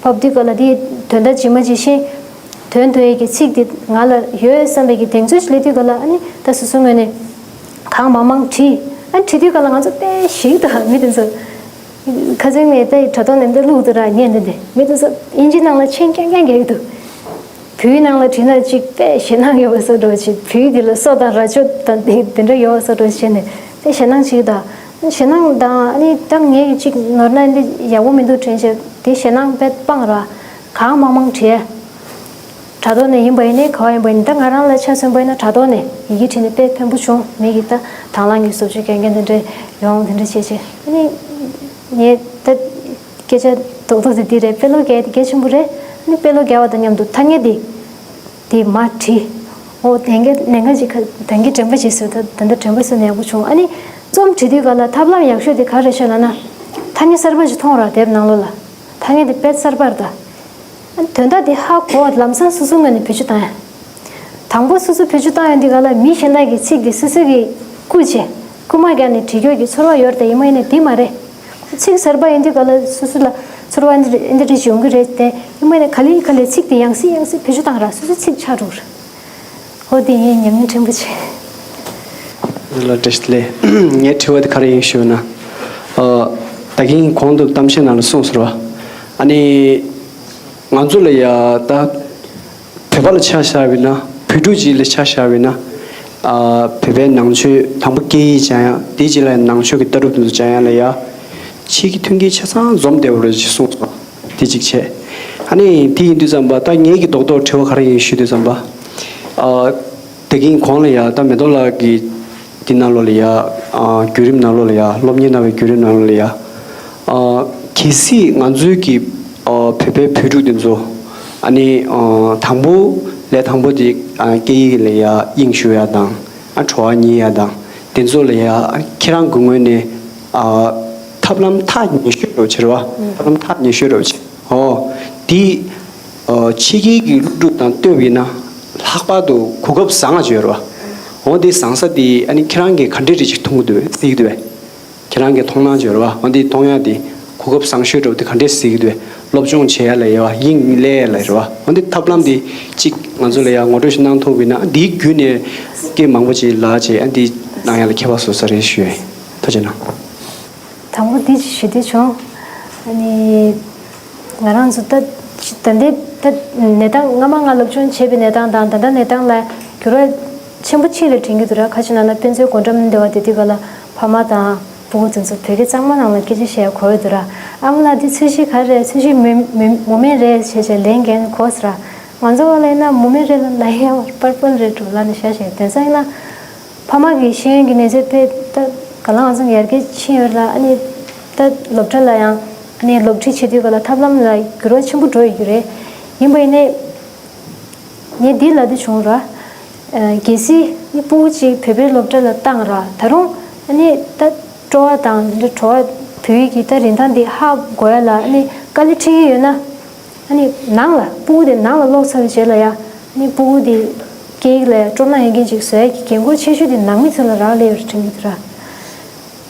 ཕབ་དུས་ག་ལ་དེའི་དོན་དག་ཇི་མ་ཇི་བཞིན་དོན་དོན་ཡས་ཀྱི་ཚིག་དེ་ང་ལ་ཡོད་བསམ་པའི་གི་གདེང་ཚོད་ཞིག་སླེབས་དུས་ག་ལ་ཨ་ནི་ད་སོ་སོ་ངོས་ནས་གང་མང་མང་བྲིས། ཨ་ནི་བྲིས་དུས་ག་ལ་ང་ཚོ་དཔེ་ཞིག་དང་མི་དེ་ཚོ་ཁ་སང་ནས་ད་དྲ་ཐོག་ནས་འདི་བླུག་འདུག་ར་ཉན་འདི་འདི་མི་དེ་ཚོ་ཨིན་ཇི་ནང་ལ་མཆན་རྐྱང་རྐྱང་རྒྱག་གི་འདུག་བོད་ནང་ལ་བྲིས་ན་ཅིག་དཔེ་ཞེད་སྣང་ཡོད་པ་བཟོ་འདྲ་བྱེད། བོད་འདི་ལ་སོ་དང་ར་ཅོ་དང་དེ་དེ་འདྲ་ཡོད་པ་བཟོ་འདྲ་བྱེད་ནས་དཔེ་ཞེད་སྣང་ཅིག་དང་ཞེད་སྣང་དང་ཨ་ནི་ད་ངས་ཅིག་ནོར་ན་འདི་ཡག་པོ་མི་འདུག་དྲན་བྱས་དེ་ཞེད་སྣང་དཔེ་སྤངས་ར་གང་མང་མང་བྲིས། དྲ་ཐོག་ནས་ཡིན་པ་ཡིན་ནའི་ག་བ་ཡིན་པ་ཡིན་ད་ང་རང་ལ་ཆ་མཚོན་པ་ཡིན་ན་དྲ་ཐོག་ནས་ཡི་གེ་བྲིས་ནས་དཔེ་ཕན་པོ་བྱུང་། མི་གི་ད་དང་བླངས་ཀྱི་བཟོ་བཅོས་རྒྱག་མཁན་དེ་འདྲ་ཡོང་དེ་འདྲ་བྱས་བྱས་ཨ་ནི་ངས་ད། སྐད་ཆ་རྡོག་རྡོག་དེ་འདི་རེད། དཔེ་ཀློག་རྒྱག་ཡ་དེ་གལ་ཆེན་པོ་རེད། ཨ་ནི་དཔེ་ཀློག་རྒྱག་པ་དང་མཉམ་དུ་ཐ་སྙད་དེ་དེ་མར་བྲིས། ཨོ་དེང་གི་ལས་ཀ་ཅིག་ཁ་དེང་གི་དྲན་པ་ཅིག་ཟེར་ད་ད་ལྟ་དྲན་པ་ཟེར་ན་ཡག་པོ་བྱུང་། ཨ་ནི་རྩོམ་བྲིས་དུས་ག་ལ་ཐབས་ལམ་ཡག་ཤོས་དེ་ག་རེ་ཤོད་ལབ་ན། ཐ་སྙད་གསར་པ་ཅིག་མཐོང་ར་དེབ་ནང་ལོགས་ལ། ཐ་སྙད་དེ་དཔེ་གསར་པ་རེད་ད། ཨ་ནི་དོན་དག་དེ་ཧ་གོ་བ་ལམ་སང་སོ་སོའི་ངོས་ནས་བེད་སྤྱོད་བཏང་ཡ། དང་པོ་སོ་སོ་བེད་སྤྱོད་བཏང་ཡོང་དུས་ག་ལ་མི་གཞན་དག་གིས་ཚིག་དེ་སོ་སོ་གིས་བརྐུས་བྱས་རྐུ་མ་བརྒྱབ་ནས་བྲིས་རྒྱུ་གི་ཚོར་བ་ཡོད་རེད་དེ། ཡིན་མ་ཡིན་ན་དེ་མ་རེད། ཚིག་གསར་པ་ཡིན་དུས་ག་ལ་སོ་སོ་ལ་ཚོར་བ་འདི་འདི་འདྲ་ཡོང་གི་རེད་དེ། ཡིན་མ་ཡིན་ན་ག་ལེ་ག་ལེ་ཚིག་དེ་ཡང་སེ་ཡང་སེ་བེད་སྤྱོད་བཏང་ར་སོ་སོ་ཚིག་ཆགས་འགྲོ་གི་རེད། ཨོ་དེ་ངའི་ཉམས་མྱོང་ཕྲན་བུ་ཆེ། ལ་བཀྲ་ཤིས་བདེ་ལེགས། ངའི་དྲི་བ་དེ་ག་རེ་ཡིན་ཞུ་ན། ཨ། ད་གིན་གོང་དུ་གཏམ་བཤད་ནང་ལ་གསུངས་ཟེར་བ། ཨ་ནི། ང་ཚོ་ལ་ཡ་ད། བོད་པ་ལ་ཆ་བཞག་པ་ཡིན་ན། བོད་ཕྲུག་ཅིག་ལ་ཆ་བཞག་པ་ཡིན་ན། ཨ། བོད་པའི་ནང་ཆོས་དང་པོ་སྐད་ཡིག་སྦྱང་ཡ་དེ་རྗེས་ལ་ནང་ཆོས་ཀྱི་ལྟ་གྲུབ་དེ་ཚོ་སྦྱང་ཡ་ལ་ཡ། ཆེད་ཀྱི་མཐུན་རྐྱེན་ཆ་ཚང་འཛོམས་བསྡད་པ་རེད་ཅེས་གསུངས་སོང་། དེ་གཅིག་བྱས། ཨ་ནི་དེ་ཡིན་དུས་ཙམ་པ་ད་ངེད་ཀྱི་རྡོག་རྡོག་དྲི་བ་ག་རེ་ཡིན་ཞུ་དུས་ཙམ་པ། ཨ། དེ་གིན་གོང་ལ་ཡ་ད་མེ་ཏོག་ལགས་ཀྱིས་འདི་ནང་ལོགས་ལ་ཡ། ཨ། བརྒྱུད་རིམ་ནང་ལོགས་ལ་ཡ། སློབ་གཉེར་གནང་བའི་བརྒྱུད་རིམ་ནང་ལོགས་ལ་ཡ། ཨ། གལ་སྲིད་ང་ཚོའི་གི། ཨ། བོད་པའི་བོད་ཕྲུག་དེ་ཚོ། ཨ་ནི། ཨ། དང་པོ་ལས་དང་པོ་དེ། ཨ། སྐད་ཡིག་ལ་ཡ་དབྱིངས་ཞུགས་ཡ་དང་། ཨ། བྲོ་བ་རྙེད་ཡ་དང་། དེ་ཚོ་ལ་ཡ་ཁྱེད་རང་གི་ངོས་ནས། ཨ། ཐབས་ལམ་ཐག་ཉེ་ཤོས་རོ་ཆེ་ར་བ། ཐབས་ལམ་ཐག་ཉེ་ཤོས་རོ་ཆེ། ཨོ། འདི། ཨ། ཕྱི་རྒྱལ་གྱི་སློབ་ཕྲུག་དང་བསྟུན་པ་ཡིན་ན། ལྷག་པར་དུ་གོ་སྐབས་བཟང་ང་བརྗོད་ར་བ། འོ་འདི་བཟང་ས་འདི་ཨ་ནི་ཁྱེད་རང་གིས་ག་འདྲས་རེ་ཅིག་མཐོང་གི་འདུག་གཟིགས་ཀྱི་འདུག་ཁྱེད་རང་གིས་མཐོང་སྣང་བརྗོད་ར་བ། འོ་འདི་མཐོང་ཡ་འདི་གོ་སྐབས་བཟང་ཤོས་འདྲ་བོ་འདི་ག་འདྲས་གཟིགས་ཀྱི་འདུག་སློབ་སྦྱོང་བྱེད་ཡ་ལ་ཡ་བ་དབྱིངས་སླེབས་ཡ་ལ་ར་བ། འོ་འདི་ཐབས་ལམ་འདི་གཅིག་ང་ཚོ་ལ་ཡ་ངོ་སྤྲོད་ཞིག་གནང་ཐུབ་པ་ཡིན་ན། འདིའི་བརྒྱུད་ནས་སྐད་མང་པོ་ཅིག་ལ་ཅིག་ཨ་འདི་གནང་ཡ་ལ་ཁྱད་པར་བཟོ་ས་རེད་ཞུ་ཡ་ཡིན། ཐུགས་རྗེ་གནང་། དང་པོ་འདི་ཞུ་འདོད་བྱུང་། ཨ་ནི། ང་རང་ཚོ་ད་ད་ལྟའི་ད་གནས་སྟངས། སྔ་མ་ང་སློབ་སྦྱོང་བྱས་པའི་གནས་སྟངས་དང་ད་ལྟ་གནས་སྟངས་ལ་འགྱུར་བ་ཆེན་པོ་ཕྱིན་ལ་དྲན་གྱི་འདུག་ར། ཁ་ཅིག་ན་ན་དཔེ་མཛོད་སྒོ་འགྲམ་སྡོད་པ་དེ་དུས་ག་ལ་ཕ་མ་དང་སྤུ་གུ་དེ་ཚོ་བོད་སྐད་གཙང་མ་ནང་ལ་སྐད་ཆ་བཤད་གོ་ཡོད་འདུག་ར། ཨ་མ་ལགས་འདི་ཚོས་གཞི་ག་རེ་རེད། ཚོས་གཞི་མུ་མུ་མུ་མེད་རེད་བྱས་བྱས་ལན་འགན་གོ་ཟེར་ར། ང་ཚོ་བ་ལ་ཡིན་ན་མུ་མེད་རེད་ལ་ལ་ཡ་པར་པར་རེད་འགྲོ་ལ་ནི་ཤ་ཤེ་དེང་སང་ཡིན་ན། ཕ་མ་གི་ཤེས་ཡོན་གྱི་གནས་ཚད་དཔེ་ད་ག་ལ་ང་ཚོ་ཡར་རྒྱས་ཕྱིན་ཡོད་ལ། ཨ་ནི་ད་སློབ་གྲྭ་ལ་ཡང་ཨ་ནི་སློབ་ཁྲིད་བྱེད་དུས་ག་ལ་ཐབས་ལམ་ལ་འགྱུར་བ་ཆེན་པོ་འགྲོ་ཡོད་ཀྱི་རེད། ཡིན་པ་ཡིན་ནའི་ངས་འདི་ལབ་དུས་བྱུང་ར། གལ་སྲིད་ནི་སྤུ་གུ་གཅིག་བོད་པའི་སློབ་གྲྭ་ལ་བཏང་ར། ད་རུང་ཨ་ནི་ད་སྤྲོ་བ་དང་འདི་བྲོ་བ་བོད་ཡིག་གི་ད་རིན་ཐང་འདི་ཧ་གོ་ཡ་ལ་ཨ་ནི་དཀའ་ལས་འཕྲད་ཀྱི་ཡོད་ན། ཨ་ནི་ནང་ལ་སྤུ་གུ་དེ་ནང་ལ་ལོག་ཚར་བའི་རྗེས་ལ་ཡ། ཨ་ནི་སྤུ་གུ་དེ་སྐད་ཡིག་ལ་ཡ་སྤྲོ་སྣང་ཡོད་མཁན་ཅིག་བཟོ་ཡ་གི་འགན་ཁུར་ཆེ་ཤོས་དེ་ནང་མི་ཚོ་ལ་རག་ལས་ཡོད་རེད་དྲན་གྱི་འདུག་ར།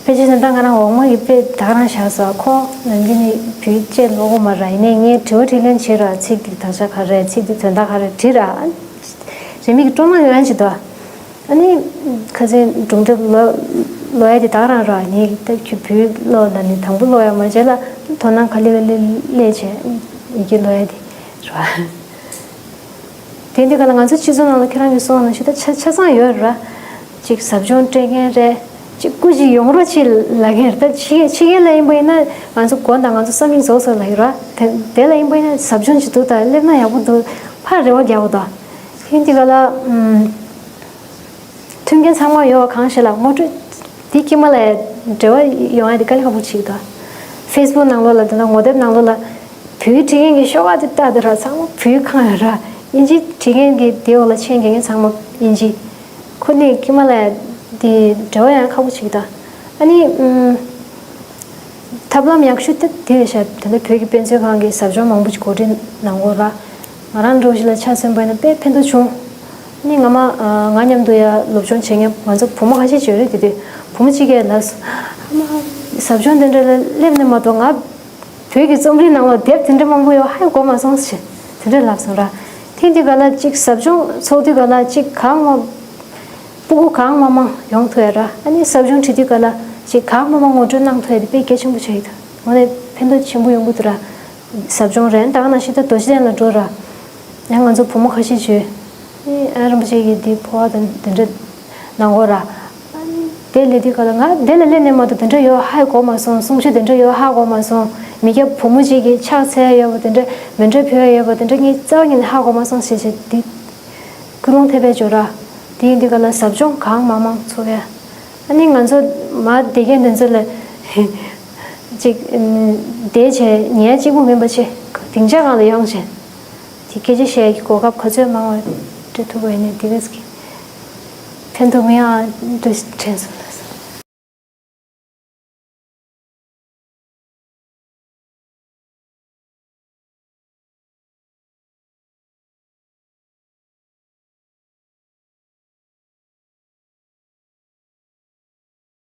ཕལ་ཆེར་ད་ལྟ་ང་རང་འོག་མ་གི་དཔེ་ད་ག་རང་བཞག་སོང་། ཁོ་ནམ་རྒྱུན་ནི་བོད་ཡིག་བཅས་ཀློག་གོ་མ་ར། ཡིན་ནའི་ངས་དྲི་བ་དྲིས་ལན་བྱེད་ར། ཚིག་དེ་དག་ཆ་ག་རེ། ཚིག་དེ་དོན་དག་ག་རེ་འབྲི་ར། རེ་མིག་གི་སྤྲོ་སྣང་ཡོང་ཡ་ཅིག་འདུག་ཨ་ནི་ཁ་སང་སྒྲུང་དེབ་ཀློག་ཀློག་ཡ་དེ་ད་ག་རང་ར། ངས་ད་ཁྱོད་བོད་ཡིག་ཀློག་ལ་ནི་དང་པོ་ཀློག་ཡ་མ་བྱས་ལ་དོ་སྣང་ག་ལེ་ག་ལེ་སླེབས་བྱས་ཡི་གེ་ཀློག་ཡ་དེ་ར། དེ་འདི་ག་ལ་ང་ཚོ་སྤྱི་ཚོགས་ནང་ལ་ཁྱེད་རང་གིས་གསུངས་པ་ནང་བཞིན་ད་ཆ་ཆ་ཚང་ཡོད་ར། ཅིག་ཟབ་སྦྱོང་སྤྲད་མཁན་རེད། ཅིག་སྐུ་ཅིག་ཡོང་རོགས་ཅིག་ལབ་མཁན་རེད། ད་ཕྱི་ཕྱི་རྒྱལ་ལ་ཡིན་པ་ཡིན་ན་ང་ཚོ་དགོན་དང་ང་ཚོ་བསམ་ཡས་རྫོགས་སོང་ལབ་ཡོད་ར། དེ་དེ་ལ་ཡིན་པ་ཡིན་ན་ཟབ་སྦྱོང་ཅིག་འདུག་ད་སླེབས་ན་ཡག་པོ་འདུག་ཕར་རེ་བ་རྒྱག་དགོས་ད། དེ་འདི་ག་ལ། ཨུམ། མཐུན་རྐྱེན་ཚང་མ་ཡོད་པ་གང་ཞིག་ལ་ངོ་སྤྲོད། དེ་དཀྱིལ་མ་ལ་འབྲེལ་བ་ཡོང་ཡ་དེ་དཀའ་ལས་ཁག་པོ་ཅིག་འདུག་ཕེ་སི་བུག་ནང་ལོགས་ལ་དེ་འདྲ་ངོ་དེབ་ནང་ལོགས་ལ་བོད་ཡིག་བྲིས་མཁན་གྱི་ཤོག་ཁག་དེ་ལྟ་དེ་ར་ཚང་མ་བོད་ཡིག་གང་ཡོད་ར། དབྱིན་ཇི་བྲིས་མཁན་གྱི་དེའི་འོག་ལ་མཆན་རྒྱག་མཁན་ཚང་མ་དབྱིན་ཇི། ཁོ་ནི་དཀྱིལ་མ་ལ་དེ་འབྲེལ་བ་ཡོང་ཡ་ཁག་པོ་ཅིག་འདུག་ཨ་ནི། ཨུམ། ཐབས་ལམ་ཡག་ཤོས་དེ་དེ་རེད་ཤག་དེ་འདྲ་བོད་ཀྱི་དཔེ་མཛོད་ཁང་གི་ཟབ་སྦྱོང་མང་པོ་ཅིག་གོ་སྒྲིག་གནང་གོ་ར། ང་རང་འདྲ་བོ་ཞིག་ལ་ཆ་མཚོན་པ་ཡིན་ན་དཔེ་ཕན་ཐོགས་བྱུང་། ནི་ང་མ་ང་མཉམ་དུ་ཡ་སློབ་སྦྱོང་བྱེད་མཁན་ང་ཚོ་བུ་མོ་ཁ་ཤས་ཅིག་ཡོད་རེད། དེ་དུས་བུ་མོ་གཅིག་གིས་ལབ་སོང་། ཨ་མ། ཟབ་སྦྱོང་དེ་འདྲ་ལ་སླེབས་ནས་མ་གཏོགས་ང་བོད་ཀྱི་རྩོམ་རིག་ནང་ལ་དེབ་དེ་འདྲ་མང་པོ་ཡོད་ཧ་གོ་མ་སོང་ཞེས་དེ་འདྲ་ལབ་སོང་ར། ཐེངས་དེ་ག་ལ་ཅིག་ཟབ་སྦྱོང་ཚོགས་དུས་ག་ལ་ཅིག་གང་མ། སྤུ་གུ་གང་མང་མང་ཡོང་ཐུབ་ཡ་ར། ཨ་ནི་ཟབ་སྦྱོང་བྱེད་དུས་ག་ལ་ཅིག་གང་མང་མང་ངོ་སྤྲོད་གནང་ཐུབ་ཡ་དེ་དཔེ་གལ་ཆེན་པོ་ཆགས་ཡོད་ད། དངོས་གནས་ཕན་ཐོགས་ཆེན་པོ་ཡོང་གི་འདུག་ར། ཟབ་སྦྱོང་རེད། ད་ག་ནང་བཞིན་ད་རྡོ་རྗེ་གདན་ལ་འགྲོ་ར། ཡང་ང་ཚོ་བུ་མོ་ཁ་ཤས་ཅིག་ཨ་རིན་པོ་ཆེ་གི་འདི་འཕོ་བ་དང་དེ་འདྲ་གནང་གོ་ར། ཨ་ནི་དེ་སླེབས་དུས་ག་ལ་ང་དེ་ལ་སླེབས་ནས་མ་གཏོགས་དེ་འདྲ་ཡོད་ཧ་གོ་མ་སོང་། གསུང་ཆོས་དེ་འདྲ་ཡོད་ཧ་གོ་མ་སོང་། མི་སྐྱ་བུ་མོ་ཅིག་གིས་ཕྱག་འཚལ་ཡོད་པ་དེ་འདྲ། མཎྜལ་ཕུལ་ཡ་ཡོད་པ་དེ་འདྲ་ངས་རྩ་བ་ཉིད་ནས་ཧ་གོ་མ་སོང་ཞེས་བྱས་འདི། ཀུན་སློང་ཐེབས་པའི་སྦྱོར་ར། དེ་ཡིན་དུས་ག་ལ་ཟབ་སྦྱོང་གང་མང་མང་ཚོགས་ཡ། ཨ་ནི་ང་ཚོ་མ་བསྡད་མཁན་དེ་ཚོ་ལ་ཅིག་བསྡད་བྱས་ཉལ་གཅིག་པུ་མིན་པ་བྱས་སྡིངས་ཆ་སྒང་ལ་ཡོང་བྱས། དེ་སྐད་ཆ་བཤད་ཡ་གི་གོ་སྐབས་ག་ཚོད་མང་བ་སྤྲད་ཐུབ་པ་ཡིན་ནའི་དེ་ག་ཟིག་ཕན་ཐོགས་མེད་ཨ། འདུ་དྲན་སོང་